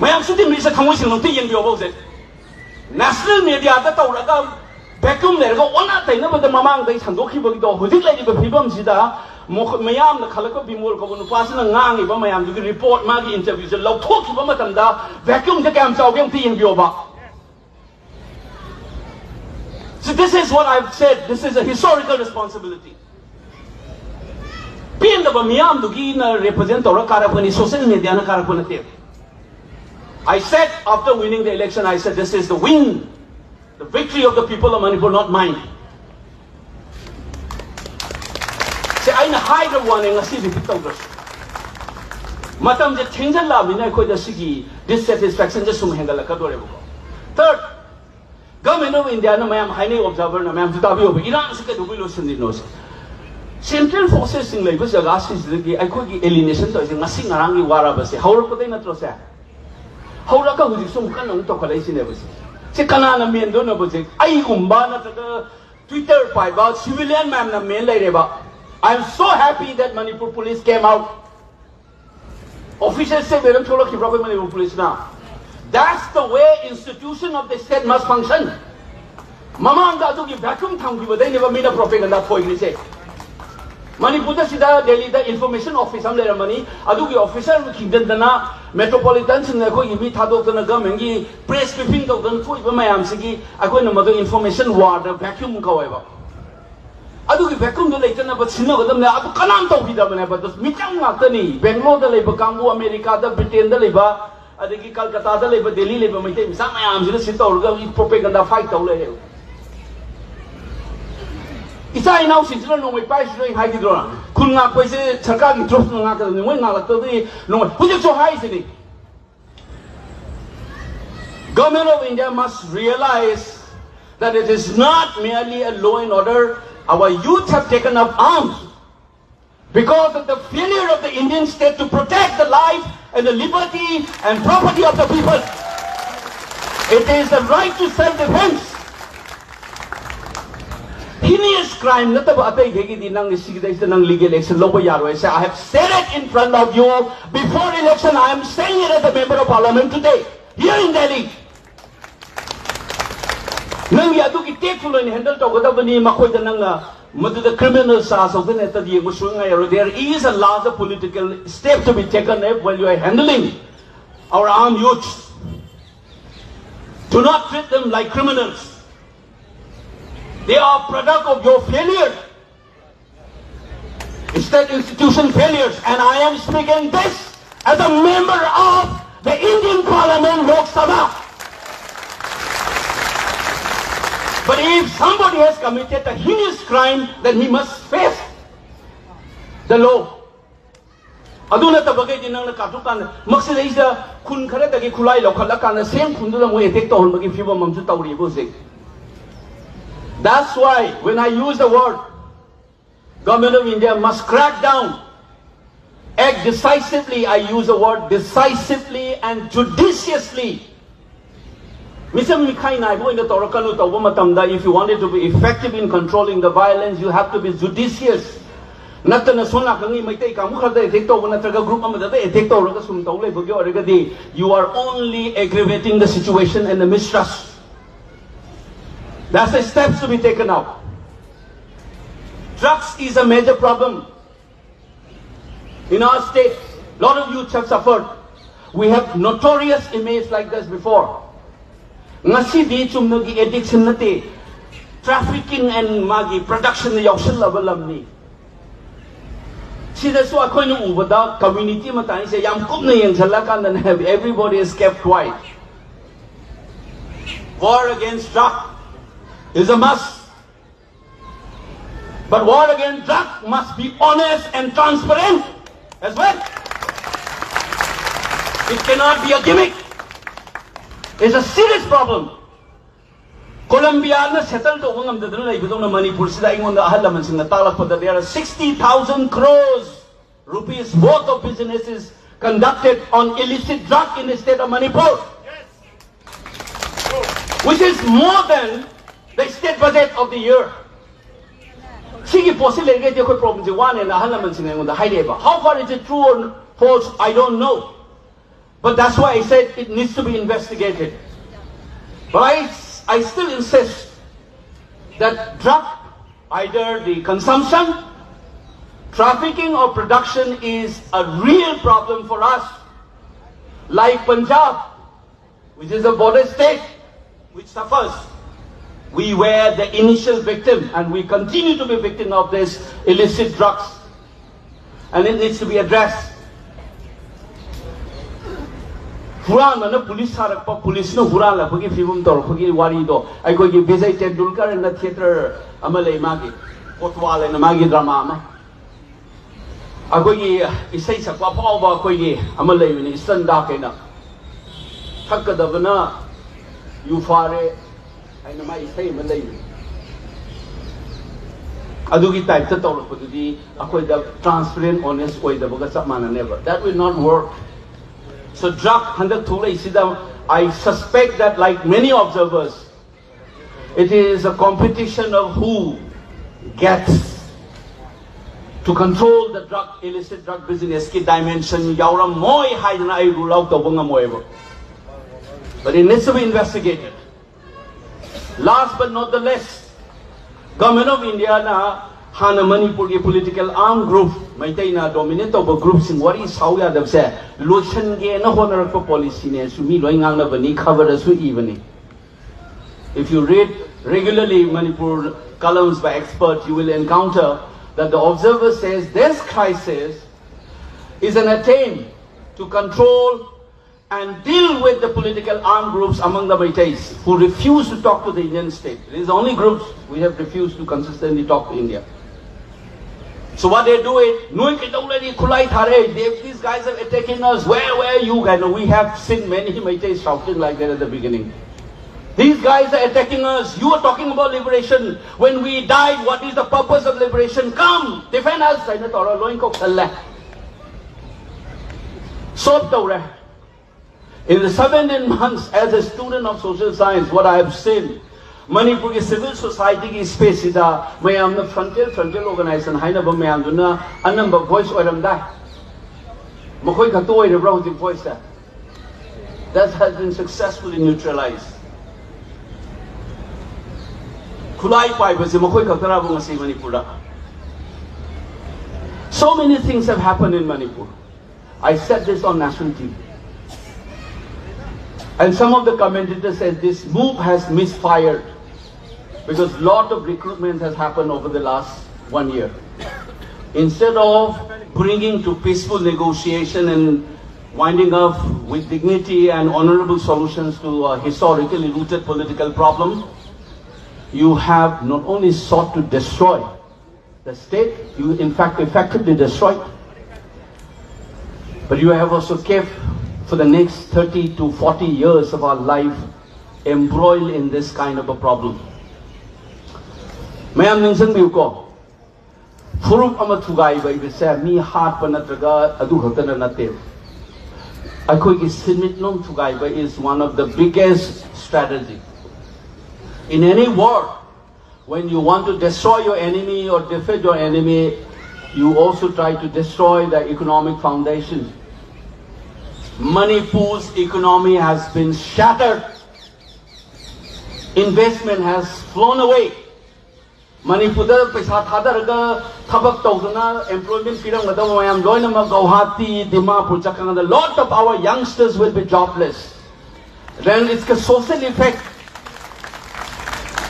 ꯃꯌꯥꯝꯁꯤꯗꯤ ꯃꯤꯁꯦ ꯊꯃꯣꯏ ꯁꯦꯡꯅ ꯑꯝꯇ ꯌꯦꯡꯕꯤꯌꯣꯕ ꯍꯧꯖꯤꯛ꯫ National media ꯗ ꯇꯧꯔꯒ vacuum ꯂꯩꯔꯒ ꯑꯣꯟꯅ ꯇꯩꯅꯕꯗ ꯃꯃꯥꯡꯗ ꯑꯩ ꯁꯟꯗꯣꯛꯈꯤꯕꯒꯤꯗꯣ, ꯍꯧꯖꯤꯛ ꯂꯩꯔꯤꯕ ꯐꯤꯕꯝꯁꯤꯗ ꯃꯈꯣꯏ ꯃꯌꯥꯝꯅ ꯈꯜꯂꯛꯄ ꯕꯤꯃꯣꯜ ꯀꯧꯕ ꯅꯨꯄꯥꯁꯤꯅ ꯉꯥꯡꯉꯤꯕ ꯃꯌꯥꯝꯗꯨꯒꯤ report, ꯃꯥꯒꯤ interview ꯁꯦ ꯂꯧꯊꯣꯛꯈꯤꯕ ꯃꯇꯝꯗ vacuum ꯁꯦ ꯀꯌꯥꯝ ꯆꯥꯎꯒꯦ ꯑꯝꯇ ꯌꯦꯡꯕꯤꯌꯣꯕ꯫ So this is what I've said, this is a historical responsibility. ꯄꯦꯟꯗꯕ ꯃꯤꯌꯥꯝꯗꯨꯒꯤꯅ represent ꯇꯧꯔ ꯀꯥꯔꯛꯄꯅꯤ, social media ꯅ ꯀꯥꯔꯛꯄ ꯅꯠꯇꯦ꯫ I said after winning the election, I said this is the win, the victory of the people of Manipur, not mine. ꯁꯦ ꯑꯩꯅ ꯍꯥꯏꯈ꯭ꯔꯕ ꯋꯥꯅꯦ, ꯉꯁꯤ repeat ꯇꯧꯗ꯭ꯔꯁꯨ꯫ ꯃꯇꯝꯁꯦ ꯊꯦꯡꯖꯜꯂꯛꯑꯕꯅꯤꯅ ꯑꯩꯈꯣꯏꯗ ꯁꯤꯒꯤ dissatisfaction ꯁꯦ ꯁꯨꯝ ꯍꯦꯟꯒꯠꯂꯛꯀꯗꯣꯔꯦꯕꯀꯣ꯫ Third, Government of India ꯅ ꯃꯌꯥꯝ ꯍꯥꯏꯅꯩ, observer ꯅ ꯃꯌꯥꯝꯁꯨ ꯇꯥꯕꯤꯌꯣꯕ, ꯏꯔꯥꯡꯁꯤ ꯀꯩꯗꯧꯕꯩ ꯂꯣꯏꯁꯤꯟꯗ꯭ꯔꯤꯅꯣ ꯁꯦ꯫ Central forces ꯁꯤꯡ ꯂꯩꯕ ꯖꯒꯥꯁꯤꯡꯁꯤꯗꯒꯤ ꯑꯩꯈꯣꯏꯒꯤ alienation ꯇꯧꯔꯤꯁꯦ ꯉꯁꯤ ꯉꯔꯥꯡꯒꯤ ꯋꯥꯔꯕꯁꯦ, ꯍꯧꯔꯛꯄꯗꯩ ꯅꯠꯇ꯭ꯔꯣ ꯁꯦ? ꯍꯧꯔꯛꯑꯒ ꯍꯧꯖꯤꯛꯁꯨ ꯑꯃꯨꯛ ꯀꯟꯅ ꯑꯃꯨꯛ ꯇꯧꯈꯠꯂꯛꯏꯁꯤꯅꯦꯕ ꯁꯦ꯫ ꯁꯤ ꯀꯅꯥꯅ ꯃꯦꯟꯗꯣꯏꯅꯣꯕ ꯍꯧꯖꯤꯛ? ꯑꯩꯒꯨꯝꯕ ꯅꯠꯇ꯭ꯔꯒ Twitter ꯄꯥꯏꯕ civilian ꯃꯌꯥꯝꯅ ꯃꯦꯟ ꯂꯩꯔꯦꯕ꯫ I am so happy that Manipur police came out. Official statement ꯑꯃ ꯊꯣꯛꯂꯛꯈꯤꯕ꯭ꯔꯥ ꯑꯩꯈꯣꯏ ꯃꯅꯤꯄꯨꯔ police ꯅ? That's the way institution of the state must function. ꯃꯃꯥꯡꯗ ꯑꯗꯨꯒꯤ vacuum ꯊꯝꯈꯤꯕꯗꯩꯅꯦꯕ ꯃꯤꯅ propaganda ꯊꯣꯏꯈ꯭ꯔꯤꯁꯦ꯫ ꯃꯅꯤꯄꯨꯔꯗ ꯁꯤꯗ ꯗꯦꯜꯂꯤꯗ ꯏꯟꯐꯣꯔꯃꯦꯁꯟ ꯑꯣꯐꯤꯁ ꯑꯃ ꯂꯩꯔꯝꯃꯅꯤ, ꯑꯗꯨꯒꯤ ꯑꯣꯐꯤꯁꯔ ꯈꯤꯡꯗꯟꯗꯅ ꯃꯦꯇ꯭ꯔꯣꯄꯣꯂꯤꯇꯟꯁꯤꯡꯅ ꯑꯩꯈꯣꯏꯒꯤ ꯃꯤ ꯊꯥꯗꯣꯛꯇꯅ ꯒꯃꯦꯟꯒꯤ ꯄ꯭ꯔꯦꯁ ꯕ꯭ꯔꯤꯐꯤꯡ ꯇꯧꯗꯅ ꯊꯣꯛꯏꯕ ꯃꯌꯥꯝꯁꯤꯒꯤ ꯑꯩꯈꯣꯏꯅ ꯃꯗꯨ ꯏꯟꯐꯣꯔꯃꯦꯁꯟ ꯋꯥꯔꯗ ꯚꯦꯀ꯭ꯌꯨꯝ ꯀꯧꯋꯦꯕ꯫ ꯑꯗꯨꯒꯤ ꯚꯦꯀ꯭ꯌꯨꯝꯗꯣ ꯂꯩꯇꯅꯕ ꯁꯤꯟꯅꯒꯗꯕꯅꯦ꯫ ꯑꯗꯨ ꯀꯅꯥꯝ ꯇꯧꯈꯤꯗꯕꯅꯦꯕ꯫ ꯑꯗꯨ ꯃꯤꯆꯪ ꯉꯥꯛꯇꯅꯤ꯫ ꯕꯦꯡꯒ꯭ꯂꯣꯔꯗ ꯂꯩꯕ ꯀꯥꯡꯕꯨ, ꯑꯃꯦꯔꯤꯀꯥꯗ, ꯕ꯭ꯔꯤꯇꯦꯟꯗ ꯂꯩꯕ, ꯑꯗꯒꯤ ꯀꯜꯀꯇꯥꯗ ꯂꯩꯕ, ꯗꯦꯜꯂꯤ ꯂꯩꯕ ꯃꯩꯇꯩ ꯃꯆꯥ ꯃꯌꯥꯝꯁꯤꯅ ꯁꯤ ꯇꯧꯔꯒ ꯄ꯭ꯔꯣꯄꯦꯒꯟꯗꯥ ꯐꯥꯏꯠ ꯇꯧ ꯂꯩꯔꯦꯕ꯫ ꯏꯆꯥ ꯏꯅꯥꯎꯁꯤꯡꯁꯤꯅ ꯅꯣꯡꯃꯩ ꯄꯥꯏꯁꯤꯁꯨ ꯑꯩ ꯍꯥꯏꯈꯤꯗ꯭ꯔꯣ? ꯈꯨꯟ ꯉꯥꯛꯄꯁꯦ ꯁꯔꯀꯥꯔꯒꯤ ꯇ꯭ꯔꯨꯞꯁꯤꯅ ꯉꯥꯛꯀꯗꯕꯅꯤ, ꯃꯣꯏ ꯉꯥꯛꯂꯛꯇꯕꯗꯤ ꯅꯣꯡꯃꯩ ꯍꯧꯖꯤꯛꯁꯨ ꯍꯥꯏꯁꯤꯅꯤ꯫ Government of India must realize that it is not merely a law and order. Our youth have taken up arms because of the failure of the Indian state to protect the life and the liberty and property of the people. It is the right to self-defense. Heinous crime ꯅꯠꯇꯕ ꯑꯇꯩꯈꯩꯒꯤꯗꯤ ꯅꯪ ꯁꯤꯒꯤꯗꯩꯁꯤꯗ ꯅꯪ legal action ꯂꯧꯕ ꯌꯥꯔꯣꯏ ꯁꯦ꯫ I have said it in front of you before election. I am saying it as a member of parliament today, here in Delhi. ꯅꯪꯒꯤ ꯑꯗꯨꯒꯤ ꯇꯦꯛꯐꯨꯜ ꯑꯣꯏꯅ handle ꯇꯧꯒꯗꯕꯅꯤ꯫ ꯃꯈꯣꯏꯗ ꯅꯪꯅ ꯃꯗꯨꯗ ꯀ꯭ꯔꯤꯃꯤꯅꯦꯜ ꯆꯥꯔꯖ ꯇꯧꯗꯅ ꯍꯦꯛꯇ ꯌꯦꯡꯕ ꯁꯨꯡꯌꯥ ꯌꯥꯔꯣꯏ꯫ There is a larger political step to be taken if while you are handling our armed youths. Do not treat them like criminals. They are product of your failure. State institution failures, and I am speaking this as a member of the Indian Parliament, Lok Sabha. But if somebody has committed a heinous crime, then he must face the law. ꯑꯗꯨ ꯅꯠꯇꯕꯈꯩꯗꯤ ꯅꯪꯅ ꯀꯥꯊꯣꯛꯀꯥꯟꯗ ꯃꯁꯤꯗꯩꯁꯤꯗ ꯈꯨꯟ ꯈꯔꯗꯒꯤ ꯈꯨꯠꯂꯥꯏ ꯂꯧꯈꯠꯂꯀꯥꯟꯗ ꯁꯦꯝ ꯈꯨꯟꯗꯨꯗ ꯃꯣꯏ attack ꯇꯧꯍꯟꯕꯒꯤ ꯐꯤꯕꯝ ꯑꯃꯁꯨ ꯇꯧꯔꯤꯕ ꯍꯧꯖꯤꯛ꯫ That's why when I use the word Government of India must crack down, act decisively, I use the word decisively and judiciously. ꯃꯤꯆꯪ ꯃꯤꯈꯥꯏ ꯅꯥꯏꯕ ꯑꯣꯏꯅ ꯇꯧꯔꯛꯀꯅꯨ꯫ ꯇꯧꯕ ꯃꯇꯝꯗ, if you wanted to be effective in controlling the violence, you have to be judicious. ꯅꯠꯇꯅ ꯁꯣꯝ ꯅꯥꯀꯟꯒꯤ ꯃꯩꯇꯩ ꯀꯥꯡꯕꯨ ꯈꯔꯗ ꯑꯦꯇꯦꯛ ꯇꯧꯕ ꯅꯠꯇ꯭ꯔꯒ ꯒ꯭ꯔꯨꯞ ꯑꯃꯗ ꯑꯦꯇꯦꯛ ꯇꯧꯔꯒ ꯁꯨꯝ ꯇꯧ ꯂꯩꯕꯒꯤ ꯑꯣꯏꯔꯒꯗꯤ, you are only aggravating the situation and the mistrust. That's the steps to be taken out. Drugs is a major problem in our state. Lot of youths have suffered. We have notorious inmates like this before. ꯉꯁꯤꯗꯤ ꯆꯨꯝꯅꯒꯤ addiction ꯅꯠꯇꯦ, trafficking and ꯃꯥꯒꯤ production ꯗ ꯌꯥꯎꯁꯜꯂꯕ ꯂꯝꯅꯤ꯫ ꯁꯤꯗꯁꯨ ꯑꯩꯈꯣꯏꯅ ꯎꯕꯗ community ꯑꯃ ꯇꯥꯏꯁꯦ ꯌꯥꯝ ꯀꯨꯞꯅ ꯌꯦꯡꯁꯤꯜꯂꯀꯥꯟꯗꯅꯦ, everybody is kept quiet. War against drug is a must. But war against drug must be honest and transparent as well. It cannot be a gimmick. It's a serious problem. ꯀꯣꯂꯝꯕꯤꯌꯥꯅ settle ꯇꯧꯕ ꯉꯝꯗꯗꯅ ꯂꯩꯕꯗꯧꯅ ꯃꯅꯤꯄꯨꯔꯁꯤꯗ ꯑꯩꯉꯣꯟꯗ ꯑꯍꯜ ꯂꯃꯟꯁꯤꯡꯅ ꯇꯥꯛꯂꯛꯄꯗ, there are sixty thousand crores rupees worth of businesses conducted on illicit drug in the state of Manipur, which is more than the state budget of the year. ꯁꯤꯒꯤ ꯄꯣꯠꯁꯤ ꯂꯩꯔꯒꯗꯤ ꯑꯩꯈꯣꯏ problemꯁꯤ ꯋꯥꯅꯦꯅ ꯑꯍꯜ ꯂꯃꯟꯁꯤꯡꯅ ꯑꯩꯉꯣꯟꯗ ꯍꯥꯏꯔꯛꯑꯦꯕ. How far is it true or false, I don't know. But that's why I said it needs to be investigated. But I, I still insist that drug, either the consumption, trafficking or production, is a real problem for us. Like Punjab, which is a border state, which suffers. We were the initial victim and we continue to be victim of this illicit drugs. And it needs to be addressed. ꯍꯨꯔꯥꯟꯕꯅ police ꯁꯥꯔꯛꯄ, ꯄꯨꯂꯤꯁꯅ ꯍꯨꯔꯥꯜꯂꯛꯄꯒꯤ ꯐꯤꯕꯝ ꯇꯧꯔꯛꯄꯒꯤ ꯋꯥꯔꯤꯗꯣ ꯑꯩꯈꯣꯏꯒꯤ ꯕꯤꯖꯩ ꯇꯦꯟꯗꯨꯜꯀꯔ ꯍꯥꯏꯅ theatre ꯑꯃ ꯂꯩ, ꯃꯥꯒꯤ ꯀꯣꯠꯋꯥꯜ ꯍꯥꯏꯅ ꯃꯥꯒꯤ drama ꯑꯃ꯫ ꯑꯩꯈꯣꯏꯒꯤ ꯏꯁꯩ ꯁꯛꯄ ꯑꯐꯥꯎꯕ ꯑꯩꯈꯣꯏꯒꯤ ꯑꯃ ꯂꯩꯕꯅꯤ, Eastern Dark ꯍꯥꯏꯅ꯫ ꯊꯛꯀꯗꯕꯅ ꯌꯨ ꯐꯥꯔꯦ ꯍꯥꯏꯅ ꯃꯥꯒꯤ ꯏꯁꯩ ꯑꯃ ꯂꯩꯕꯅꯤ꯫ ꯑꯗꯨꯒꯤ type ꯇ ꯇꯧꯔꯛꯄꯗꯨꯗꯤ ꯑꯩꯈꯣꯏꯗ transparent, honest ꯑꯣꯏꯗꯕꯒ ꯆꯞ ꯃꯥꯟꯅꯅꯦꯕ. That will not work. So drug ꯍꯟꯗꯛ ꯊꯣꯛꯂꯛꯏꯁꯤꯗ, I suspect that, like many observers, it is a competition of who gets to control the drug, illicit drug business ꯀꯤ dimension ꯌꯥꯎꯔꯝꯃꯣꯏ ꯍꯥꯏꯗꯅ ꯑꯩ rule out ꯇꯧꯕ ꯉꯝꯃꯣꯏꯕ. But it needs to be investigated. Last but not the least, Government of India ꯅ ꯍꯥꯟꯅ ꯃꯅꯤꯄꯨꯔꯒꯤ political arm group, ꯃꯩꯇꯩꯅ dominate ꯇꯧꯕ groupꯁꯤꯡ ꯋꯥꯔꯤ ꯁꯥꯎ ꯌꯥꯗꯕꯁꯦ ꯂꯣꯏꯁꯤꯟꯒꯦꯅ ꯍꯣꯠꯅꯔꯛꯄ policyꯅꯦꯁꯨ ꯃꯤ ꯂꯣꯏ ꯉꯥꯡꯅꯕꯅꯤ, ꯈꯕꯔꯗꯁꯨ ꯏꯕꯅꯤ꯫ If you read regularly Manipur columns by experts, you will encounter that the Observer says this crisis is an attempt to control and deal with the political armed groups among the Meiteis who refuse to talk to the Indian state. It is the only groups we have refused to consistently talk to India. So what they do is, "Nui kitaulari khulai thare, they, these guys are attacking us, where were you?" And we have seen many Meiteis shouting like that at the beginning. "These guys are attacking us. You are talking about liberation. When we died, what is the purpose of liberation? Come, defend us." Haina tawra loin kok thale. Stop tawre. In the seventeen months as a student of social science, what I have seen, ꯃꯅꯤꯄꯨꯔꯒꯤ civil societyꯒꯤ spaceꯁꯤꯗ ꯃꯌꯥꯝꯅ frontal, frontal organization ꯍꯥꯏꯅꯕ ꯃꯌꯥꯝꯗꯨꯅ ꯑꯅꯝꯕ voice ꯑꯣꯏꯔꯝꯗꯥꯏ꯫ ꯃꯈꯣꯏ ꯈꯛꯇ ꯑꯣꯏꯔꯕ꯭ꯔꯥ ꯍꯧꯖꯤꯛ voiceꯁꯦ? That has been successfully neutralized. ꯈꯨꯠꯂꯥꯏ ꯄꯥꯏꯕꯁꯦ ꯃꯈꯣꯏ ꯈꯛꯇꯔꯕ ꯉꯁꯤ ꯃꯅꯤꯄꯨꯔꯗ? So many things have happened in Manipur. I said this on national T V. And some of the commentators said this move has misfired because lot of recruitment has happened over the last one year. Instead of bringing to peaceful negotiation and winding up with dignity and honorable solutions to a historically rooted political problem, you have not only sought to destroy the state, you in fact effectively destroyed, but you have also kept for the next thirty to forty years of our life embroiled in this kind of a problem. ꯃꯌꯥꯝ ꯅꯤꯡꯁꯤꯡꯕꯤꯌꯨꯀꯣ, ꯐꯨꯔꯨꯞ ꯑꯃ ꯊꯨꯒꯥꯏꯕ ꯍꯥꯏꯕꯁꯦ ꯃꯤ ꯍꯥꯠꯄ ꯅꯠꯇ꯭ꯔꯒ ꯑꯗꯨ ꯈꯛꯇꯅ ꯅꯠꯇꯦ꯫ ꯑꯩꯈꯣꯏꯒꯤ ꯁꯤꯟꯃꯤꯠꯂꯣꯟ ꯊꯨꯒꯥꯏꯕ is one of the biggest strategy. In any war, when you want to destroy your enemy or defeat your enemy, you also try to destroy the economic foundation. Manipur's economy has been shattered. Investment has flown away. ꯃꯅꯤꯄꯨꯔꯗ ꯄꯩꯁꯥ ꯊꯥꯗꯔꯒ ꯊꯕꯛ ꯇꯧꯗꯨꯅ employment ꯄꯤꯔꯝꯒꯗꯕ ꯃꯌꯥꯝ ꯂꯣꯏꯅꯃꯛ Guwahati, Dimapur ꯆꯠꯈ꯭ꯔꯀꯥꯟꯗ lot of our youngsters will be jobless. Then it's a social effect.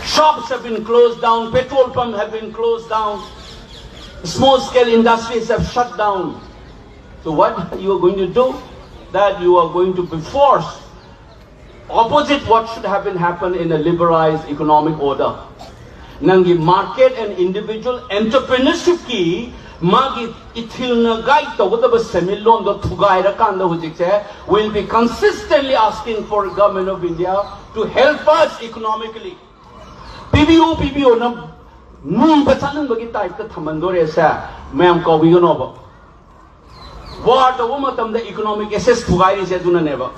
Shops have been closed down, petrol pumps have been closed down, small scale industries have shut down. So what you are going to do? That you are going to be forced opposite what should have been happened in a liberalized economic order. ꯅꯪꯒꯤ market and individual entrepreneurship ꯀꯤ ꯃꯥꯒꯤ ꯏꯊꯤꯜꯅ guide ꯇꯧꯒꯗꯕ ꯁꯦꯟꯃꯤꯠꯂꯣꯟꯗꯣ ꯊꯨꯒꯥꯏꯔꯀꯥꯟꯗ ꯍꯧꯖꯤꯛꯁꯦ will be consistently asking for government of India to help us economically. ꯄꯤꯕꯤꯌꯨ ꯄꯤꯕꯤꯌꯨꯅ ꯅꯤꯕ ꯆꯠꯅꯤꯡꯕꯒꯤ type ꯇ ꯊꯝꯍꯟꯗꯣꯔꯦꯁꯦ ꯃꯌꯥꯝ ꯀꯥꯎꯕꯤꯒꯅꯣꯕ꯫ War ꯇꯧꯕ ꯃꯇꯝꯗ economic assets ꯊꯨꯒꯥꯏꯔꯤꯁꯦ ꯑꯗꯨꯅꯅꯦꯕ.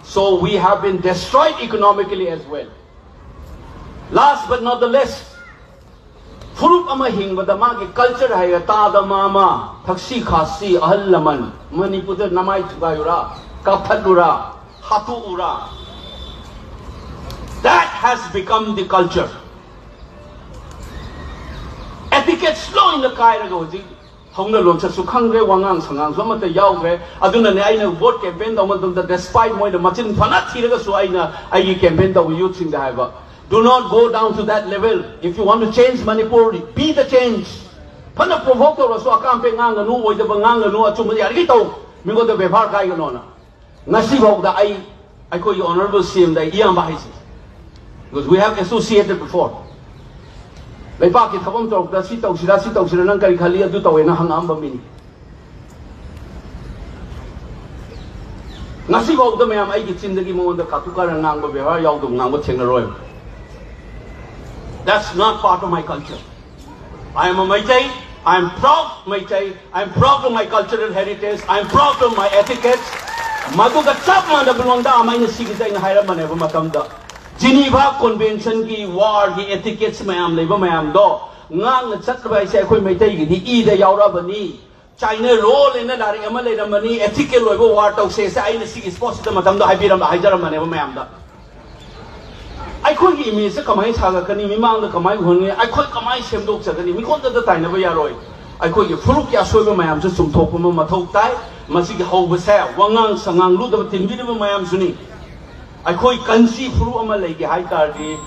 So we have been destroyed economically as well. Last but not the least, ꯐꯨꯔꯨꯞ ꯑꯃ ꯍꯤꯡꯕꯗ ꯃꯥꯒꯤ culture ꯍꯥꯏꯔꯒ ꯇꯥꯗ ꯃꯥꯃ, ꯊꯛꯁꯤ ꯈꯥꯁꯤ, ꯑꯍꯜ ꯂꯃꯟ, ꯃꯅꯤꯄꯨꯔꯗ ꯅꯃꯥꯏ ꯊꯨꯒꯥꯏꯔꯨꯔꯥ, ꯀꯥꯞꯊꯠꯂꯨꯔꯥ, ꯍꯥꯠꯇꯣꯛꯎꯔꯥ, that has become the culture. Etiquettes ꯂꯣꯏꯅ ꯀꯥꯏꯔꯒ ꯍꯧꯖꯤꯛ ꯍꯧꯅ ꯂꯣꯟꯆꯠꯁꯨ ꯈꯪꯗ꯭ꯔꯦ, ꯋꯥꯉꯥꯡ ꯁꯉꯥꯡꯁꯨ ꯑꯃꯠꯇ ꯌꯥꯎꯗ꯭ꯔꯦ꯫ ꯑꯗꯨꯅꯅꯦ ꯑꯩꯅ vote campaign ꯇꯧꯕ ꯃꯇꯝꯗ, despite ꯃꯣꯏꯅ ꯃꯆꯤꯟ ꯐꯅ ꯊꯤꯔꯒꯁꯨ, ꯑꯩꯅ ꯑꯩꯒꯤ campaign ꯇꯧꯕ youth ꯁꯤꯡꯗ ꯍꯥꯏꯕ, do not go down to that level. If you want to change Manipur, be the change. ꯐꯅ provoke ꯇꯧꯔꯁꯨ ꯑꯀꯥꯝꯄꯦ ꯉꯥꯡꯒꯅꯨ, ꯑꯣꯏꯗꯕ ꯉꯥꯡꯒꯅꯨ, ꯑꯆꯨꯝꯕ ꯌꯥꯔꯤꯈꯩ ꯇꯧ, ꯃꯤꯉꯣꯟꯗ ꯕꯦꯕꯥꯔ ꯀꯥꯏꯒꯅꯣꯅ꯫ ꯉꯁꯤꯐꯥꯎꯗ ꯑꯩ ꯑꯩꯈꯣꯏꯒꯤ honourable C M ꯗ ꯑꯩ ꯏꯌꯥꯝꯕ ꯍꯥꯏꯁꯦ, because we have associated before. ꯂꯩꯕꯥꯛꯀꯤ ꯊꯕꯛ ꯑꯃ ꯇꯧꯔꯛꯄꯗ ꯁꯤ ꯇꯧꯁꯤꯔꯥ, ꯁꯤ ꯇꯧꯁꯤꯔꯥ, ꯅꯪ ꯀꯔꯤ ꯈꯜꯂꯤ, ꯑꯗꯨ ꯇꯧꯋꯦꯅ ꯍꯪꯉꯛꯑꯝꯕ ꯃꯤꯅꯤ꯫ ꯉꯁꯤꯐꯥꯎꯗ ꯃꯌꯥꯝ ꯑꯩꯒꯤ ꯆꯤꯟꯗꯒꯤ ꯃꯉꯣꯟꯗ ꯀꯥꯇꯨ ꯀꯥꯔꯟ ꯉꯥꯡꯕ, ꯕꯦꯕꯥꯔ ꯌꯥꯎꯗꯕ ꯉꯥꯡꯕ ꯊꯦꯡꯅꯔꯣꯏ꯫ That's not part of my culture. I am a Meitei. I am proud Meitei. I am proud of my cultural heritage. I am proud of my etiquettes. ꯃꯗꯨꯒ ꯆꯞ ꯃꯥꯟꯅꯕ ꯂꯣꯟꯗꯥ ꯑꯃ ꯑꯩꯅ ꯁꯤꯒꯤꯁꯦ ꯑꯩꯅ ꯍꯥꯏꯔꯝꯕꯅꯦꯕ ꯃꯇꯝꯗ, Geneva Convention ꯒꯤ war ꯒꯤ etiquettes ꯃꯌꯥꯝ ꯂꯩꯕ ꯃꯌꯥꯝꯗꯣ ꯉꯥꯛꯅ ꯆꯠꯄ ꯍꯥꯏꯁꯦ ꯑꯩꯈꯣꯏ ꯃꯩꯇꯩꯒꯤꯗꯤ ꯏꯗ ꯌꯥꯎꯔꯛꯑꯕꯅꯤ꯫ China roll ꯍꯥꯏꯅ ꯂꯥꯏꯔꯤꯛ ꯑꯃ ꯂꯩꯔꯝꯕꯅꯤ, ethical ꯑꯣꯏꯕ war ꯇꯧꯁꯦꯁꯦ ꯑꯩꯅ ꯁꯤꯒꯤ spot ꯁꯤꯗ ꯃꯇꯝꯗꯣ ꯍꯥꯏꯕꯤꯔꯝꯕ, ꯍꯥꯏꯖꯔꯝꯕꯅꯦꯕ ꯃꯌꯥꯝꯗ꯫ ꯑꯩꯈꯣꯏꯒꯤ ꯏꯃꯦꯖꯁꯦ ꯀꯃꯥꯏꯅ ꯁꯥꯒꯠꯀꯅꯤ, ꯃꯤꯃꯥꯡꯗ ꯀꯃꯥꯏꯅ ꯎꯍꯟꯒꯅꯤ, ꯑꯩꯈꯣꯏ ꯀꯃꯥꯏꯅ ꯁꯦꯝꯗꯣꯛꯆꯒꯅꯤ, ꯃꯤꯉꯣꯟꯗꯗ ꯇꯥꯏꯅꯕ ꯌꯥꯔꯣꯏ꯫ ꯑꯩꯈꯣꯏꯒꯤ ꯐꯨꯔꯨꯞꯀꯤ ꯑꯁꯣꯏꯕ ꯃꯌꯥꯝꯁꯦ ꯆꯨꯝꯊꯣꯛꯄ ꯑꯃ ꯃꯊꯧ ꯇꯥꯏ꯫ ꯃꯁꯤꯒꯤ ꯍꯧꯕꯁꯦ ꯋꯥꯉꯥꯡ ꯁꯉꯥꯡ ꯂꯨꯗꯕ ꯇꯤꯟꯕꯤꯔꯤꯕ ꯃꯌꯥꯝꯁꯨꯅꯤ꯫ ꯑꯩꯈꯣꯏ ꯀꯟꯁꯤ ꯐꯨꯔꯨꯞ ꯑꯃ ꯂꯩꯒꯦ ꯍꯥꯏ ꯇꯥꯔꯗꯤ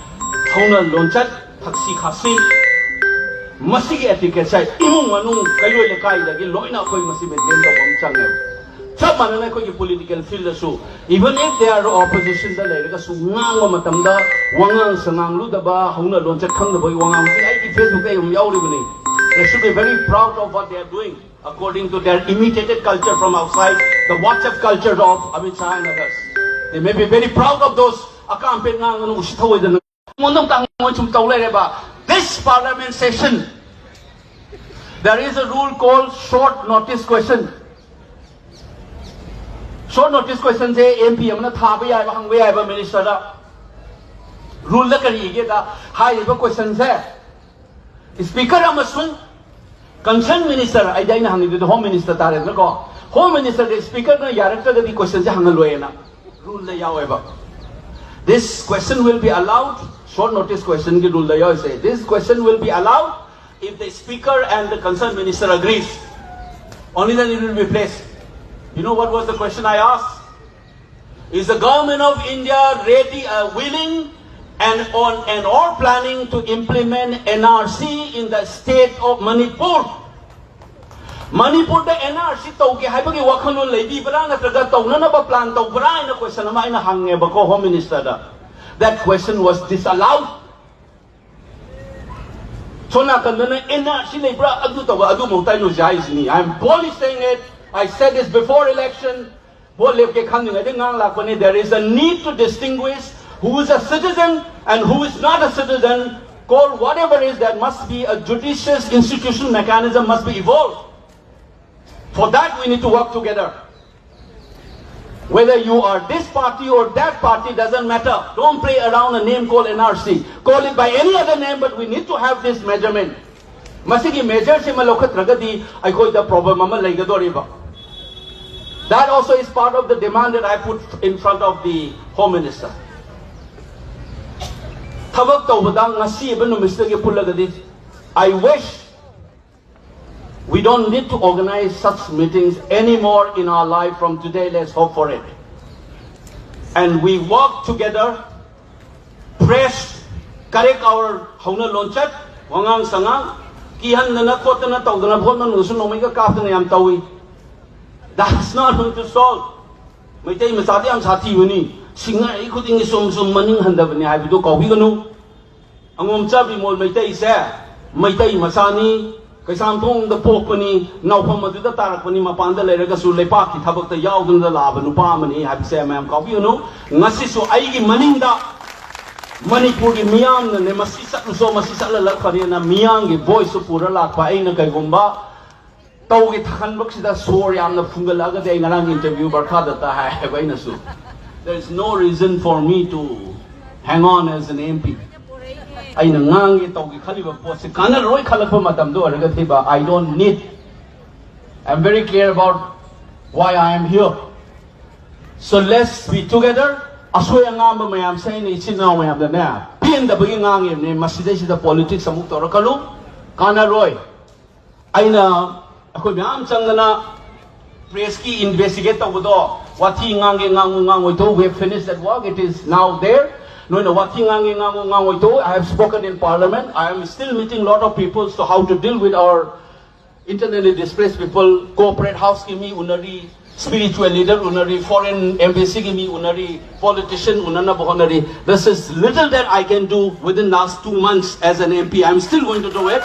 ꯍꯧꯅ ꯂꯣꯟꯆꯠ, ꯊꯛꯁꯤ ꯈꯥꯁꯤ, ꯃꯁꯤꯒꯤ etiquetteꯁꯦ ꯏꯃꯨꯡ ꯃꯅꯨꯡ ꯀꯩꯔꯣꯏ ꯂꯩꯀꯥꯏꯗꯒꯤ ꯂꯣꯏꯅ ꯑꯩꯈꯣꯏ ꯃꯁꯤ maintain ꯇꯧꯕ ꯑꯃ ꯆꯪꯉꯦꯕ꯫ ꯆꯞ ꯃꯥꯟꯅꯅ ꯑꯩꯈꯣꯏꯒꯤ political fieldꯗꯁꯨ, even if they are oppositionꯗ ꯂꯩꯔꯒꯁꯨ, ꯉꯥꯡꯕ ꯃꯇꯝꯗ ꯋꯥꯉꯥꯡ ꯁꯉꯥꯡ ꯂꯨꯗꯕ, ꯍꯧꯅ ꯂꯣꯟꯆꯠ ꯈꯪꯗꯕꯒꯤ ꯋꯥꯉꯥꯡꯁꯤ ꯑꯩꯒꯤ Facebookꯇ ꯑꯗꯨꯝ ꯌꯥꯎꯔꯤꯕꯅꯤ꯫ They should be very proud of what they are doing, according to their imitated culture from outside, the WhatsApp culture of Amit Shah and others. They may be very proud of those ꯑꯀꯥꯝ ꯑꯄꯦꯠ ꯉꯥꯡꯒꯅꯨ, ꯎꯁꯤꯠ ꯊꯑꯣꯏꯗꯅ꯫ ꯑꯩꯉꯣꯟꯗ ꯑꯃꯨꯛꯇ ꯍꯪꯉꯣ, ꯁꯨꯝ ꯇꯧ ꯂꯩꯔꯦꯕ꯫ This parliament session, there is a rule called short notice question. Short notice questionꯁꯦ MP ꯑꯃꯅ ꯊꯥꯕ ꯌꯥꯏꯕ, ꯍꯪꯕ ꯌꯥꯏꯕ ministerꯗ꯫ Ruleꯗ ꯀꯔꯤ ꯏꯒꯦꯗ, ꯍꯥꯏꯔꯤꯕ questionꯁꯦ speaker ꯑꯃꯁꯨꯡ concerned minister, ꯑꯩꯗꯤ ꯑꯩꯅ ꯍꯪꯉꯤꯗꯨꯗꯤ home minister ꯇꯥꯔꯦꯗꯅꯀꯣ꯫ Home ministerꯒ speakerꯅ ꯌꯥꯔꯛꯇ꯭ꯔꯒꯗꯤ questionꯁꯦ ꯍꯪꯍꯜꯂꯣꯏꯅ ruleꯗ ꯌꯥꯎꯋꯦꯕ꯫ This question will be allowed, short notice questionꯒꯤ ruleꯗ ꯌꯥꯎꯔꯤꯁꯦ, this question will be allowed if the speaker and the concerned minister agrees. Only then it will be placed. You know what was the question I asked? Is the government of India ready, uh, willing and on and or planning to implement NRC in the state of Manipur? ꯃꯅꯤꯄꯨꯔꯗ NRC ꯇꯧꯒꯦ ꯍꯥꯏꯕꯒꯤ ꯋꯥꯈꯜꯂꯣꯟ ꯂꯩꯕꯤꯕ꯭ꯔꯥ, ꯅꯠꯇ꯭ꯔꯒ ꯇꯧꯅꯅꯕ plan ꯇꯧꯕ꯭ꯔꯥ ꯍꯥꯏꯅ question ꯑꯃ ꯑꯩꯅ ꯍꯪꯉꯦꯕꯀꯣ Home Ministerꯗ꯫ That question was disallowed. ꯁꯣꯝ ꯅꯥꯀꯟꯗꯅ NRC ꯂꯩꯕ꯭ꯔꯥ, ꯑꯗꯨ ꯇꯧꯕ, ꯑꯗꯨꯃꯛꯇ ꯑꯩꯅ ꯍꯧꯖꯤꯛ ꯍꯥꯏꯔꯤꯁꯤꯅꯤ꯫ I am boldly saying it. I said this before election. Vote ꯂꯦꯞꯀꯦ ꯈꯟꯗ꯭ꯔꯤꯉꯩꯗ ꯉꯥꯡ ꯂꯥꯛꯄꯅꯤ꯫ There is a need to distinguish who is a citizen and who is not a citizen. Call whatever is, there must be a judicious institution mechanism must be evolved. For that, we need to work together. Whether you are this party or that party, doesn't matter. Don't play around a name called NRC. Call it by any other name, but we need to have this measurement. ꯃꯁꯤꯒꯤ measureꯁꯤꯃ ꯂꯧꯈꯠꯇ꯭ꯔꯒꯗꯤ ꯑꯩꯈꯣꯏꯗ problem ꯑꯃ ꯂꯩꯒꯗꯧꯔꯤꯕ꯫ That also is part of the demand that I put in front of the Home Minister. ꯊꯕꯛ ꯇꯧꯕꯗ ꯉꯁꯤꯕ ꯅꯨꯃꯤꯠꯁꯤꯗꯒꯤ ꯄꯨꯜꯂꯒꯗꯤ, I wish we don't need to organize such meetings anymore in our life from today. Let's hope for it. And we work together, press, correct our ꯍꯧꯅ ꯂꯣꯟꯆꯠ, ꯋꯥꯉꯥꯡ ꯁꯉꯥꯡ, ꯀꯤꯍꯟꯗꯅ ꯈꯣꯠꯇꯅ ꯇꯧꯗꯅ vote ꯃꯅꯨꯡꯗꯁꯨ ꯅꯣꯡꯃꯩꯒ ꯀꯥꯞꯇꯅ ꯌꯥꯝ ꯇꯧꯏ꯫ That's not going to solve. Meitei ꯃꯆꯥꯗꯤ ꯌꯥꯝ ꯁꯥꯊꯤꯕꯅꯤ, ꯁꯤꯡꯉꯛꯏ ꯈꯨꯗꯤꯡꯒꯤ ꯁꯨꯝ ꯁꯨꯝ ꯃꯅꯤꯡ ꯍꯟꯊꯕꯅꯤ ꯍꯥꯏꯕꯗꯨ ꯀꯥꯎꯕꯤꯒꯅꯨ꯫ ꯑꯉꯣꯝꯆꯥ ꯕꯤꯃꯣꯜ ꯃꯩꯇꯩꯁꯦ ꯃꯩꯇꯩ ꯃꯆꯥꯅꯤ, ꯀꯩꯁꯥꯝꯊꯣꯡꯗ ꯄꯣꯛꯄꯅꯤ, ꯅꯥꯎꯐꯝ ꯑꯗꯨꯗ ꯇꯥꯔꯛꯄꯅꯤ, ꯃꯄꯥꯟꯗ ꯂꯩꯔꯒꯁꯨ ꯂꯩꯄꯥꯛꯀꯤ ꯊꯕꯛꯇ ꯌꯥꯎꯗꯨꯅ ꯂꯥꯛꯑꯕ ꯅꯨꯄꯥ ꯑꯃꯅꯤ ꯍꯥꯏꯕꯁꯦ ꯃꯌꯥꯝ ꯀꯥꯎꯕꯤꯒꯅꯨ꯫ ꯉꯁꯤꯁꯨ ꯑꯩꯒꯤ ꯃꯅꯤꯡꯗ ꯃꯅꯤꯄꯨꯔꯒꯤ ꯃꯤꯌꯥꯝꯅꯅꯦ, ꯃꯁꯤ ꯆꯠꯂꯨꯁꯣ, ꯃꯁꯤ ꯆꯠꯂ ꯂꯛ ꯐꯅꯦꯅ ꯃꯤꯌꯥꯝꯒꯤ ꯚꯣꯏꯁꯁꯨ ꯄꯨꯔ ꯂꯥꯛꯄ ꯑꯩꯅ ꯀꯩꯒꯨꯝꯕ ꯇꯧꯒꯦ ꯈꯟꯕꯁꯤꯗ ꯁꯣꯔ ꯌꯥꯝꯅ ꯐꯨꯡꯒꯠꯂꯛꯑꯒꯗꯤ, ꯑꯩ ꯉꯔꯥꯡ ꯏꯟꯇꯔꯚ꯭ꯌꯨ ꯕꯔꯈꯥꯗ ꯇꯥꯏ ꯍꯥꯏꯕ ꯑꯩꯅꯁꯨ, there is no reason for me to hang on as an M P. ꯑꯩꯅ ꯉꯥꯡꯒꯦ ꯇꯧꯒꯦ ꯈꯜꯂꯤꯕ ꯄꯣꯠꯁꯦ ꯀꯥꯟꯅꯔꯣꯏ ꯈꯜꯂꯛꯄ ꯃꯇꯝꯗ ꯑꯣꯏꯔꯒꯗꯤꯕ, I don't need, I'm very clear about why I am here. So let's be together. ꯑꯁꯣꯏ ꯑꯉꯥꯝꯕ ꯃꯌꯥꯝꯁꯦ ꯑꯩꯅ ꯏꯆꯤꯟ ꯏꯅꯥꯎ ꯃꯌꯥꯝꯗꯅꯦ ꯄꯦꯟꯗꯕꯒꯤ ꯉꯥꯡꯉꯤꯕꯅꯦ꯫ ꯃꯁꯤꯗꯩꯁꯤꯗ ꯄꯣꯂꯤꯇꯤꯛꯁ ꯑꯃꯨꯛ ꯇꯧꯔꯛꯀꯅꯨ, ꯀꯥꯟꯅꯔꯣꯏ꯫ ꯑꯩꯅ, ꯑꯩꯈꯣꯏ ꯃꯌꯥꯝ ꯆꯪꯗꯅ ꯄ꯭ꯔꯦꯁꯀꯤ ꯏꯟꯚꯦꯁꯇꯤꯒꯦꯠ ꯇꯧꯕꯗꯣ, ꯋꯥꯊꯤ ꯉꯥꯡꯒꯦ ꯉꯥꯡꯉꯨ ꯉꯥꯡꯉꯣꯏ ꯊꯣꯛꯎ, we have finished that work, it is now there. ꯅꯣꯏꯅ ꯋꯥꯊꯤ ꯉꯥꯡꯒꯦ ꯉꯥꯡꯉꯨ ꯉꯥꯡꯉꯣꯏ ꯊꯣꯛꯎ, I have spoken in parliament, I am still meeting lot of people, so how to deal with our internally displaced people, corporate house ꯀꯤ ꯃꯤ ꯎꯅꯔꯤ, spiritual leader ꯎꯅꯔꯤ, foreign embassy ꯒꯤ ꯃꯤ ꯎꯅꯔꯤ, politician ꯎꯅꯅꯕ ꯍꯣꯠꯅꯔꯤ꯫ This is little that I can do within last two months as an M P. I'm still going to do it.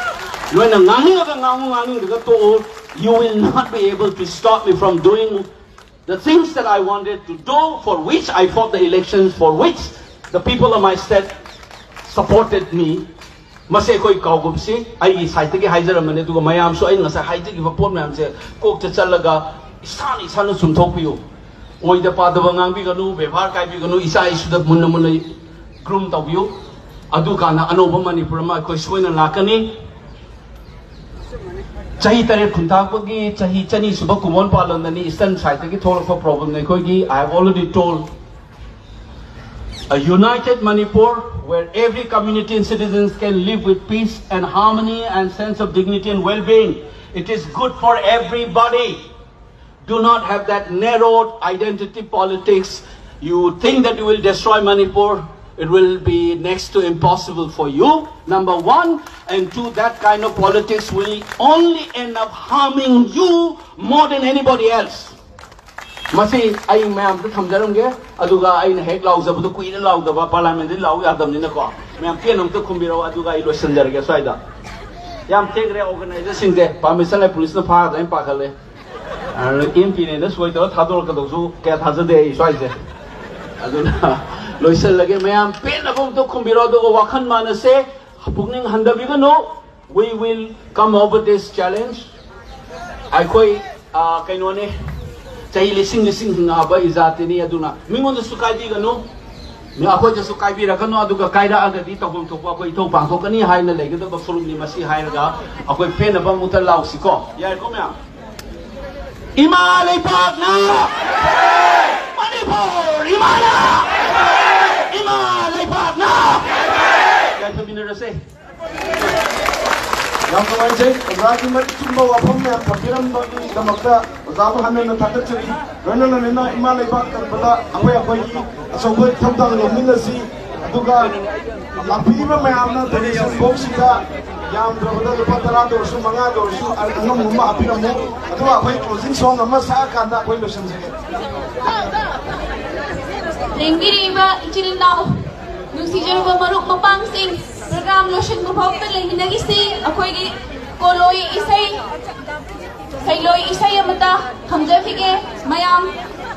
ꯅꯣꯏꯅ ꯉꯥꯡꯅꯤꯡꯉꯒ ꯉꯥꯡꯉꯨ, ꯉꯥꯡꯅꯤꯡꯗ꯭ꯔꯒ ꯇꯣꯛꯎ, you will not be able to stop me from doing the things that I wanted to do, for which I fought the elections, for which the people of my state supported me. ꯃꯁꯤ ꯑꯩꯈꯣꯏ ꯀꯥꯎꯒꯨꯝꯁꯤ꯫ ꯑꯩꯒꯤ ꯁꯥꯏꯠꯇꯒꯤ ꯍꯥꯏꯖꯔꯝꯕꯅꯤ, ꯑꯗꯨꯒ ꯃꯌꯥꯝꯁꯨ ꯑꯩꯅ ꯉꯁꯥꯏ ꯍꯥꯏꯖꯈꯤꯕ ꯄꯣꯠ ꯃꯌꯥꯝꯁꯦ ꯀꯣꯛꯇ ꯆꯠꯂꯒ ꯏꯁꯥꯅ ꯏꯁꯥꯅ ꯆꯨꯝꯊꯣꯛꯄꯤꯌꯨ꯫ ꯑꯣꯏꯗ ꯄꯥꯗꯕ ꯉꯥꯡꯕꯤꯒꯅꯨ, ꯕꯦꯕꯥꯔ ꯀꯥꯏꯕꯤꯒꯅꯨ, ꯏꯆꯥ ꯏꯁꯨꯗ ꯃꯨꯟꯅ ꯃꯨꯟꯅ ꯒ꯭ꯔꯨꯝ ꯇꯧꯕꯤꯌꯨ꯫ ꯑꯗꯨꯀꯥꯟꯗ ꯑꯅꯧꯕ ꯃꯅꯤꯄꯨꯔ ꯑꯃ ꯑꯩꯈꯣꯏ ꯁꯣꯏꯅ ꯂꯥꯛꯀꯅꯤ꯫ ꯆꯍꯤ ꯇꯔꯦꯠ ꯈꯨꯟꯇꯥꯛꯄꯒꯤ ꯆꯍꯤ ꯆꯅꯤ ꯁꯨꯕ ꯀꯨꯃꯣꯟ ꯄꯥꯂꯟꯗꯅꯤ, ꯏꯁꯇꯔꯟ ꯁꯥꯏꯠꯇꯒꯤ ꯊꯣꯛꯂꯛꯄ ꯄ꯭ꯔꯣꯕ꯭ꯂꯦꯝꯅꯤ ꯑꯩꯈꯣꯏꯒꯤ꯫ I have already told A united Manipur where every community and citizens can live with peace and harmony and sense of dignity and well-being. It is good for everybody. Do not have that narrow identity politics. You think that you will destroy Manipur, it will be next to impossible for you, number one. And two, that kind of politics will only end up harming you more than anybody else. ꯃꯁꯤ ꯑꯩ ꯃꯌꯥꯝꯗ ꯊꯝꯖꯔꯝꯒꯦ꯫ ꯑꯗꯨꯒ ꯑꯩꯅ ꯍꯦꯛ ꯂꯥꯎꯖꯕꯗꯣ ꯀꯨꯏꯅ ꯂꯥꯎꯗꯕ, ꯄꯥꯔꯂꯥꯃꯦꯟꯗꯗꯤ ꯂꯥꯎ ꯌꯥꯗꯕꯅꯤꯅꯀꯣ꯫ ꯃꯌꯥꯝ ꯄꯦꯟꯅ ꯑꯝꯇ ꯈꯨꯝꯕꯤꯔꯛꯑꯣ, ꯑꯗꯨꯒ ꯑꯩ ꯂꯣꯏꯁꯤꯟꯖꯔꯒꯦ ꯁ꯭ꯋꯥꯏꯗ꯫ ꯌꯥꯝ ꯊꯦꯡꯈ꯭ꯔꯦ, ꯑꯣꯔꯒꯅꯥꯏꯖꯔꯁꯤꯡꯁꯦ ꯄꯥꯔꯃꯤꯁꯟ ꯂꯩ, ꯄꯨꯂꯤꯁꯅ ꯐꯥꯒꯗ꯭ꯔꯥ ꯍꯥꯏꯅ ꯄꯥꯈꯠꯂꯦ꯫ ꯑꯦꯝ ꯄꯤꯅꯦꯅ ꯁꯣꯏ ꯇꯧꯔ ꯊꯥꯗꯣꯔꯛꯀꯗꯧꯁꯨ ꯀꯌꯥ ꯊꯥꯖꯗꯦ ꯑꯩ ꯁ꯭ꯋꯥꯏꯁꯦ꯫ ꯑꯗꯨꯅ ꯂꯣꯏꯁꯤꯜꯂꯒꯦ꯫ ꯃꯌꯥꯝ ꯄꯦꯟꯅꯕ ꯑꯝꯇ ꯈꯨꯝꯕꯤꯔꯣ, ꯑꯗꯨꯒ ꯋꯥꯈꯜ ꯃꯥꯟꯅꯁꯦ, ꯄꯨꯛꯅꯤꯡ ꯍꯟꯊꯕꯤꯒꯅꯨ꯫ We will come over this challenge. ꯑꯩꯈꯣꯏ, ꯑ, ꯀꯩꯅꯣꯅꯦ, ꯆꯍꯤ ꯂꯤꯁꯤꯡ ꯂꯤꯁꯤꯡ ꯍꯤꯡꯉꯛꯑꯕ ꯏꯖꯥꯇꯤꯅꯤ꯫ ꯑꯗꯨꯅ ꯃꯤꯉꯣꯟꯗꯁꯨ ꯀꯥꯏꯕꯤꯒꯅꯨ꯫ ꯃꯤ ꯑꯩꯈꯣꯏꯗꯁꯨ ꯀꯥꯏꯕꯤꯔꯛꯀꯅꯨ꯫ ꯑꯗꯨꯒ ꯀꯥꯏꯔꯛꯑꯒꯗꯤ ꯇꯧꯐꯝ ꯊꯣꯛꯄ ꯑꯩꯈꯣꯏ ꯏꯊꯧ ꯄꯥꯡꯊꯣꯛꯀꯅꯤ ꯍꯥꯏꯅ ꯂꯩꯒꯗꯕ ꯐꯨꯔꯨꯞꯅꯤ꯫ ꯃꯁꯤ ꯍꯥꯏꯔꯒ ꯑꯩꯈꯣꯏ ꯄꯦꯟꯅꯕ ꯑꯃꯨꯛꯇ ꯂꯥꯎꯁꯤꯀꯣ꯫ ꯌꯥꯏꯀꯣ ꯃꯌꯥꯝ? ꯏꯃꯥ ꯂꯩꯕꯥꯛꯅ! ꯃꯅꯤꯄꯨꯔ ꯏꯃꯥꯅ! ꯏꯃꯥ ꯂꯩꯕꯥꯛꯅ! ꯌꯥꯏꯐꯃꯤꯟꯅꯔꯁꯦ꯫ ꯌꯥꯝ ꯅꯨꯡꯉꯥꯏꯖꯩ꯫ ꯑꯣꯖꯥꯒꯤ ꯃꯔꯤꯛ ꯆꯨꯝꯕ ꯋꯥꯐꯝ ꯃꯌꯥꯝ ꯊꯝꯕꯤꯔꯝꯕꯒꯤꯗꯃꯛꯇ ꯑꯣꯖꯥꯕꯨ ꯍꯟꯅ ꯍꯟꯅ ꯊꯥꯒꯠꯆꯔꯤ꯫ ꯂꯣꯏꯅ ꯂꯣꯏꯅꯅ ꯏꯃꯥ ꯂꯩꯕꯥꯛ ꯀꯟꯕꯗ ꯑꯩꯈꯣꯏ ꯑꯩꯈꯣꯏꯒꯤ ꯑꯆꯧꯕ ꯊꯧꯗꯥꯡ ꯂꯧꯃꯤꯟꯅꯁꯤ꯫ ꯑꯗꯨꯒ ꯂꯥꯛꯄꯤꯔꯤꯕ ꯃꯌꯥꯝꯅ donation boxꯁꯤꯗ ꯌꯥꯝꯗ꯭ꯔꯕꯗ ꯂꯨꯄꯥ ꯇꯔꯥꯗ ꯑꯣꯏꯔꯁꯨ, ꯃꯉꯥꯗ ꯑꯣꯏꯔꯁꯨ, ꯑꯉꯝꯕ ꯑꯃ ꯍꯥꯞꯄꯤꯔꯝꯃꯨ꯫ ꯑꯗꯨꯒ ꯑꯩꯈꯣꯏ closing song ꯑꯃ ꯁꯛꯑꯀꯥꯟꯗ ꯑꯩꯈꯣꯏ ꯂꯣꯏꯁꯤꯟꯖꯒꯦ꯫ ꯂꯦꯡꯕꯤꯔꯤꯕ ꯏꯆꯤꯜ ꯏꯅꯥꯎ, ꯅꯨꯡꯁꯤꯖꯔꯕ ꯃꯔꯨꯞ ꯃꯄꯥꯡꯁꯤꯡ, program ꯂꯣꯏꯁꯤꯟꯕ ꯐꯥꯎꯕꯗ ꯂꯩꯃꯤꯟꯅꯈꯤꯁꯤ꯫ ꯑꯩꯈꯣꯏꯒꯤ ꯀꯣꯂꯣꯏ ꯏꯁꯩ, ꯁꯩꯂꯣꯏ ꯏꯁꯩ ꯑꯃꯇ ꯈꯪꯖꯈꯤꯒꯦ꯫ ꯃꯌꯥꯝ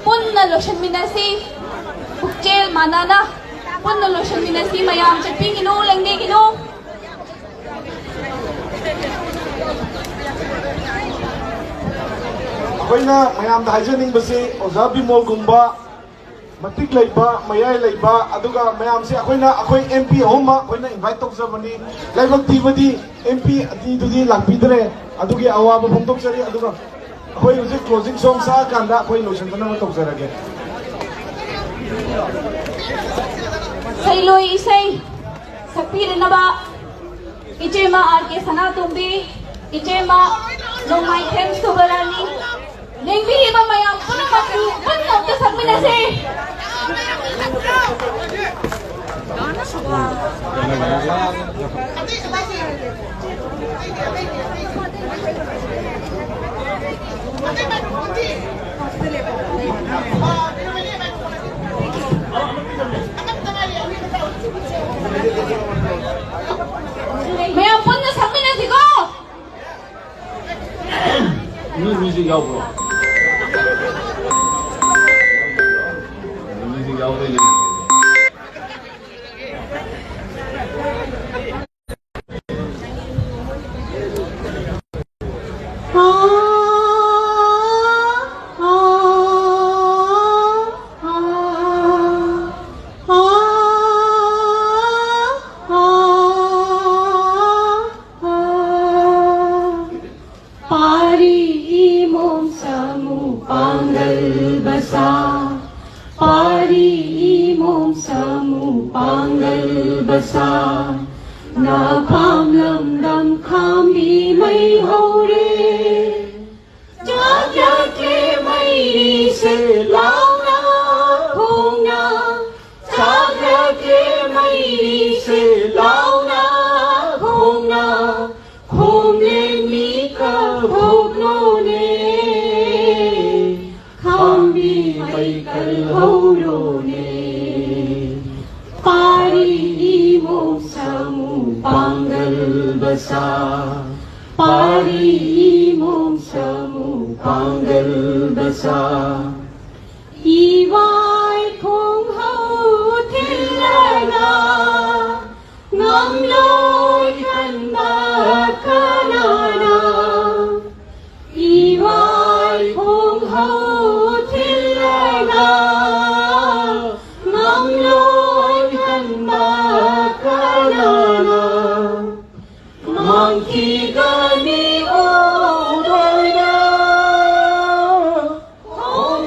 ꯄꯨꯟꯅ ꯂꯣꯏꯁꯤꯟꯃꯤꯟꯅꯁꯤ, ꯄꯨꯛꯆꯦꯜ ꯃꯥꯟꯅꯅ ꯄꯨꯟꯅ ꯂꯣꯏꯁꯤꯟꯃꯤꯟꯅꯁꯤ꯫ ꯃꯌꯥꯝ ꯆꯠꯄꯤꯒꯅꯨ, ꯂꯦꯡꯕꯤꯒꯅꯨ꯫ ꯑꯩꯈꯣꯏꯅ ꯃꯌꯥꯝꯗ ꯍꯥꯏꯖꯅꯤꯡꯕꯁꯤ, ꯑꯣꯖꯥ ꯕꯤꯃꯣꯜꯒꯨꯝꯕ ꯃꯇꯤꯛ ꯂꯩꯕ, ꯃꯌꯥꯏ ꯂꯩꯕ, ꯑꯗꯨꯒ ꯃꯌꯥꯝꯁꯦ ꯑꯩꯈꯣꯏꯅ, ꯑꯩꯈꯣꯏ ꯑꯦꯝ ꯄꯤ ꯑꯍꯨꯝꯃꯛ ꯑꯩꯈꯣꯏꯅ invite ꯇꯧꯖꯕꯅꯤ꯫ ꯂꯥꯏꯕꯛ ꯊꯤꯕꯗꯤ ꯑꯦꯝ ꯄꯤ ꯑꯅꯤꯗꯨꯗꯤ ꯂꯥꯛꯄꯤꯗ꯭ꯔꯦ꯫ ꯑꯗꯨꯒꯤ ꯑꯋꯥꯕ ꯐꯣꯡꯗꯣꯛꯆꯔꯤ꯫ ꯑꯗꯨꯒ ꯑꯩꯈꯣꯏ ꯍꯧꯖꯤꯛ closing song ꯁꯛꯑꯀꯥꯟꯗ ꯑꯩꯈꯣꯏ ꯂꯣꯏꯁꯤꯟꯖꯅꯕ ꯇꯧꯖꯔꯒꯦ꯫ ꯏꯁꯩ ꯂꯣꯏ ꯏꯁꯩ ꯁꯛꯄꯤꯔꯤꯅꯕ ꯏꯆꯦꯃ ꯑꯥꯔ ꯀꯦ ꯁꯅꯥꯇꯣꯝꯕꯤ, ꯏꯆꯦꯃ ꯅꯣꯡꯃꯥꯏꯊꯦꯝ ꯁꯨꯕꯔꯥꯅꯤ, ꯂꯦꯡꯕꯤꯔꯤꯕ ꯃꯌꯥꯝ ꯄꯨꯝꯅꯃꯛꯄꯨ ꯄꯨꯟꯅ ꯑꯝꯇ ꯁꯛꯃꯤꯟꯅꯁꯦ꯫ ꯃꯌꯥꯝ ꯄꯨꯟꯅ ꯁꯛꯃꯤꯟꯅꯁꯤꯀꯣ꯫ ꯅꯣꯏ ꯃ꯭ꯌꯨꯖꯤꯛ ꯌꯥꯎꯕ꯭ꯔꯣ? ꯃ꯭ꯌꯨꯖꯤꯛ ꯌꯥꯎꯕ꯭ꯔꯣ? ꯄꯥꯔꯤ ꯏꯃꯣꯝ ꯁꯥꯃꯨ ꯄꯥꯡꯒꯜ ꯕꯁꯥ, ꯄꯥꯔꯤ ꯏꯃꯣꯝ ꯁꯥꯃꯨ ꯄꯥꯡꯒꯜ ꯕꯁꯥ, ꯅꯥꯐꯥꯝ ꯂꯝꯗꯝ ꯈꯥꯝꯕꯤ ꯃꯩ ꯍꯧꯔꯦ꯫ ꯆꯥꯛꯂꯛꯂꯦ ꯃꯩꯔꯤꯁꯦ ꯂꯥꯎꯅ ꯈꯣꯡꯅ, ꯆꯥꯛꯂꯛꯂꯦ ꯃꯩꯔꯤꯁꯦ ꯂꯥꯎꯅ ꯈꯣꯡꯅ, ꯈꯣꯡꯂꯦꯟ ꯃꯤ ꯀꯠꯊꯣꯛꯂꯣꯅꯦ, ꯈꯥꯝꯕꯤ ꯃꯩ ꯀꯜꯍꯧꯔꯣꯅꯦ꯫ ꯄꯥꯔꯤ ꯏꯃꯣꯝ ꯁꯥꯃꯨ ꯄꯥꯡꯒꯜ ꯕꯁꯥ, ꯄꯥꯔꯤ ꯏꯃꯣꯝ ꯁꯥꯃꯨ ꯄꯥꯡꯒꯜ ꯕꯁꯥ꯫ ꯏꯋꯥꯏ ꯈꯣꯡꯍꯧ ꯊꯤꯜꯂꯒ ꯉꯝꯂꯣꯏ ꯈꯟꯕ ꯀꯅꯥꯅ? ꯏꯋꯥꯏ ꯈꯣꯡꯍꯧ ꯊꯤꯜꯂꯒ ꯉꯝꯂꯣꯏ ꯈꯟꯕ ꯀꯅꯥꯅ? ꯃꯥꯡꯈꯤꯒꯅꯤ ꯑꯣꯗꯣꯏꯅ ꯈꯣꯡ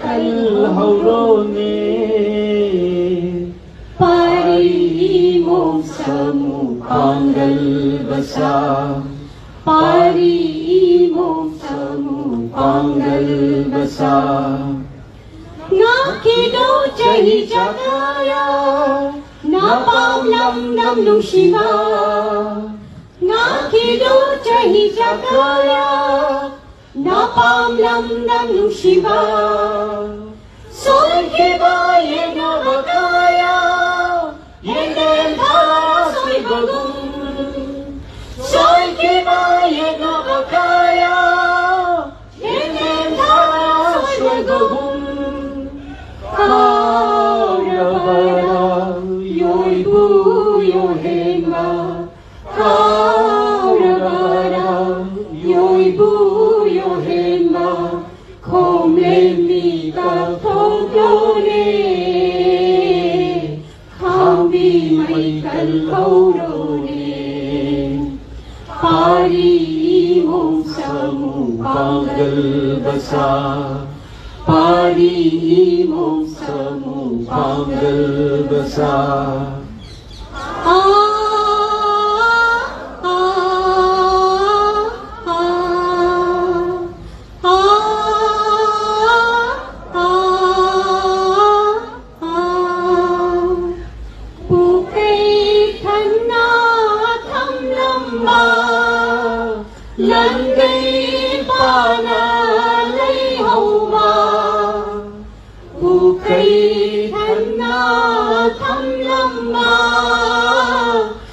ꯀꯜꯍꯧꯔꯣꯅꯦ꯫ ꯄꯥꯔꯤ ꯏꯃꯣꯝ ꯁꯥꯃꯨ ꯄꯥꯡꯒꯜ ꯕꯁꯥ, ꯄꯥꯔꯤ ꯏꯃꯣꯝ ꯁꯥꯃꯨ ꯄꯥꯡꯒꯜ ꯕꯁꯥ꯫ ꯉꯥꯛꯈꯤꯗꯣ ꯆꯍꯤ ꯆꯀꯥꯌꯥ, ꯅꯄꯥꯝ ꯂꯝꯗꯝ ꯅꯨꯡꯁꯤꯕ꯫ ꯉꯥꯛꯈꯤꯗꯣ ꯆꯍꯤ ꯆꯀꯥꯌꯥ, ꯅꯄꯥꯝ ꯂꯝꯗꯝ ꯅꯨꯡꯁꯤꯕ꯫ ꯁꯣꯏꯈꯤꯕ ꯌꯦꯡꯅꯕ ꯀꯌꯥ, ꯌꯦꯡꯂꯦꯝ ꯊꯥꯔ ꯁꯣꯏꯕꯒꯨꯝ꯫ ꯁꯣꯏꯈꯤꯕ ꯌꯦꯡꯅꯕ ꯀꯌꯥ, ꯌꯦꯡꯂꯦꯝ ꯊꯥꯔ ꯁꯣꯏꯕꯒꯨꯝ꯫ ꯀꯥꯎꯔꯕꯔꯥ ꯌꯣꯏꯕꯨ ꯌꯣꯍꯦꯟꯕ? ꯀꯥꯎꯔꯕꯔꯥ ꯌꯣꯏꯕꯨ ꯌꯣꯍꯦꯟꯕ? ꯈꯣꯝꯂꯦꯝ ꯃꯤꯀꯞ ꯊꯣꯛꯂꯣꯅꯦ, ꯈꯥꯝꯕꯤ ꯃꯩ ꯀꯜꯍꯧꯔꯣꯅꯦ꯫ ꯄꯥꯔꯤ ꯏꯃꯣꯝ ꯁꯥꯃꯨ ꯄꯥꯡꯒꯜ ꯕꯁꯥ, ꯄꯥꯔꯤ ꯏꯃꯣꯝ ꯁꯥꯃꯨ ꯄꯥꯡꯒꯜ ꯕꯁꯥ꯫ ꯄꯨꯀꯩ ꯊꯟꯅ ꯊꯝꯂꯝꯕ ꯂꯟꯒꯩ ꯄꯥꯅ ꯂꯩꯍꯧꯕ꯫ ꯄꯨꯀꯩ ꯊꯟꯅ ꯊꯝꯂꯝꯕ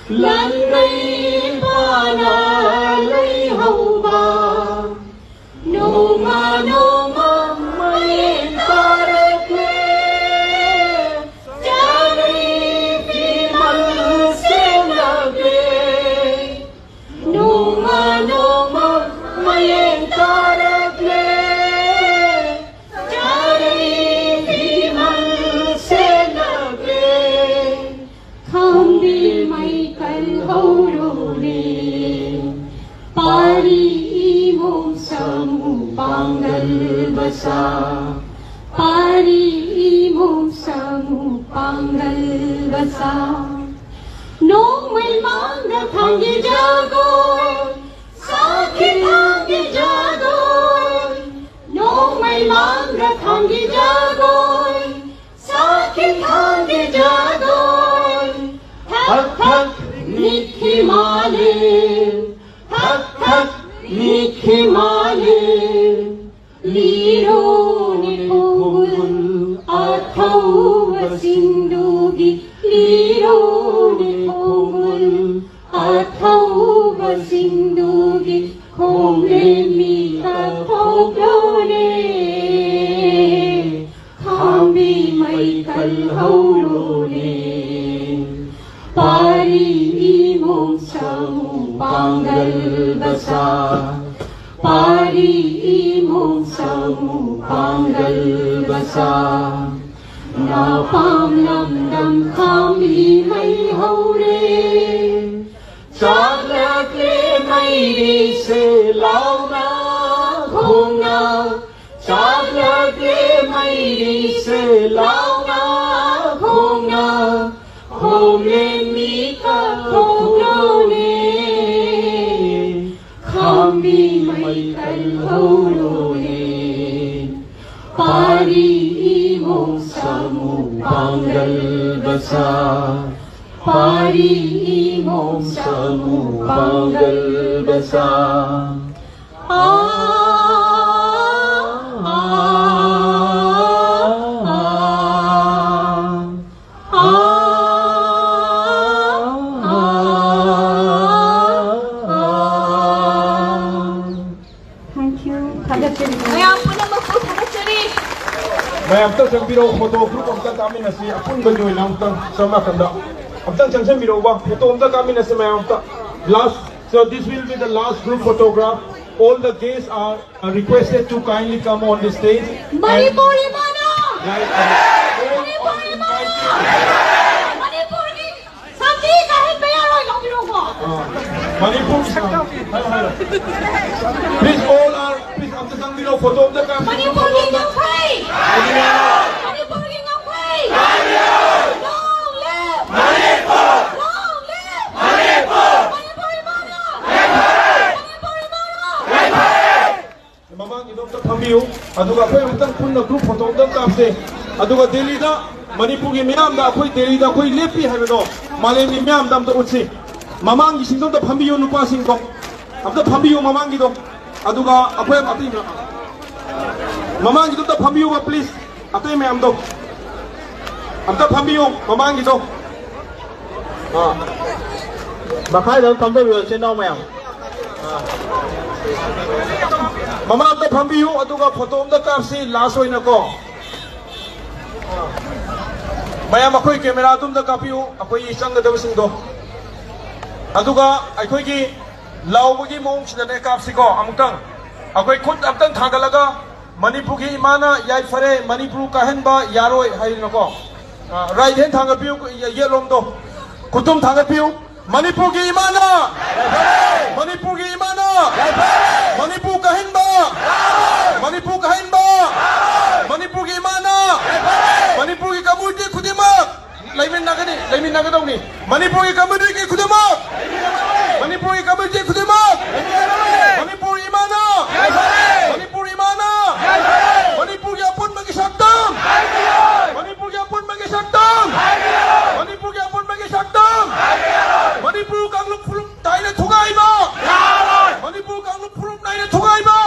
ꯂꯟꯒꯩ ꯄꯥꯅ ꯂꯩꯍꯧꯕ꯫ ꯅꯣꯡꯃ ꯅꯣꯡꯃ ꯃꯌꯦꯡ ꯇꯥꯔꯛꯂꯦ, ꯆꯥꯅꯩ ꯐꯤꯃꯜ ꯁꯦꯝꯂꯛꯂꯦ꯫ ꯅꯣꯡꯃ ꯅꯣꯡꯃ ꯃꯌꯦꯡ ꯇꯥꯔꯛꯂꯦ, ꯆꯥꯅꯩ ꯐꯤꯃꯜ ꯁꯦꯝꯂꯛꯂꯦ꯫ ꯈꯥꯝꯕꯤ ꯃꯩ ꯀꯜꯍꯧꯔꯣꯅꯦ꯫ ꯄꯥꯡꯒꯜ ꯕꯖꯥꯔ꯫ ꯅꯣꯡꯃꯩ ꯃꯥꯡꯗ ꯊꯥꯡꯒꯤ ꯖꯒꯣꯏ, ꯁꯥꯈꯤ ꯊꯥꯡꯒꯤ ꯖꯒꯣꯏ꯫ ꯅꯣꯡꯃꯩ ꯃꯥꯡꯗ ꯊꯥꯡꯒꯤ ꯖꯒꯣꯏ, ꯁꯥꯈꯤ ꯊꯥꯡꯒꯤ ꯖꯒꯣꯏ꯫ ꯊꯛ ꯊꯛ ꯅꯤꯛꯈꯤ ꯃꯥꯂꯦꯝ, ꯊꯛ ꯊꯛ ꯅꯤꯛꯈꯤ ꯃꯥꯂꯦꯝ꯫ ꯂꯤꯔꯣꯅꯦ ꯈꯣꯡꯒꯨꯜ ꯑꯊꯧꯕꯁꯤꯡꯗꯨꯒꯤ, ꯂꯤꯔꯣꯅꯦ ꯈꯣꯡꯒꯨꯜ ꯑꯊꯧꯕꯁꯤꯡꯗꯨꯒꯤ ꯈꯣꯡꯂꯦꯝꯃꯤ ꯀꯠꯊꯣꯛꯂꯣꯅꯦ꯫ ꯈꯥꯝꯕꯤ ꯃꯩ ꯀꯜꯍꯧꯔꯣꯅꯦ꯫ ꯄꯥꯔꯤ ꯏꯃꯣꯝ ꯁꯥꯃꯨ ꯄꯥꯡꯒꯜ ꯕꯖꯥꯔ꯫ ꯄꯥꯔꯤ ꯏꯃꯣꯝ ꯁꯥꯃꯨ ꯄꯥꯡꯒꯜ ꯕꯖꯥꯔ꯫ ꯅꯥꯄꯥꯝ ꯂꯝꯗꯝ ꯈꯥꯝꯕꯤ ꯃꯩ ꯍꯧꯔꯦ꯫ ꯆꯥꯛꯂꯛꯂꯦ ꯃꯩꯔꯤꯁꯦ ꯂꯥꯎꯅ ꯈꯣꯡꯅ꯫ ꯆꯥꯛꯂꯛꯂꯦ ꯃꯩꯔꯤꯁꯦ ꯂꯥꯎꯅ ꯈꯣꯡꯅ꯫ ꯈꯣꯡꯂꯦꯝꯃꯤ ꯀꯠꯊꯣꯛꯂꯣꯅꯦ꯫ ꯈꯥꯝꯕꯤ ꯃꯩ ꯀꯜꯍꯧꯔꯣꯅꯦ꯫ ꯄꯥꯔꯤ ꯏꯃꯣꯝ ꯁꯥꯃꯨ ꯄꯥꯡꯒꯜ ꯕꯖꯥꯔ꯫ ꯄꯥꯔꯤ ꯏꯃꯣꯝ ꯁꯥꯃꯨ ꯄꯥꯡꯒꯜ ꯕꯖꯥꯔ꯫ Thank you. ꯊꯥꯒꯠꯆꯔꯤ꯫ ꯃꯌꯥꯝ ꯄꯨꯝꯅꯃꯛꯄꯨ ꯊꯥꯒꯠꯆꯔꯤ꯫ ꯃꯌꯥꯝ ꯑꯝꯇ ꯆꯪꯕꯤꯔꯛꯑꯣ, ꯐꯣꯇꯣ ꯒ꯭ꯔꯨꯞ ꯑꯝꯇ ꯀꯥꯞꯃꯤꯟꯅꯁꯤ, ꯑꯄꯨꯟꯕꯒꯤ ꯑꯣꯏꯅ ꯑꯃꯨꯛꯇꯪ ꯁꯣꯝ ꯅꯥꯀꯟꯗ ꯑꯝꯇꯪ ꯆꯪꯁꯤꯟꯕꯤꯔꯛꯎꯕ, ꯐꯣꯇꯣ ꯑꯝꯇ ꯀꯥꯞꯃꯤꯟꯅꯁꯤ ꯃꯌꯥꯝ ꯑꯝꯇ꯫ Last, so this will be the last group photograph. All the guests are, uh, requested to kindly come on the stage. Manipur ꯏꯃꯥꯅ! Right. ꯃꯅꯤꯄꯨꯔ ꯏꯃꯥꯅ! ꯃꯅꯤꯄꯨꯔꯒꯤ ꯁꯛꯇꯤ ꯀꯥꯏꯍꯟꯕ ꯌꯥꯔꯣꯏ, ꯂꯧꯕꯤꯔꯣꯀꯣ꯫ ꯑ, ꯃꯅꯤꯄꯨꯔ, ꯑ, ꯍꯥꯏꯔꯣ, ꯍꯥꯏꯔꯣ꯫ Please, all are, please, ꯑꯝꯇ ꯆꯪꯕꯤꯔꯣ, ꯐꯣꯇꯣ ꯑꯝꯇ ꯀꯥꯞꯄꯤꯔꯣ, ꯃꯅꯤꯄꯨꯔꯒꯤ ꯐꯣꯇꯣ ꯑꯝꯇ꯫ ꯉꯝꯈꯩ! ꯃꯅꯤꯄꯨꯔ! ꯃꯅꯤꯄꯨꯔꯒꯤ ꯉꯝꯈꯩ! ꯑꯗꯨꯒ ꯑꯩꯈꯣꯏ ꯑꯃꯨꯛꯇꯪ ꯄꯨꯟꯅ group photo ꯑꯃꯇꯪ ꯀꯥꯞꯁꯦ꯫ ꯑꯗꯨꯒ ꯗꯦꯜꯂꯤꯗ, ꯃꯅꯤꯄꯨꯔꯒꯤ ꯃꯤꯌꯥꯝꯗ ꯑꯩꯈꯣꯏ ꯗꯦꯜꯂꯤꯗ ꯑꯩꯈꯣꯏ ꯂꯦꯞꯄꯤ ꯍꯥꯏꯕꯗꯣ ꯃꯥꯂꯦꯝꯒꯤ ꯃꯤꯌꯥꯝꯗ ꯑꯝꯇ ꯎꯠꯁꯤ꯫ ꯃꯃꯥꯡꯒꯤꯁꯤꯡꯗꯣ ꯑꯝꯇ ꯐꯝꯕꯤꯌꯨ, ꯅꯨꯄꯥꯁꯤꯡꯗꯣ ꯑꯝꯇ ꯐꯝꯕꯤꯌꯨ ꯃꯃꯥꯡꯒꯤꯗꯣ꯫ ꯑꯗꯨꯒ ꯑꯩꯈꯣꯏ ꯑꯇꯩ ꯃꯃꯥꯡꯒꯤꯗꯣ ꯑꯝꯇ ꯐꯝꯕꯤꯌꯨꯕ please꯫ ꯑꯇꯩ ꯃꯌꯥꯝꯗꯣ ꯑꯝꯇ ꯐꯝꯕꯤꯌꯨ ꯃꯃꯥꯡꯒꯤꯗꯣ꯫ ꯑꯥ꯫ ꯃꯈꯥꯗ ꯑꯗꯨꯝ ꯐꯝꯊꯕꯤꯌꯨ, ꯏꯆꯤꯟ ꯏꯅꯥꯎ ꯃꯌꯥꯝ꯫ ꯑꯥ꯫ ꯃꯃꯥꯡꯗ ꯐꯝꯕꯤꯌꯨ, ꯑꯗꯨꯒ photo ꯑꯝꯇ ꯀꯥꯞꯁꯤ last ꯑꯣꯏꯅꯀꯣ꯫ ꯑꯥ꯫ ꯃꯌꯥꯝ ꯑꯩꯈꯣꯏ camera ꯑꯗꯨꯝꯗ ꯀꯥꯞꯄꯤꯌꯨ, ꯑꯩꯈꯣꯏꯒꯤ ꯆꯪꯒꯗꯕꯁꯤꯡꯗꯣ꯫ ꯑꯗꯨꯒ ꯑꯩꯈꯣꯏꯒꯤ ꯂꯥꯎꯕꯒꯤ ꯃꯑꯣꯡꯁꯤꯗꯅꯦ ꯀꯥꯞꯁꯤꯀꯣ ꯑꯃꯨꯛꯇꯪ꯫ ꯑꯩꯈꯣꯏ ꯈꯨꯠ ꯑꯝꯇꯪ ꯊꯥꯡꯒꯠꯂꯒ ꯃꯅꯤꯄꯨꯔꯒꯤ ꯏꯃꯥꯅ ꯌꯥꯏꯐꯔꯦ, ꯃꯅꯤꯄꯨꯔ ꯀꯥꯏꯍꯟꯕ ꯌꯥꯔꯣꯏ ꯍꯥꯏꯗꯅꯀꯣ꯫ ꯑ, right hand ꯊꯥꯡꯒꯠꯄꯤꯌꯨ, ꯌꯦ-, ꯌꯦꯠꯂꯣꯝꯗꯣ꯫ ꯈꯨꯠꯇꯨꯝ ꯊꯥꯡꯒꯠꯄꯤꯌꯨ꯫ ꯃꯅꯤꯄꯨꯔꯒꯤ ꯏꯃꯥꯅ! ꯃꯅꯤꯄꯨꯔꯒꯤ ꯏꯃꯥꯅ! ꯃꯅꯤꯄꯨꯔ ꯀꯥꯏꯍꯟꯕ! ꯃꯅꯤꯄꯨꯔ ꯀꯥꯏꯍꯟꯕ! ꯃꯅꯤꯄꯨꯔꯒꯤ ꯏꯃꯥꯅ! ꯃꯅꯤꯄꯨꯔꯒꯤ community ꯈꯨꯗꯤꯡꯃꯛ! ꯂꯩꯃꯤꯟꯅꯒꯅꯤ, ꯂꯩꯃꯤꯟꯅꯒꯗꯧꯅꯤ꯫ ꯃꯅꯤꯄꯨꯔꯒꯤ community ꯈꯨꯗꯤꯡꯃꯛ! ꯃꯅꯤꯄꯨꯔꯒꯤ community ꯈꯨꯗꯤꯡꯃꯛ! ꯃꯅꯤꯄꯨꯔ ꯏꯃꯥꯅ! ꯃꯅꯤꯄꯨꯔ ꯏꯃꯥꯅ! ꯃꯅꯤꯄꯨꯔꯒꯤ ꯑꯄꯨꯟꯕꯒꯤ ꯁꯛꯇꯝ! ꯃꯅꯤꯄꯨꯔꯒꯤ ꯑꯄꯨꯟꯕꯒꯤ ꯁꯛꯇꯝ! ꯃꯅꯤꯄꯨꯔꯒꯤ ꯑꯄꯨꯟꯕꯒꯤ ꯁꯛꯇꯝ! ꯃꯅꯤꯄꯨꯔ ꯀꯥꯡꯂꯨꯞ ꯐꯨꯔꯨꯞ ꯅꯥꯏꯅ ꯊꯨꯒꯥꯏꯕ! ꯃꯅꯤꯄꯨꯔ ꯀꯥꯡꯂꯨꯞ ꯐꯨꯔꯨꯞ ꯅꯥꯏꯅ ꯊꯨꯒꯥꯏꯕ!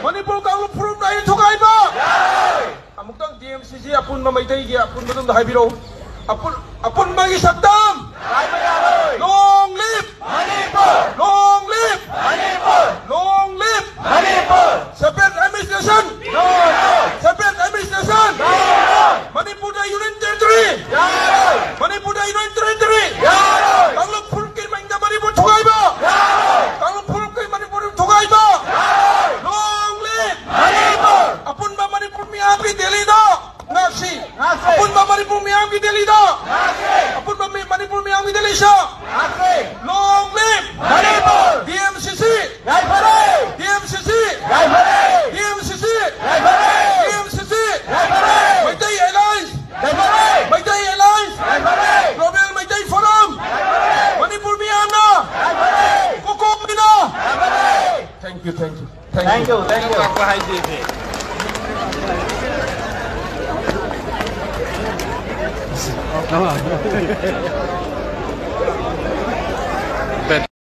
ꯃꯅꯤꯄꯨꯔ ꯀꯥꯡꯂꯨꯞ ꯐꯨꯔꯨꯞ ꯅꯥꯏꯅ ꯊꯨꯒꯥꯏꯕ! ꯑꯃꯨꯛꯇꯪ D M C C ꯑꯄꯨꯟꯕ ꯃꯩꯇꯩꯒꯤ ꯑꯄꯨꯟꯕꯗꯨꯝꯗ ꯍꯥꯏꯕꯤꯔꯛꯎ꯫ ꯑꯄꯨꯟ-, ꯑꯄꯨꯟꯕꯒꯤ ꯁꯛꯇꯝ! Long live! Long live! Long live! Separate administration! Separate administration! ꯃꯅꯤꯄꯨꯔꯗ union territory! ꯃꯅꯤꯄꯨꯔꯗ union territory! ꯀꯥꯡꯂꯨꯞ ꯐꯨꯔꯨꯞꯀꯤ ꯃꯤꯡꯗ ꯃꯅꯤꯄꯨꯔ ꯊꯨꯒꯥꯏꯕ! ꯀꯥꯡꯂꯨꯞ ꯐꯨꯔꯨꯞꯀꯤ ꯃꯅꯤꯄꯨꯔ ꯊꯨꯒꯥꯏꯕ! Long live! ꯑꯄꯨꯟꯕ ꯃꯅꯤꯄꯨꯔ ꯃꯤꯌꯥꯝꯒꯤ ꯗꯦꯜꯂꯤꯗ ꯉꯥꯛꯁꯤ! ꯑꯄꯨꯟꯕ ꯃꯅꯤꯄꯨꯔ ꯃꯤꯌꯥꯝꯒꯤ ꯗꯦꯜꯂꯤꯗ! ꯑꯄꯨꯟꯕ ꯃꯤ-, ꯃꯅꯤꯄꯨꯔ ꯃꯤꯌꯥꯝꯒꯤ ꯗꯦꯜꯂꯤꯗ! Long live! D M C C! D M C C! D M C C! Meitei Alliance! Meitei Alliance! Global Meitei Forum! Manipur ꯃꯤꯌꯥꯝꯅ! ꯀꯣꯀꯣꯃꯤꯅ! Thank you, thank you, thank you. Thank you, thank you.